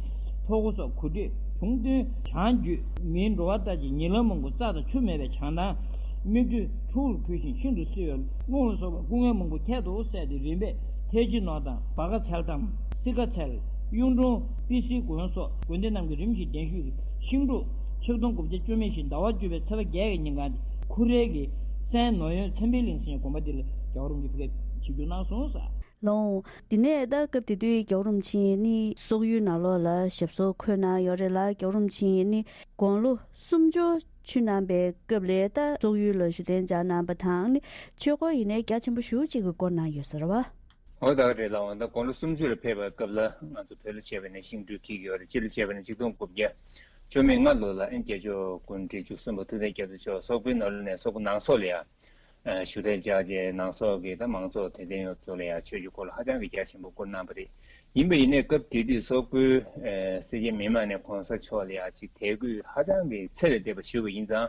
ཐོ་འགོད་སོགས་གོ་སྒྲིག་བྱུང་དོན་བྱང་རྒྱུད་མིའི་འགྲོ་བ་ལྟར་གྱི་ཉེ་ལམ་མང་པོ་རྩྭ་དང་ཆུ་མེད་པའི་བྱང་ཐང་། མིག་འཕྲུལ་འཁྲུག་ལ་འཁུལ་ཞིང་ཤིན་ཏུ་བསིལ་བའི་རླུང་ལ་སོགས་པ་སྐུ་ངལ་མང་པོ་ཁྱད་དུ་བསད་དེ་རིམ་པས་ཐའི་ཇི་ནོར་དང་བ་ག་ཚལ་དང་སི་ཀ་ཚལ། གཡུང་དྲུང་པི་སི་དགོན་སོགས་དགོན་སྡེ་རྣམས་ཀྱི་རིམ་བཞིན་གདན་ཞུས་ཀྱིས་ཤིང་འབྲུག་ཆིག་སྟོང་དགུ་བརྒྱ་བཅུ་མེད་བཞི་ཟླ་བ་བཅུ་པའི་ཚེས་པ་བརྒྱད་ཀྱི་ཉིན་གང་ཁུ་རེ་གི་སན་ནོར་གཡོན་མཚན་དཔེ་གླིང་ཟེར་བའི་དགོན་པ་འདི་ལ་རྒྱལ་བ་རིན་པོ་ཆེ་ཕ་གིར་ཆིབས་བསྒྱུར་གནང་སོང་ཟེར། ལོང་། དེ་ནས་ད་སྐབས་དེ་དུས་རྒྱལ་བ་རིན་པོ་ཆེ་ནི་སོག་ཡུལ་ནང་ལོགས་ལ་ཞབས་སོར་འཁོད་གནང་ཡོད་རེད་ལ། རྒྱལ་བ་རིན་པོ་ཆེ་ནི་དགུང་ལོ་སུམ་ཅུ་ཆུད་གནང་པའི་སྐབས་ལ་ད་སོག་ཡུལ་ལ་བཞུགས་གདན་འཇགས་གནང་པ་དང་ནི་ཆོས་འཁོར་ཡིན་ནའི་རྒྱ་ཆེན་པོ་ཞེ་པོ་ཅིག་གིས་བསྐོར་གནང་ཡོད་ས་རེད་བ། འོ་ད་ག་རེད་ལགས། འོ་ད་དགུང་ལོ་སུམ་ཅུ་ལ་ཕེབས་པའི་སྐབས་ལ་ང་ཚོ་བོད་ལ་བྱས་པ་ནས་ཤིང་སྦྲུལ་འཁྱེར་གྱི་ཡོད་རེད། སྤྱི་ལ་བྱས་པ་ནས་ཆིག་སྟོང་དགུ་བརྒྱ་བཅུ་མེད་ལྔ་ལོ་ལ་ཨེ་རྒྱལ་མཆོག་སྐུ་ཕྲེང་བཅུ་གསུམ་པ་ཐུབ་བསྟན་རྒྱ་མཚོ་མཆོག་སོག་པོའི་ནང་ལོགས་ནས་སོག་པོ་ནང་སོག་ལ་ཡང་ཨ་བཞུགས་གདན་འཇགས་རྗེས་ནང་སོག་གི་ད་མང་ཚོགས་དད་ལྡན་ཡོངས་རྫོགས་ལ་ཡང་ཆོས་ཀྱི་འཁོར་ལོ་ཧ་ཅང་གི་རྒྱ་ཆེན་པོ་བསྐོར་གནང་བ་རེད། ཡིན་པ་ཡིན་ནའི་སྐབས་དེ་དུས་སོག་པོའི་ཨ་སེར་སྐྱའི་མི་མང་ནས་གོང་ས་མཆོག་ལ་ཡང་ཅིག་དད་གུས་ཧ་ཅང་གི་ཚད་ལས་འདས་པ་ཞུས་པ་ཡིན་ཙང་།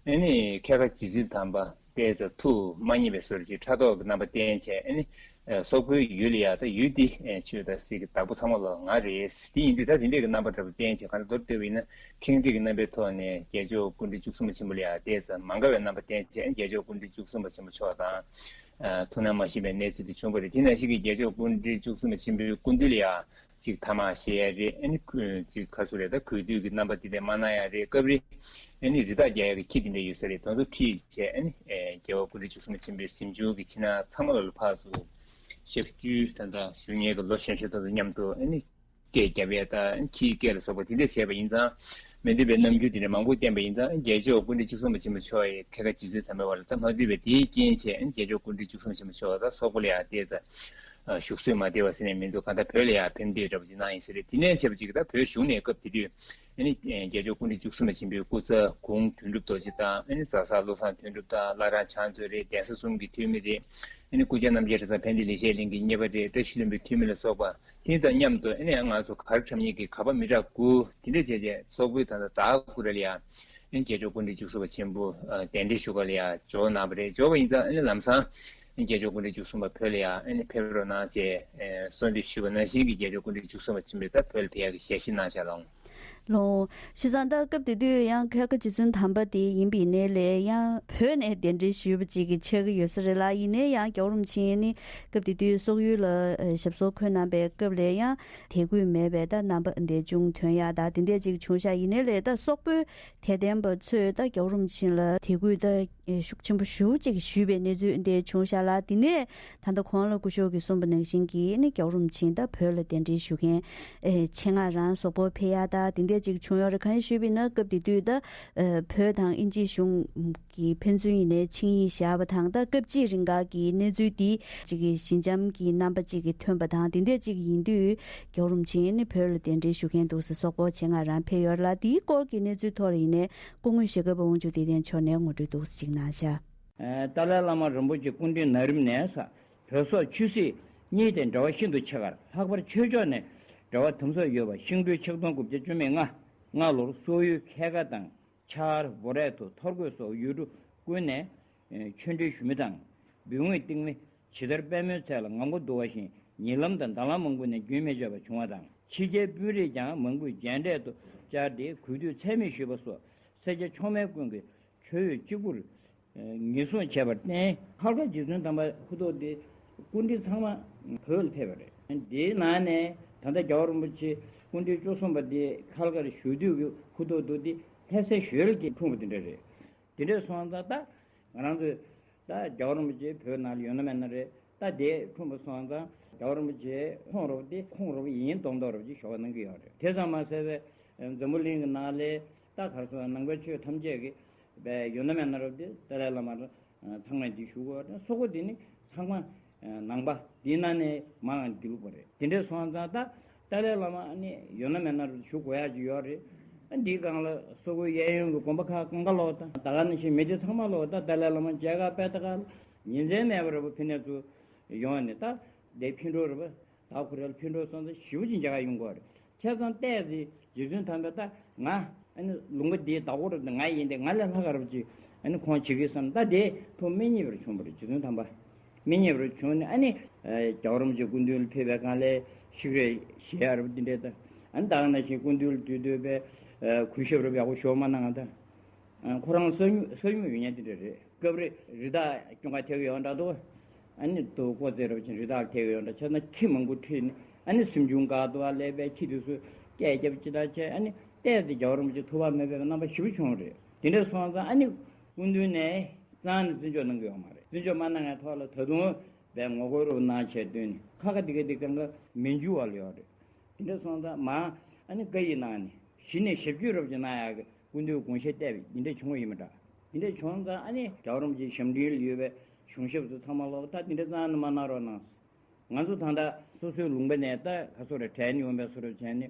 ཨ་ནི་ཁལ་ཁ་རྗེ་བཙུན་དམ་པ་ཏོག་ཙམ་ཐུགས་མ་མཉེས་པའི་བཟོ་འདྲ་ཅིག་ཕྲག་དོག་གི་རྣམ་པ་བསྟན་བྱས། ཨ་ནི་ཨ་སོག་པོའི་ཡུལ་ལ་ཡ་ད་ཡུལ་འདི་ཨ་ཆོས་དང་སྲིད་ཀྱི་བདག་པོ་ཚང་མ་ལོ་ང་རེད། དེ་ཡིན་དུས་ད་དེ་འདྲས་ཀྱི་རྣམ་པ་འདྲ་པོ་བསྟན་བྱས་གང་ལྟར་མདོར་བསྡུས་པ་ཡིན་ན་ཁེངས་དྲེགས་ཀྱི་རྣམ་པའི་ཐོག་ནས་རྒྱལ་མཆོག་སྐུ་ཕྲེང་བཅུ་གསུམ་པ་ཆེན་པོ་ལ་ཡ་ཏོག་ཙམ་མ་དགའ་བའི་རྣམ་པ་བསྟན་བྱས། རྒྱལ་མཆོག་སྐུ་ཕྲེང་བཅུ་གསུམ་པ་ཆེན་པོ་མཆོག་དང་ཨ་ཐུགས་སྣང་མ་ཤེས་པའི་གནས་ཚུལ་དེ་བྱུང་བ་རེད། དེ་ནང་བཞིན་གྱི་རྒྱལ་མཆོག་སྐུ་ཕྲེང་བཅུ་གསུམ་པ་ཆེན་པོའི་སྐུ་མདུན་ལ་ཡ་ཅིག་ཐ་མག་བཞེས་ཡ་རེད། ཨ་ནི་ཁོས་ཅིག་ག་རེ་ཟེར་རེད། ད་གུས་འདུད་ཀྱི་རྣམ་པ་དེ་འདྲ་མ་གནང་ཡ་རེད། སྐབས་རེ་ཨ་ནི་རི་དྭགས་རྒྱག་ཡ་གི་ཁྱི་དེ་འདྲ་ཡོད་ས་རེད། དེ་ཚོ་ཁྲིད་བྱས་ཨ་ནི་ཨེ་རྒྱལ་བ་སྐུ་ཕྲེང་བཅུ་གསུམ་པ་ཆེན་པོའི་གཟིམ་ཆུང་གི་ཕྱི་ནང་ཚང་མ་ལ་ཕར་ཚུར་ཞབས་ཞུ་ད་ལྟ་ཞུ་མཁན་གྱི་ལོ་གཞོན་གཞོན་དེ་ཚོ་མཉམ་དུ་ཨ་ནི་སྐད་རྒྱབ་ཡ་དང་ཁྱི་སྐད་ལ་སོགས་པ་དེ་འདྲ་བྱས་པ་ཡིན་ཙང་། མི་འདོད་པའི་རྣམ་འགྱུར་དེ་འདྲ་མང་པོ་བསྟན་པ་ཡིན་ཙང་། རྒྱལ་མཆོག་སྐུ་ཕྲེང་བཅུ་གསུམ་པ་ཆེན་པོ་མཆོག་ཡི་ཁལ་ཁ་རྗེ་བཙུན་དམ་པའི་བར་ལ་ད་མ་འདུས་པའི་དེའི་རྐྱེན་བྱས། ཨ་ནི་རྒྱལ་མཆོག་སྐུ་ཕྲེང་བཅུ་གསུམ་པ་ཆེན་པོ་མཆོག་ད་སོག་པོ་ལ་ཡང་ཏོག་ཙམ་བཞུགས་སྲོལ་མ་བདེ་བ་ཟེར་ནས་མི་འདུག་གང་ལྟར་བོད་ལ་ཡང་ཕེབས་འདོད་འདྲ་པོ་ཅིག་གནང་ཡིན་ས་རེད། དེ་ནས་བྱས་པ་ཅིག་ད་བོད་བཞུགས་ནས་སྐབས་དེ་དུས་ཨ་ནི་རྒྱལ་མཆོག་སྐུ་ཕྲེང་བཅུ་གསུམ་པ་ཆེན་པོའི་སྐུ་ཚ་གུང་དོན་གྲུབ་རྡོ་རྗེ་དང་། ཨ་ནི་རྫ་ས་བློ་བཟང་དོན་གྲུབ་དང་། བླ་བྲང་ཕྱག་མཛོད་རེད། གདན་ས་གསུམ་གྱི་འཐུས་མི་རེད། ཨ་ནི་སྐུ་བཅར་རྣམ་རྒྱལ་གྲྭ་ཚང་ཕན་བདེ་ལེགས་བཤད་གླིང་གི་གཉེར་པ་རེད། བཀྲ་ཤིས་ལྷུན་པོའི་འཐུས་མི་ལ་སོགས་པ་དེ་དང་མཉམ་དུ། ཨ་ནི་ང་ཚོ་གར་འཁྲབ་མཁན་གྱི་གར་པ་མི་དྲག་དགུ་དེ་འདྲ་བྱས་རྗེས་སོག་པོའི་ད་ལྟ་དྭགས་ཁུ་ར་ལ་ཡ་ཨ་ནི་རྒྱལ་མཆོག་སྐུ་ཕྲེང་བཅུ་གསུམ་པ་ཆེན་པོ་ཨ་གདན་འདྲེན་ཞུ་ག་ལ་ཡ་འབྱོར་གནང་བ་རེད། འབྱོར་བ་ཡིན་ཙང་ཨ་ནི་ལམ་སང་ཨ་ནི་རྒྱལ་མཆོག་སྐུ་ཕྲེང་བཅུ་གསུམ་པ་བོད་ལ་ཡ་ཨ་ནི་ཕེབས་རོགས་གནང་བྱས་ཨ་གསོལ་འདེབས་ཞུས་པ་ནང་བཞིན་གྱི་རྒྱལ་མཆོག་སྐུ་ཕྲེང་བཅུ་གསུམ་པ་ཆེན་པོས་ད་བོད་ལ་ཕེབས་ཡག་གི་ཞལ་བཞེས་གནང་བཞག་ལགས། ལོ། བྱས་ཙང་ད་སྐབས་དེ་དུས་ཡང་ཁལ་ཁ་རྗེ་བཙུན་དམ་པ་དེ་ཡིན་པ་ཡིན་ནའི་ལས་ཡང་བོད་ནས་གདན་འདྲེན་ཞུས་པ་ཅིག་གི་ཆགས་ཀྱི་ཡོད་ས་རེད་ལ། ཡིན་ནའི་ཡང་རྒྱལ་བ་རིན་པོ་ཆེ་ནི་སྐབས་དེ་དུས་སོག་ཡུལ་ལ་ཨ་ཞབས་སོར་འཁོད་གནང་པའི་སྐབས་ལ་ཡང་དད་གུས་མེད་པའི་ད་རྣམ་པ་འདི་ཅུང་ཐོན་ཡག་ད་དེ་འདྲས་ཅིག་བྱུང་ཤག་ཡིན་ནའི་ལས་ད་སོག་པོའི་དད་ལྡན་པ་ཚོས་ད་རྒྱལ་བ་རིན་པོ་ཆེ་ལ་དད་གུས་ད་ཨེ་ཤུགས་ཆེན་པོ་ཞེ་པོ་ཅིག་ཞུས་པའི་གནས་ཚུལ་འདི་བྱུང་ཤག་ལ། དེ་ནས་ད་ལྟ་གོང་ལ་སྐུ་ཞབས་ཀྱིས་གསུངས་པ་ནང་བཞིན་གྱི་ནི་རྒྱལ་བ་རིན་པོ་ཆེ་ད་བོད་ལ་གདན་འདྲེན་ཞུ་མཁན་ཨེ་ཆེད་མངགས་རང་སོག་པོ་ཕེབས་ཡག་ད་དེ་འདྲ་ཅིག་བྱུང་ཡོད་རེད། གང་ཡིན་ཞུས་པ་ཡིན་ན་སྐབས་དེ་དུས་ད་ཨེ་བོད་དང་དབྱིན་ཇིའི་གཞུང་གིས་ཕན་ཚུན་ཡིན་ནའི་ཆིངས་ཡིག་བཞག་པ་དང་། ད་སྐབས་གཅིག་རིང་ག་གི་གནས་ཚུལ་འདི་ཅིག་གི་ཞི་འཇམ་གྱི་རྣམ་པ་ཅིག་གི་ཐོན་པ་དང་། དེ་འདྲ་ཅིག་ཡིན་དུས་རྒྱལ་བ་རིན་པོ་ཆེ་ནི་བོད་ལ་གདན་འདྲེན་ཞུ་མཁན་འདུག་ཟེར་སོག་པོ་ཆེད་མངགས་རང་ཕེབས་ཡོད་རེད་ལ། དེའི་སྐོར་གྱི་གནས་ཚུལ་ཐོག་ལ་ཡིན་ནའི་སྐུ་ངོ་ཞྭ་སྒབ་པ་དབང་ཕྱུག་བདེ་ལྡན་མཆོག་ནས་ངོ་སྤྲོད་འདུག་ཟེར་ཅིག་གནང་ཤག་ཨ་ཏཱ་ལའི་བླ་མ་རིན་པོ་ཆེ་སྐུ་མདུན་ན་རིམ་ནས་བོད་སོག་ཆོས་སྲིད་གཉིས་དེ་འབྲེལ་བ་ཤིན་ཏུ་ཆེ་ཁར། ལྷག་པར་ཆོས་ཕྱོགས་ནས་འབྲེལ་བ་དམ་ཟབ་ཡོད་པ། ཤིང་སྦྲུལ་ཆིག་སྟོང་དགུ་བརྒྱ་བཅུ་མེད་ལྔ་ལོར་སོག་ཡུལ་ཁལ་ཁ་དང་ཆར་བོ་རེ་ཐུ་ཐོར་གོས་སོགས་ཡུལ་གྲུ་ཀུན་ནས་ཆོས་འབྲེལ་ཞུ་མི་དང་འབུལ་དངུལ་བཏིང་མི་ཇི་ལྟར་དཔལ་མོའི་ཚལ་ལ་ངང་པོ་འདུ་བ་བཞིན་ཉེ་ལམ་དང་འདབ་ལམ་མང་པོ་ནས་རྒྱུན་མི་ཆད་པར་བྱུང་བ་དང་། ཕྱི་རྒྱལ་དཔོན་རིགས་ཀྱང་མང་པོས་མཇལ་འཕྲད་དུ་བཅར་ཏེ་གུས་འདུད་ཚད་མེད་ཞུས་པ་སོགས་སེར་སྐྱ་མཆོག་དམན་ཀུན་གྱི་མཆོད་འོས་གཅིག་པུར་ངེས་བཟུང་བྱས་པར་བརྟེན། ཁལ་ཁ་རྗེ་བཙུན་དམ་པ་ཧུ་ཐོག་དེ་སྐུ་མགྲོན་ཚང་མ་བོད་ལ་ཕེབས་པ་རེད། དེའི་ནང་ནས་ད་ལྟ་རྒྱལ་བ་རིན་པོ་ཆེ་སྐུ་མགྲོན་བཅུ་གསུམ་པ་དེ་ཁལ་ཁར་བཞུགས་དུས་ཀྱི་ཧུ་ཐོག་ཏུ་དེ་ལྷ་སའི་ཞོལ་གྱི་འཁྲུངས་པ་དེ་འདྲ་རེད། དེ་འདྲ་སོང་ཙང་ད་ང་རང་ཚོས་ད་རྒྱལ་བ་རིན་པོ་ཆེ་བོད་ནང་ལ་ཡོད་ན་མེད་ན་རེད། ད་དེ་འཁྲུངས་པ་སོང་ཙང་རྒྱལ་བ་རིན་པོ་ཆེ་ཁོང་རོབ་དེ་ཁོང་རོབ་ཡིན་མདོག་མདོག་རོབ་ཅིག་ཞོགས་པ་གནང་གི་ཡོད་རེད། དེ་ཙམ་མ་ཟད་པའི་འཛམ་བུ་གླིང་གི་ནང་ལ་ད་ག་རེ་ཟེར་ན་ནང་པའི་ཆོས་ཐམས་ཅད་ཀྱི་བས་ཡོད་ན་མེད་ན་རབ་དེ་ཏཱ་ལའི་བླ་མར་ཚང་མས་འདི་ཞུ་དགོས་རེད། སོག་པོ་འདི་ནི་ཚང་མ་ནང་པ་འདི་ནང་ནས་མང་འདི་ལུག་པ་རེད། དེ་འདྲ་སོང་ཙང་ད་ཏཱ་ལའི་བླ་མ་ནི་ཡོད་ན་མེད་ན་རབ་ཞུ་དགོས་ཡག་ཅིག་ཡོད་རེད། འདིའི་སྒང་ལ་སོག་པོའི་གཡས་གཡོན་གྱི་དགོན་པ་ཁག་གང་ག་ལོག་ད་ད་ག་ནང་བཞིན་མི་སྡེ་ཚང་མ་ལོག་ད་ཏཱ་ལའི་བླ་མ་མཇལ་ཁ་དཔེ་ད་ག་ཉིན་མཚན་མེད་པར་རབ་ཕི་ནས་ཚུར་ཡོང་ནས་ད་དེ་ཕི་འགྲོ་རབ་ད་ཁོ་རེ་ལ་ཕི་འགྲོ་སོང་ཙང་ཞེ་པོ་ཅིག་མཇལ་ཁ་ཡོང་གི་ཡོད་རེད། བྱས་ཙང་ཏོག་ཙམ་རྗེ་བཙུན་དམ་པས་ད་ང་ཨ་ནི་ལུང་པ་འདིའི་བདག་པོ་རེད། ང་ཡིན་ཏེ་ང་ལས་ལྷག་ག་རབ་ཅིག་ཨ་ནི་ཁོང་བྱེད་ཀྱི་བསམ། ད་དེ་ཐུགས་མི་མཉེས་པར་བྱུང་བ་རེད། རྗེ་བཙུན་དམ་པ་མི་མཉེས་པར་བྱུང་ནས་ཨ་ནི་རྒྱལ་བ་རིན་པོ་ཆེ་སྐུ་མདུན་ལ་ཕེབས་པའི་སྒང་ལ་ཤིག་རེ་བཞེས་ཡ་རབ་འདི་འདྲས་ད་ཨ་ནི་ད་ག་ནང་བཞིན་སྐུ་མདུན་ལ་དུས་དུས་པའི་གུས་ཞབས་རབ་ཡག་པོ་ཞུ་མ་གནང་ད། ཁོ་རང་སོ་སྙུང་སོ་སྙུང་ཡོད་མཁན་དེ་འདྲ་རེད། སྐབས་རེ་རི་དྭགས་སྐྱོང་ག་ཐེག་ཡོང་འདྲ་འདུག་ཨ་ནི་དུ་ཀོ་ཙེ་རབ་ཅིང་རི་དྭགས་ཐེག་ཡོང་འདྲ། བྱས་ན་ཁྱི་མང་པོ་ཁྲིད་ནས་ཨ་ནི་སེམས་ཆུང་འགག་འདུག་ཨ་ལས་པའི་ཁྱི་དེ་ཚོ་སྐད་རྒྱབ་ཅི་ལྟར་བྱས་ཨ་ནི་ཏོག་ཙམ་རྒྱལ་བ་རིན་པོ་ཆེ་ཐུགས་ཕམ་མེད་པའི་རྣམ་པ་ཞེ་པོ་བྱུང་རེད། དེ་འདྲ་སོང་ཙང་ཨ་ནི་སྐུ་མདུན་ནས་རྩ་ནས་བརྩི་འཇོག་གནང་གི་ཡོད་མ་རེད། བརྩི་འཇོག་མ་གནང་མཁན་ཐོག་ལ་ད་དུང་བས་ངོ་རྒོལ་རབ་གནང་བྱས་བཏོན་ནས་ཁ་ཁ་དེ་ག་དེ་གང་ག་མི་འཇུ་བ་ལ་ཡོད་རེད། དེ་འདྲ་སོང་ཙང་མ་ཨ་ནི་བཀའ་ཡིག་གནང་ནས་གཞི་ནས་ཞབས་ཕྱི་རབ་ཅིག་གནང་ཡག་གི་སྐུ་མདུན་དགོངས་བཞེས་བཏབ་པའི་འདི་འདྲ་བྱུང་བ་ཡིན་པ་འདྲ། འདི་འདྲ་བྱུང་ཙང་ཨ་ནི་རྒྱལ་བ་རིན་པོ་ཆེའི་ཞབས་འབྲིང་ལ་ཡོད་པའི་གཞུང་ཞབས་ཚོ་ཚང་མ་ལོག་ད་འདི་འདྲ་རྩ་ནས་མ་གནང་རོགས་གནང་། ང་ཚོ་ད་ལྟ་སོ་སོའི་ལུང་པ་ནས་ད་ག་སོ་རེ་དྲན་ཡོང་བའི་སོ་རེ་བྱས་ནས་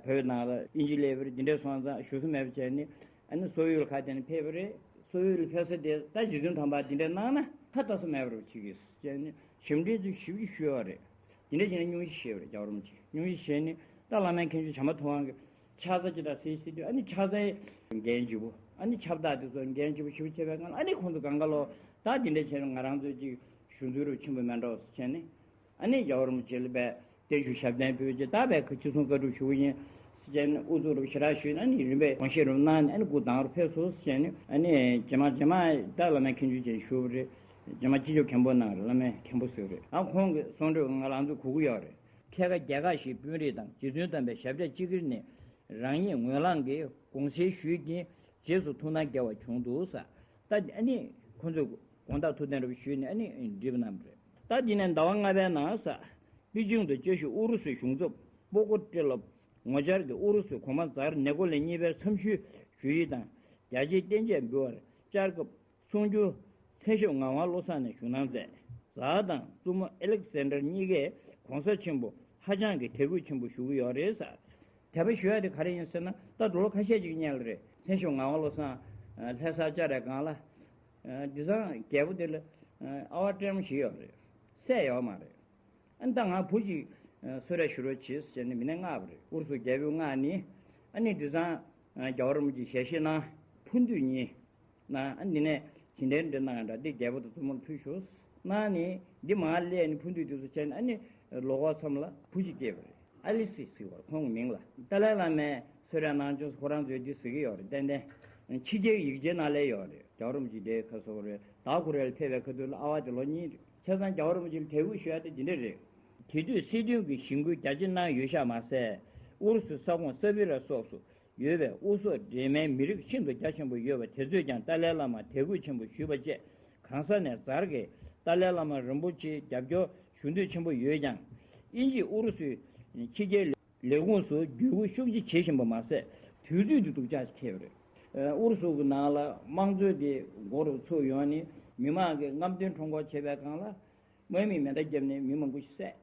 བོད་ནང་ལ་དབྱིན་ཇི་སླེབས་པ་རེད། འདི་འདྲའི་སོང་ཙང་བཞུགས་ས་མེད་པ་བྱས་ནས་ཨ་ནི་སོག་ཡུལ་ཁག་དེ་ནས་ཕེབས་པ་རེད། སོག་ཡུལ་ཕེབས་ས་དེ་ད་རྗེ་བཙུན་དམ་པ་འདི་འདྲ་གནང་ན་ཁ་ལྟ་ས་མེད་པ་རེད་བྱེད་ཀྱི་བྱས་ནས་ཞབས་འདྲེན་ཚོས་ཞིབ་ཅིག་ཞུས་པ་རེད། དེ་འདྲ་བྱས་ན་སྙུང་གཞི་བཞེས་པ་རེད། རྒྱལ་བ་རིན་པོ་ཆེ་སྙུང་གཞི་བཞེས་ནས་ད་བླ་མ་མཁན་ཆེན་བྱམས་པ་ཐུབ་དབང་གི་ཕྱག་རྩ་ཅི་ལྟར་གཟིགས་ཟེར་དུས་ཨ་ནི་ཕྱག་རྩའི་འགན་ལྗིད་པོ། ཨ་ནི་ཁྱབ་བདག་དེ་ཚོ་འགན་ལྗིད་པོ་ཞེ་པོ་བྱས་པའི་སྒང་ལ་ཨ་ནི་ཁོང་ཚོ་གང་ག་ལོ་ད་དེ་འདྲ་བྱས་ན་ང་རང་ཚོའི་ཅིག་ཞུ་ཚུལ་རུ་ཆེན་པོ་མེད་འགྲོ་ཟེར་བྱས་ནས་ཨ་ནི་རྒྱལ་བ་རིན་པོ་ཆེ་ལ་བས་བརྟན་བཞུགས་ཞབས་བརྟན་ཕུལ་རྗེས་ད་བས་ཁ་ཅིག་གསུང་བཀའ་སྒྲུབ་ཞུ་གི་ཡིན་ཟེར་བྱས་ནས་ཨུ་ཚུགས་རུ་ཞེ་དྲག་ཞུས་ནས་ཨ་ནི་རིམ་པས་དགོངས་བཞེས་རུ་གནང་ནས་ཨ་ནི་སྐུ་བདག་རུ་ཕེབས་སོང་ཟེར་བྱས་ནས་ཨ་ནི་རྗེས་མ་རྗེས་མ་ད་བླ་མའི་མཁན་ཆུང་ཅན་ཞུ་བ་རེད། རྗེས་མ་སྤྱི་ཁྱབ་མཁན་པོ་གནང་རེད། བླ་མའི་མཁན་པོ་ཟེར་བ་རེད། ཨ་ཁོང་གི་གསུང་སྒྲོས་ང་ལང་ཚོ་གོ་གི་ཡོད་རེད། ཁལ་ཁ་རྒྱལ་ཁབ་བཞིའི་དཔོན་རིགས་དང་རྗེ་བཙུན་དམ་པའི་ཞབས་ཆ་གཅིག་གྱུར་ནས་རང་ཉིད་ངོས་ལངས་ཀྱིས་དགོངས་སེལ་ཞུས་ཀྱིན་རྗེས་སུ་ཐུགས་སྣང་དགེ་བ་བྱུང་འདུག་ཟེར། ད་ཨ་ནི་ཁོང་ཚོས་དགོངས་དག་ཐུགས་བདེན་རབ་ཞུས་ནས་ཨ་ནི་འགྲིག་པ་གནང་བ་རེད། ད་འདི་ནས་ཟླ་བ་ལྔ་པའི་ནང་ཟེར། པེ་ཅིང་དུ་བཅའ་བཞུགས་ཨུ་རུ་སུའི་གཞུང་ཚབ་པོ་ཀོ་ཏྲེ་ལོབ་ངོ་བཅར་གྱིས་ཨུ་རུ་སུའི་གོང་མ་ཛར་ནེ་ཀོ་ལེ་གཉིས་པའི་འཚམས་ཞུའི་ཞུ་ཡིག་དང་རྒྱ་ཆེའི་རྟེན་ཆེད་འབུལ་བར་བཅར་སྐབས། གསུང་སྒྱུར་མཚན་ཞབས་ངག་དབང་བློ་བཟང་ནས་ཞུ་གནང་མཛད། ཛར་དང་བཙུན་མོ་ཨེ་ལེག་ཟན་ཌར་གཉིས་ཀས་གོང་ས་ཆེན་པོ་ཧ་ཅང་གི་དད་གུས་ཆེན་པོ་ཞུ་གི་ཡོད་རེད་ཟེར། དད་པ་ཞུ་ཡ་དེ་ག་རེ་ཡིན་ཟེར་ན་ད་འགྲོ་ལོ་ཁ་ཤས་ཅིག་སྔོན་ལ་རེད། མཚན་ཞབས་ངག་དབང་བློ་བཟང་ལྷ་སར་བཅར་བའི་སྒང་ལ་དེང་སང་རྒྱལ་པོ་དེ་ལ་ཨ་བ་སྤྲེལ་མོ་ཞིག་ཡོད་རེད། སྲས་ཡོད་མ་རེད། ཨ་ནི་ད་ང་བུ་གཅིག་གསོལ་རས་ཞུ་རོགས་གྱིས་ཟེར་ནས་མི་སྣ་མངགས་པ་རེད། ཨུ་རུ་སུ་རྒྱལ་པོས་མངགས་ནས་ཨ་ནི་དེང་སང་རྒྱལ་བ་རིན་པོ་ཆེས་ཞལ་བཞེས་གནང་། ཕུ་འདུས་གཉིས་གནང་། ཨ་ནི་འདི་ནས་བྱིན་ལྡན་འདྲ་གནང་ཡ་འདྲ་འདི་རྒྱལ་པོ་དང་བཙུན་མོར་ཕུལ་ཤོག་གནང་ནས་འདི་མར་སླེབས་ནས་ཕུ་འདུས་དེ་ཚོ་བྱས་ནས་ཨ་ནི་ལོ་འཁོར་མཚམས་ལ་བུ་གཅིག་སྐྱེས་པ་རེད། ཨ་ལི་སི་ཟེར་བ་རེད་ཁོང་གི་མིང་ལ། ཏཱ་ལའི་བླ་མས་གསོལ་རས་གནང་བྱུང་ཁོ་རང་ཚོས་འདི་ཟེར་གྱི་ཡོད་རེད། ཏན་ཏན་ཕྱི་རྒྱལ་ཡིག་ཆའི་ནང་སླེབས་ཡོད་རེད། རྒྱལ་བ་རིན་པོ་ཆེ་འདིར་ག་སོང་རེད། དྭགས་ཁོ་རེ་ལ་ཕེབས་པའི་ཁ་ཐུག་ལ་ཨ་བ་དེ་ལོ་གཉིས་རེད། བྱས་ཙང་རྒྱལ་བ་རིན་པོ་ཆེ་ལ་དད་གུས་ཞུ་ཡ་དེ་འདི་འདྲ་རེད། དེ་དུས་སྲིད་དོན་གྱི་གཞེན་སྐུལ་རྒྱ་ཆེ་གནང་ཡོད་ཤག་མ་ཟད། ཨུ་རུ་སུའི་ས་ཁོངས་སེ་བི་ར་སོགས་སུ་ཡོད་པའི་ཨུ་སོག་འདྲེས་མའི་མི་རིགས་ཤིན་ཏུ་རྒྱ་ཆེན་པོ་ཡོད་པ་དེ་ཚོས་ཀྱང་ཏཱ་ལའི་བླ་མར་དད་གུས་ཆེན་པོ་ཞུས་པ་བཅས་གང་ས་ནས་ཛར་གྱིས་ཏཱ་ལའི་བླ་མ་རིན་པོ་ཆེའི་རྒྱབ་སྐྱོར་ཞུ་འདོད་ཆེན་པོ་ཡོད་ཀྱང་། དབྱིན་ཇིས་ཨུ་རུ་སུའི་ཕྱི་རྒྱལ་ལས་ཁུངས་སུ་བརྒྱུད་སྐུལ་ཤུགས་ཆེ་བྱེད་བཞིན་པ་མ་ཟད། དུས་ཚོད་དེ་སྡུག་ཅག་ཅིག་འཁེལ་བ་རེད། ཨུ་རུ་སུ་གི་ནང་ལ་དམངས་གཙོ་དེ་མགོ་རུ་ཚུགས་ཡོང་ནས་མི་མང་གི་རྔམ་སྟོན་ཁྲོམ་སྐོར་བྱེད་པའི་སྒང་ལ་དམག་མིས་མེ་མདའ་བརྒྱབ་ནས་མི་མང་པོ་ཞིག་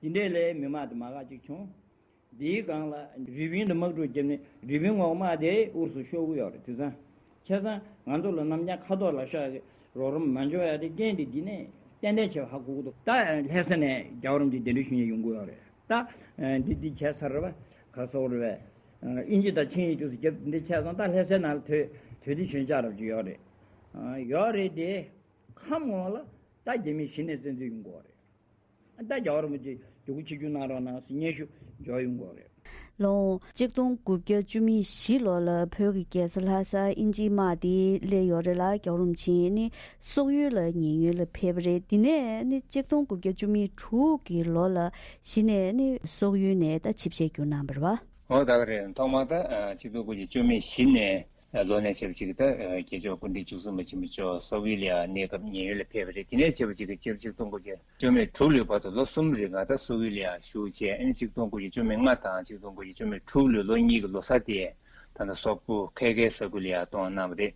བསད། དེ་འདྲས་ལས་མི་དམངས་དེ་དམག་ཁག་ཅིག་བྱུང་། དེའི་སྒང་ལ་རི་པིན་དུ་དམག་འཁྲུག་བརྒྱབ་ནས་རི་པིན་འོག་དམག་དེ་ཨུ་རུ་སུ་ཤོར་གི་ཡོད་རེད། དེང་སང་། བྱས་ཙང་ང་ཚོ་ལ་ནམ་རྒྱུན་ཁ་དོག་ལ་ཤག་གི་རོགས་རམ་མ་འབྱོར་ཡ་དེ་རྐྱེན་དེ་འདི་ནས་ཏན་ཏན་བྱས་པ་ཧ་གོ་གི་འདུག་ད་ལྷ་ས་ནས་རྒྱལ་བ་རིན་པོ་ཆེ་གདན་འདྲེན་ཞུ་མཁན་ཡོང་གི་ཡོད་རེད། ད་འདི་འདི་བྱས་ཚར་རེད་པ། ག་སོག་རེད་པས། དབྱིན་ཇི་དང་ཆིངས་ཡིག་དུས་སུ་རྒྱབ་འདི་བྱས་ཙང་ད་ལྷ་སའི་ནང་ལ་དོས་དོས་སྡེ་ཞོན་ཆགས་རབ་ཅིག་ཡོད་རེད། ཡོད་རེད་དེ། ཁམས་ངོས་ལ་ད་རྒྱ་མིས་གཞི་ནས་བཙན་འཛུལ་ཡོང་གི་ཡོད་རེད། ད་རྒྱལ་བ་རིན་པོ་ཆེ་རྒྱུད་སྐུ་ཆིབས་བསྒྱུར་གནང་རོགས་གནང་ཟེར་སྙན་ཞུ་འབྱོར་ཡོང་གི་ཡོད་རེད། ལོ་ངོ་གཅིག་སྟོང་དགུ་བརྒྱ་བཅུ་མེད་བཞི་ལོ་ལ་བོད་ཀྱི་རྒྱལ་ས་ལྷ་སར་དབྱིན་ཇིའི་དམག་དེ་སླེབས་ཡོད་རེད་ལ། རྒྱལ་བ་རིན་པོ་ཆེ་ནི་སོག་ཡུལ་ལ་ཉེན་གཡོལ་ལ་ཕེབས་པ་རེད། དེ་ནས་ནི་གཅིག་སྟོང་དགུ་བརྒྱ་བཅུ་མེད་དྲུག་གི་ལོ་ལ་གཞི་ནས་ནི་སོག་ཡུལ་ནས་ད་ཆིབས་ཞལ་བསྒྱུར་གནང་བ་རེད་པ། འོ་ད་ག་རེད། ཐོག་མར་ད་གཅིག་སྟོང་དགུ་བརྒྱ་བཅུ་མེད་བཞི་ནས་ལོ་ནས་བྱས་པ་ཅིག་ད་རྒྱལ་མཆོག་སྐུ་ཕྲེང་བཅུ་གསུམ་པ་ཆེན་པོ་མཆོག་སོག་ཡུལ་ལ་ཡང་གནས་སྐབས་ཉེན་གཡོལ་ལ་ཕེབས་པ་རེད། དེ་ནས་བྱས་པ་ཅིག་གི་སྤྱི་ལོ་གཅིག་སྟོང་དགུ་བརྒྱ་བཅུ་མེད་དྲུག་ལོའི་བར་དུ་ལོ་གསུམ་རིང་ད་སོག་ཡུལ་ལ་ཡང་བཞུགས་བྱས། ཨ་ནི་གཅིག་སྟོང་དགུ་བརྒྱ་བཅུ་མེད་ལྔ་དང་གཅིག་སྟོང་དགུ་བརྒྱ་བཅུ་མེད་དྲུག་ལོའི་ལོ་གཉིས་ཀྱི་ལོ་གསར་དེ་ད་ལྟ་སོག་པོ་ཁལ་ཁའི་ས་ཁུལ་ལ་ཡང་གཏོང་གནང་བ་རེད།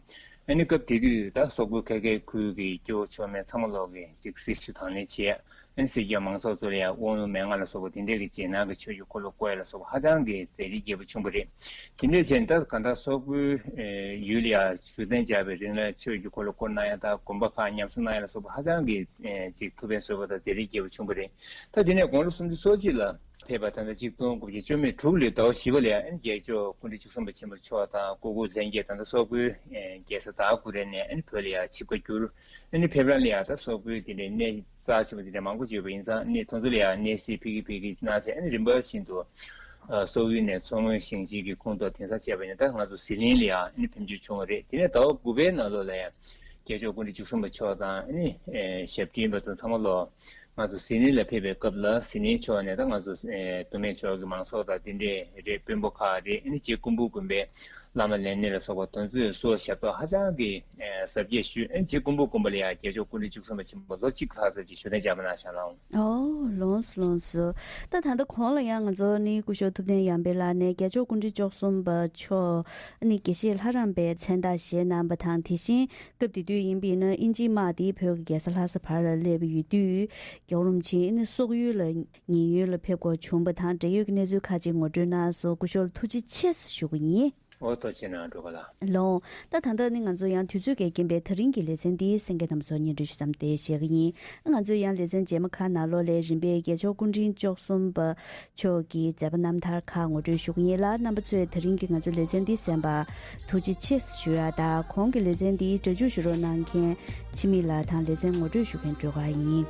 ཨ་ནི་སྐབས་དེ་དུས་ད་སོག་པོ་ཁལ་ཁའི་ཁུལ་གྱི་སྐྱེ་བོ་མཆོག་དམན་ཚང་མ་ལོག་གིས་ཅིག་སྲི་ཞུ་དང་ལེན་བྱས། ཨ་ནི་སྲིད་ཀྱི་མང་ཚོགས་ཚོ་ལ་ཡང་དབང་ལུང་མན་ངག་ལ་སོགས་པ་དེ་འདྲས་ཀྱི་རྗེས་གནང་གི་ཆོས་ཀྱི་འཁོར་ལོ་བསྐོར་ཡ་ལ་སོགས་པ་ཧ་ཅང་གི་མཛད་རིམ་རྒྱས་པོ་བྱུང་བ་རེད། དེ་འདྲས་བྱས་ནས་ད་གང་ལྟར་སོག་པོའི་ཡུལ་ལ་ཡང་བཞུགས་གདན་འཇགས་པའི་རིང་ལ་ཆོས་ཀྱི་འཁོར་ལོ་བསྐོར་གནང་ཡ་དང་དགོན་པ་ཁག་ཉམས་གསོ་གནང་ཡ་ལ་སོགས་པ་ཧ་ཅང་གི་ཅིག་ཐུགས་ཕན་གསོས་པ་དང་མཛད་རིམ་རྒྱས་པོ་བྱུང་བ་རེད། ད་དེ་ནས་དགུང་ལོ་སུམ་ཅུ་སོ་གཅིག་ལ་ཕེབས་པ་ད་ལྟ་གཅིག་སྟོང་དགུ་བརྒྱ་བཅུ་མེད་དྲུག་ལོའི་ཟླ་བ་བཞི་པ་ལ་ཡང་རྒྱལ་མཆོག་སྐུ་ཕྲེང་བཅུ་གསུམ་པ་ཆེན་པོ་མཆོག་དང་སྐུ་འཁོར་ལྷན་རྒྱས་ད་ལྟ་སོག་པོའི་རྒྱལ་ས་དྭགས་ཁུ་རེ་ནས་བོད་ལ་ཡང་ཆིབས་ཁ་བསྒྱུར། ཨ་ནི་ཕེབས་རང་ལ་ཡང་ད་སོག་པོའི་དེ་འདྲའི་གནས་རྩ་ཆེན་པོ་དེ་འདྲ་མང་པོ་ཅིག་ཡོད་པ་ཡིན་ཙང་ཨ་ནི་དེ་ཚོ་ལ་ཡང་གནས་གཟིགས་ཕེབས་ཀྱི་ཕེབས་ཀྱི་གནང་བྱས། ཨ་ནི་རིམ་པ་བཞིན་དུ་སོག་ཡུལ་ནས་མཚོ་སྔོན་ཞིང་ཆེན་གྱི་ཁོངས་གཏོགས། དེང་སང་བྱས་པ་ཡིན་ན་ད་ང་ཚོ་ཟི་ལིང་ལ་ཡང་ཨ་ནི་ཕེབས་འབྱོར་བྱུང་བ་རེད། དེ་ནས་ཟླ་བ་དགུ་པའི་ནང་ལོགས་ལ་ཡང་རྒྱལ་མཆོག་སྐུ་ཕྲེང་བཅུ་གསུམ་པ་མཆོག་དང་ཨ་ནི་ཞབས་དྲུང་པ་དང་ཚང་མ་ལོག་ང་ཚོ་ཟི་ལིང་ལ་ཕེབས་པའི་སྐབས་ལ་ཟི་ལིང་ཕྱོགས་ནས་ད་ང་ཚོ་མདོ་སྨད་ཕྱོགས་ཀྱི་མང་ཚོགས་དང་དེ་འདྲས་རེད། དཔོན་པོ་ཁག་རེད། ཨ་ནི་རྗེ་ཀུན་འབུམ་དགོན་པའི་བླ་མ་ལས་སྣེ་ལ་སོགས་པ་དེ་ཚོས་གསོལ་བ་ཞབས་ཏོག་ཧ་ཅང་གི་གཟབ་རྒྱས་ཞུས། ཨ་ནི་རྗེ་ཀུན་འབུམ་དགོན་པ་ལ་ཡང་རྒྱལ་མཆོག་སྐུ་ཕྲེང་བཅུ་གསུམ་པ་ཆེན་པོ་ལོ་གཅིག་ལྷག་ཙམ་ཅིག་བཞུགས་གདན་འཇགས་པ་གནང་བཞག་ལགས། ཨོ་ལགས་སོ་ལགས་སོ། ད་ད་ལྟ་གོང་ལ་ཡང་ང་ཚོ་ནི་སྐུ་ཞབས་ཐུབ་བསྟན་ཡར་འཕེལ་ལགས་ནས་རྒྱལ་མཆོག་སྐུ་ཕྲེང་བཅུ་གསུམ་པ་མཆོག་ནི་དགེ་བཤེས་ལྷ་རམས་པའི་མཚན་རྟགས་བཞེས་གནང་བ་དང་། དེ་བཞིན་སྐབས་དེ་དུས་ཡིན་པས་ན་དབྱིན་ཇིའི་དམག་དེ་བོད་ཀྱི་རྒྱལ་ས་ལྷ་ས་བར་ལ་སླེབས་ཡོད་དུས། རྒྱལ་བ་རིན་པོ་ཆེ་ཨ་ནི་སོག་ཡུལ་ལ་ཉེན་གཡོལ་ལ་ཕེབས་དགོས་བྱུང་བ་དང་འབྲེལ་ཡོད་ཀྱི་གནས་ཚུལ་ཁག་ཅིག་ངོ་སྤྲོད་གནང་སོང་། སྐུ་ཞབས་ལ་ཐུགས་རྗེ་ཆེ་ཞུ་གི་ཡིན། འོ་ཐུགས་རྗེ་གནང་འགྲོ་ག་ལ། ལོ། ད་ད་ལྟ་ནི་ང་ཚོ་ཡང་དུས་ཚོད་ཀྱིས་རྐྱེན་པས་ད་རིང་གི་ལེ་ཚན་འདི་གསན་མཁན་རྣམ་པ་ཚོར་སྙན་སྒྲོན་ཞུ་མཚམས་དེ་བཞག་གི་ཡིན། ང་ཚོས་ཡང་ལེ་ཚན་རྗེས་མ་ཁག་ནང་ལོགས་ལ་རིམ་པས་རྒྱལ་མཆོག་སྐུ་ཕྲེང་བཅུ་གསུམ་པ་མཆོག་གི་མཛད་པ་རྣམ་ཐར་ཁག་ངོ་སྤྲོད་ཞུ་གི་ཡིན་ལ། རྣམ་པ་ཚོས་ད་རིང་གི་ང་ཚོའི་ལེ་ཚན་འདི་གསན་པར་ཐུགས་རྗེ་ཆེ་ཞུ་ཡ་དང་། གོང་གི་ལེ་ཚན་འདི་སྒྲ་འཇུག་ཞུ་རོགས་གནང་མཁན་འཆི་མེད་ལགས་དང་ལེ་ཚན་ངོ་སྤྲོད་ཞུ་མཁན་སྒྲོལ་དཀར་ཡིན།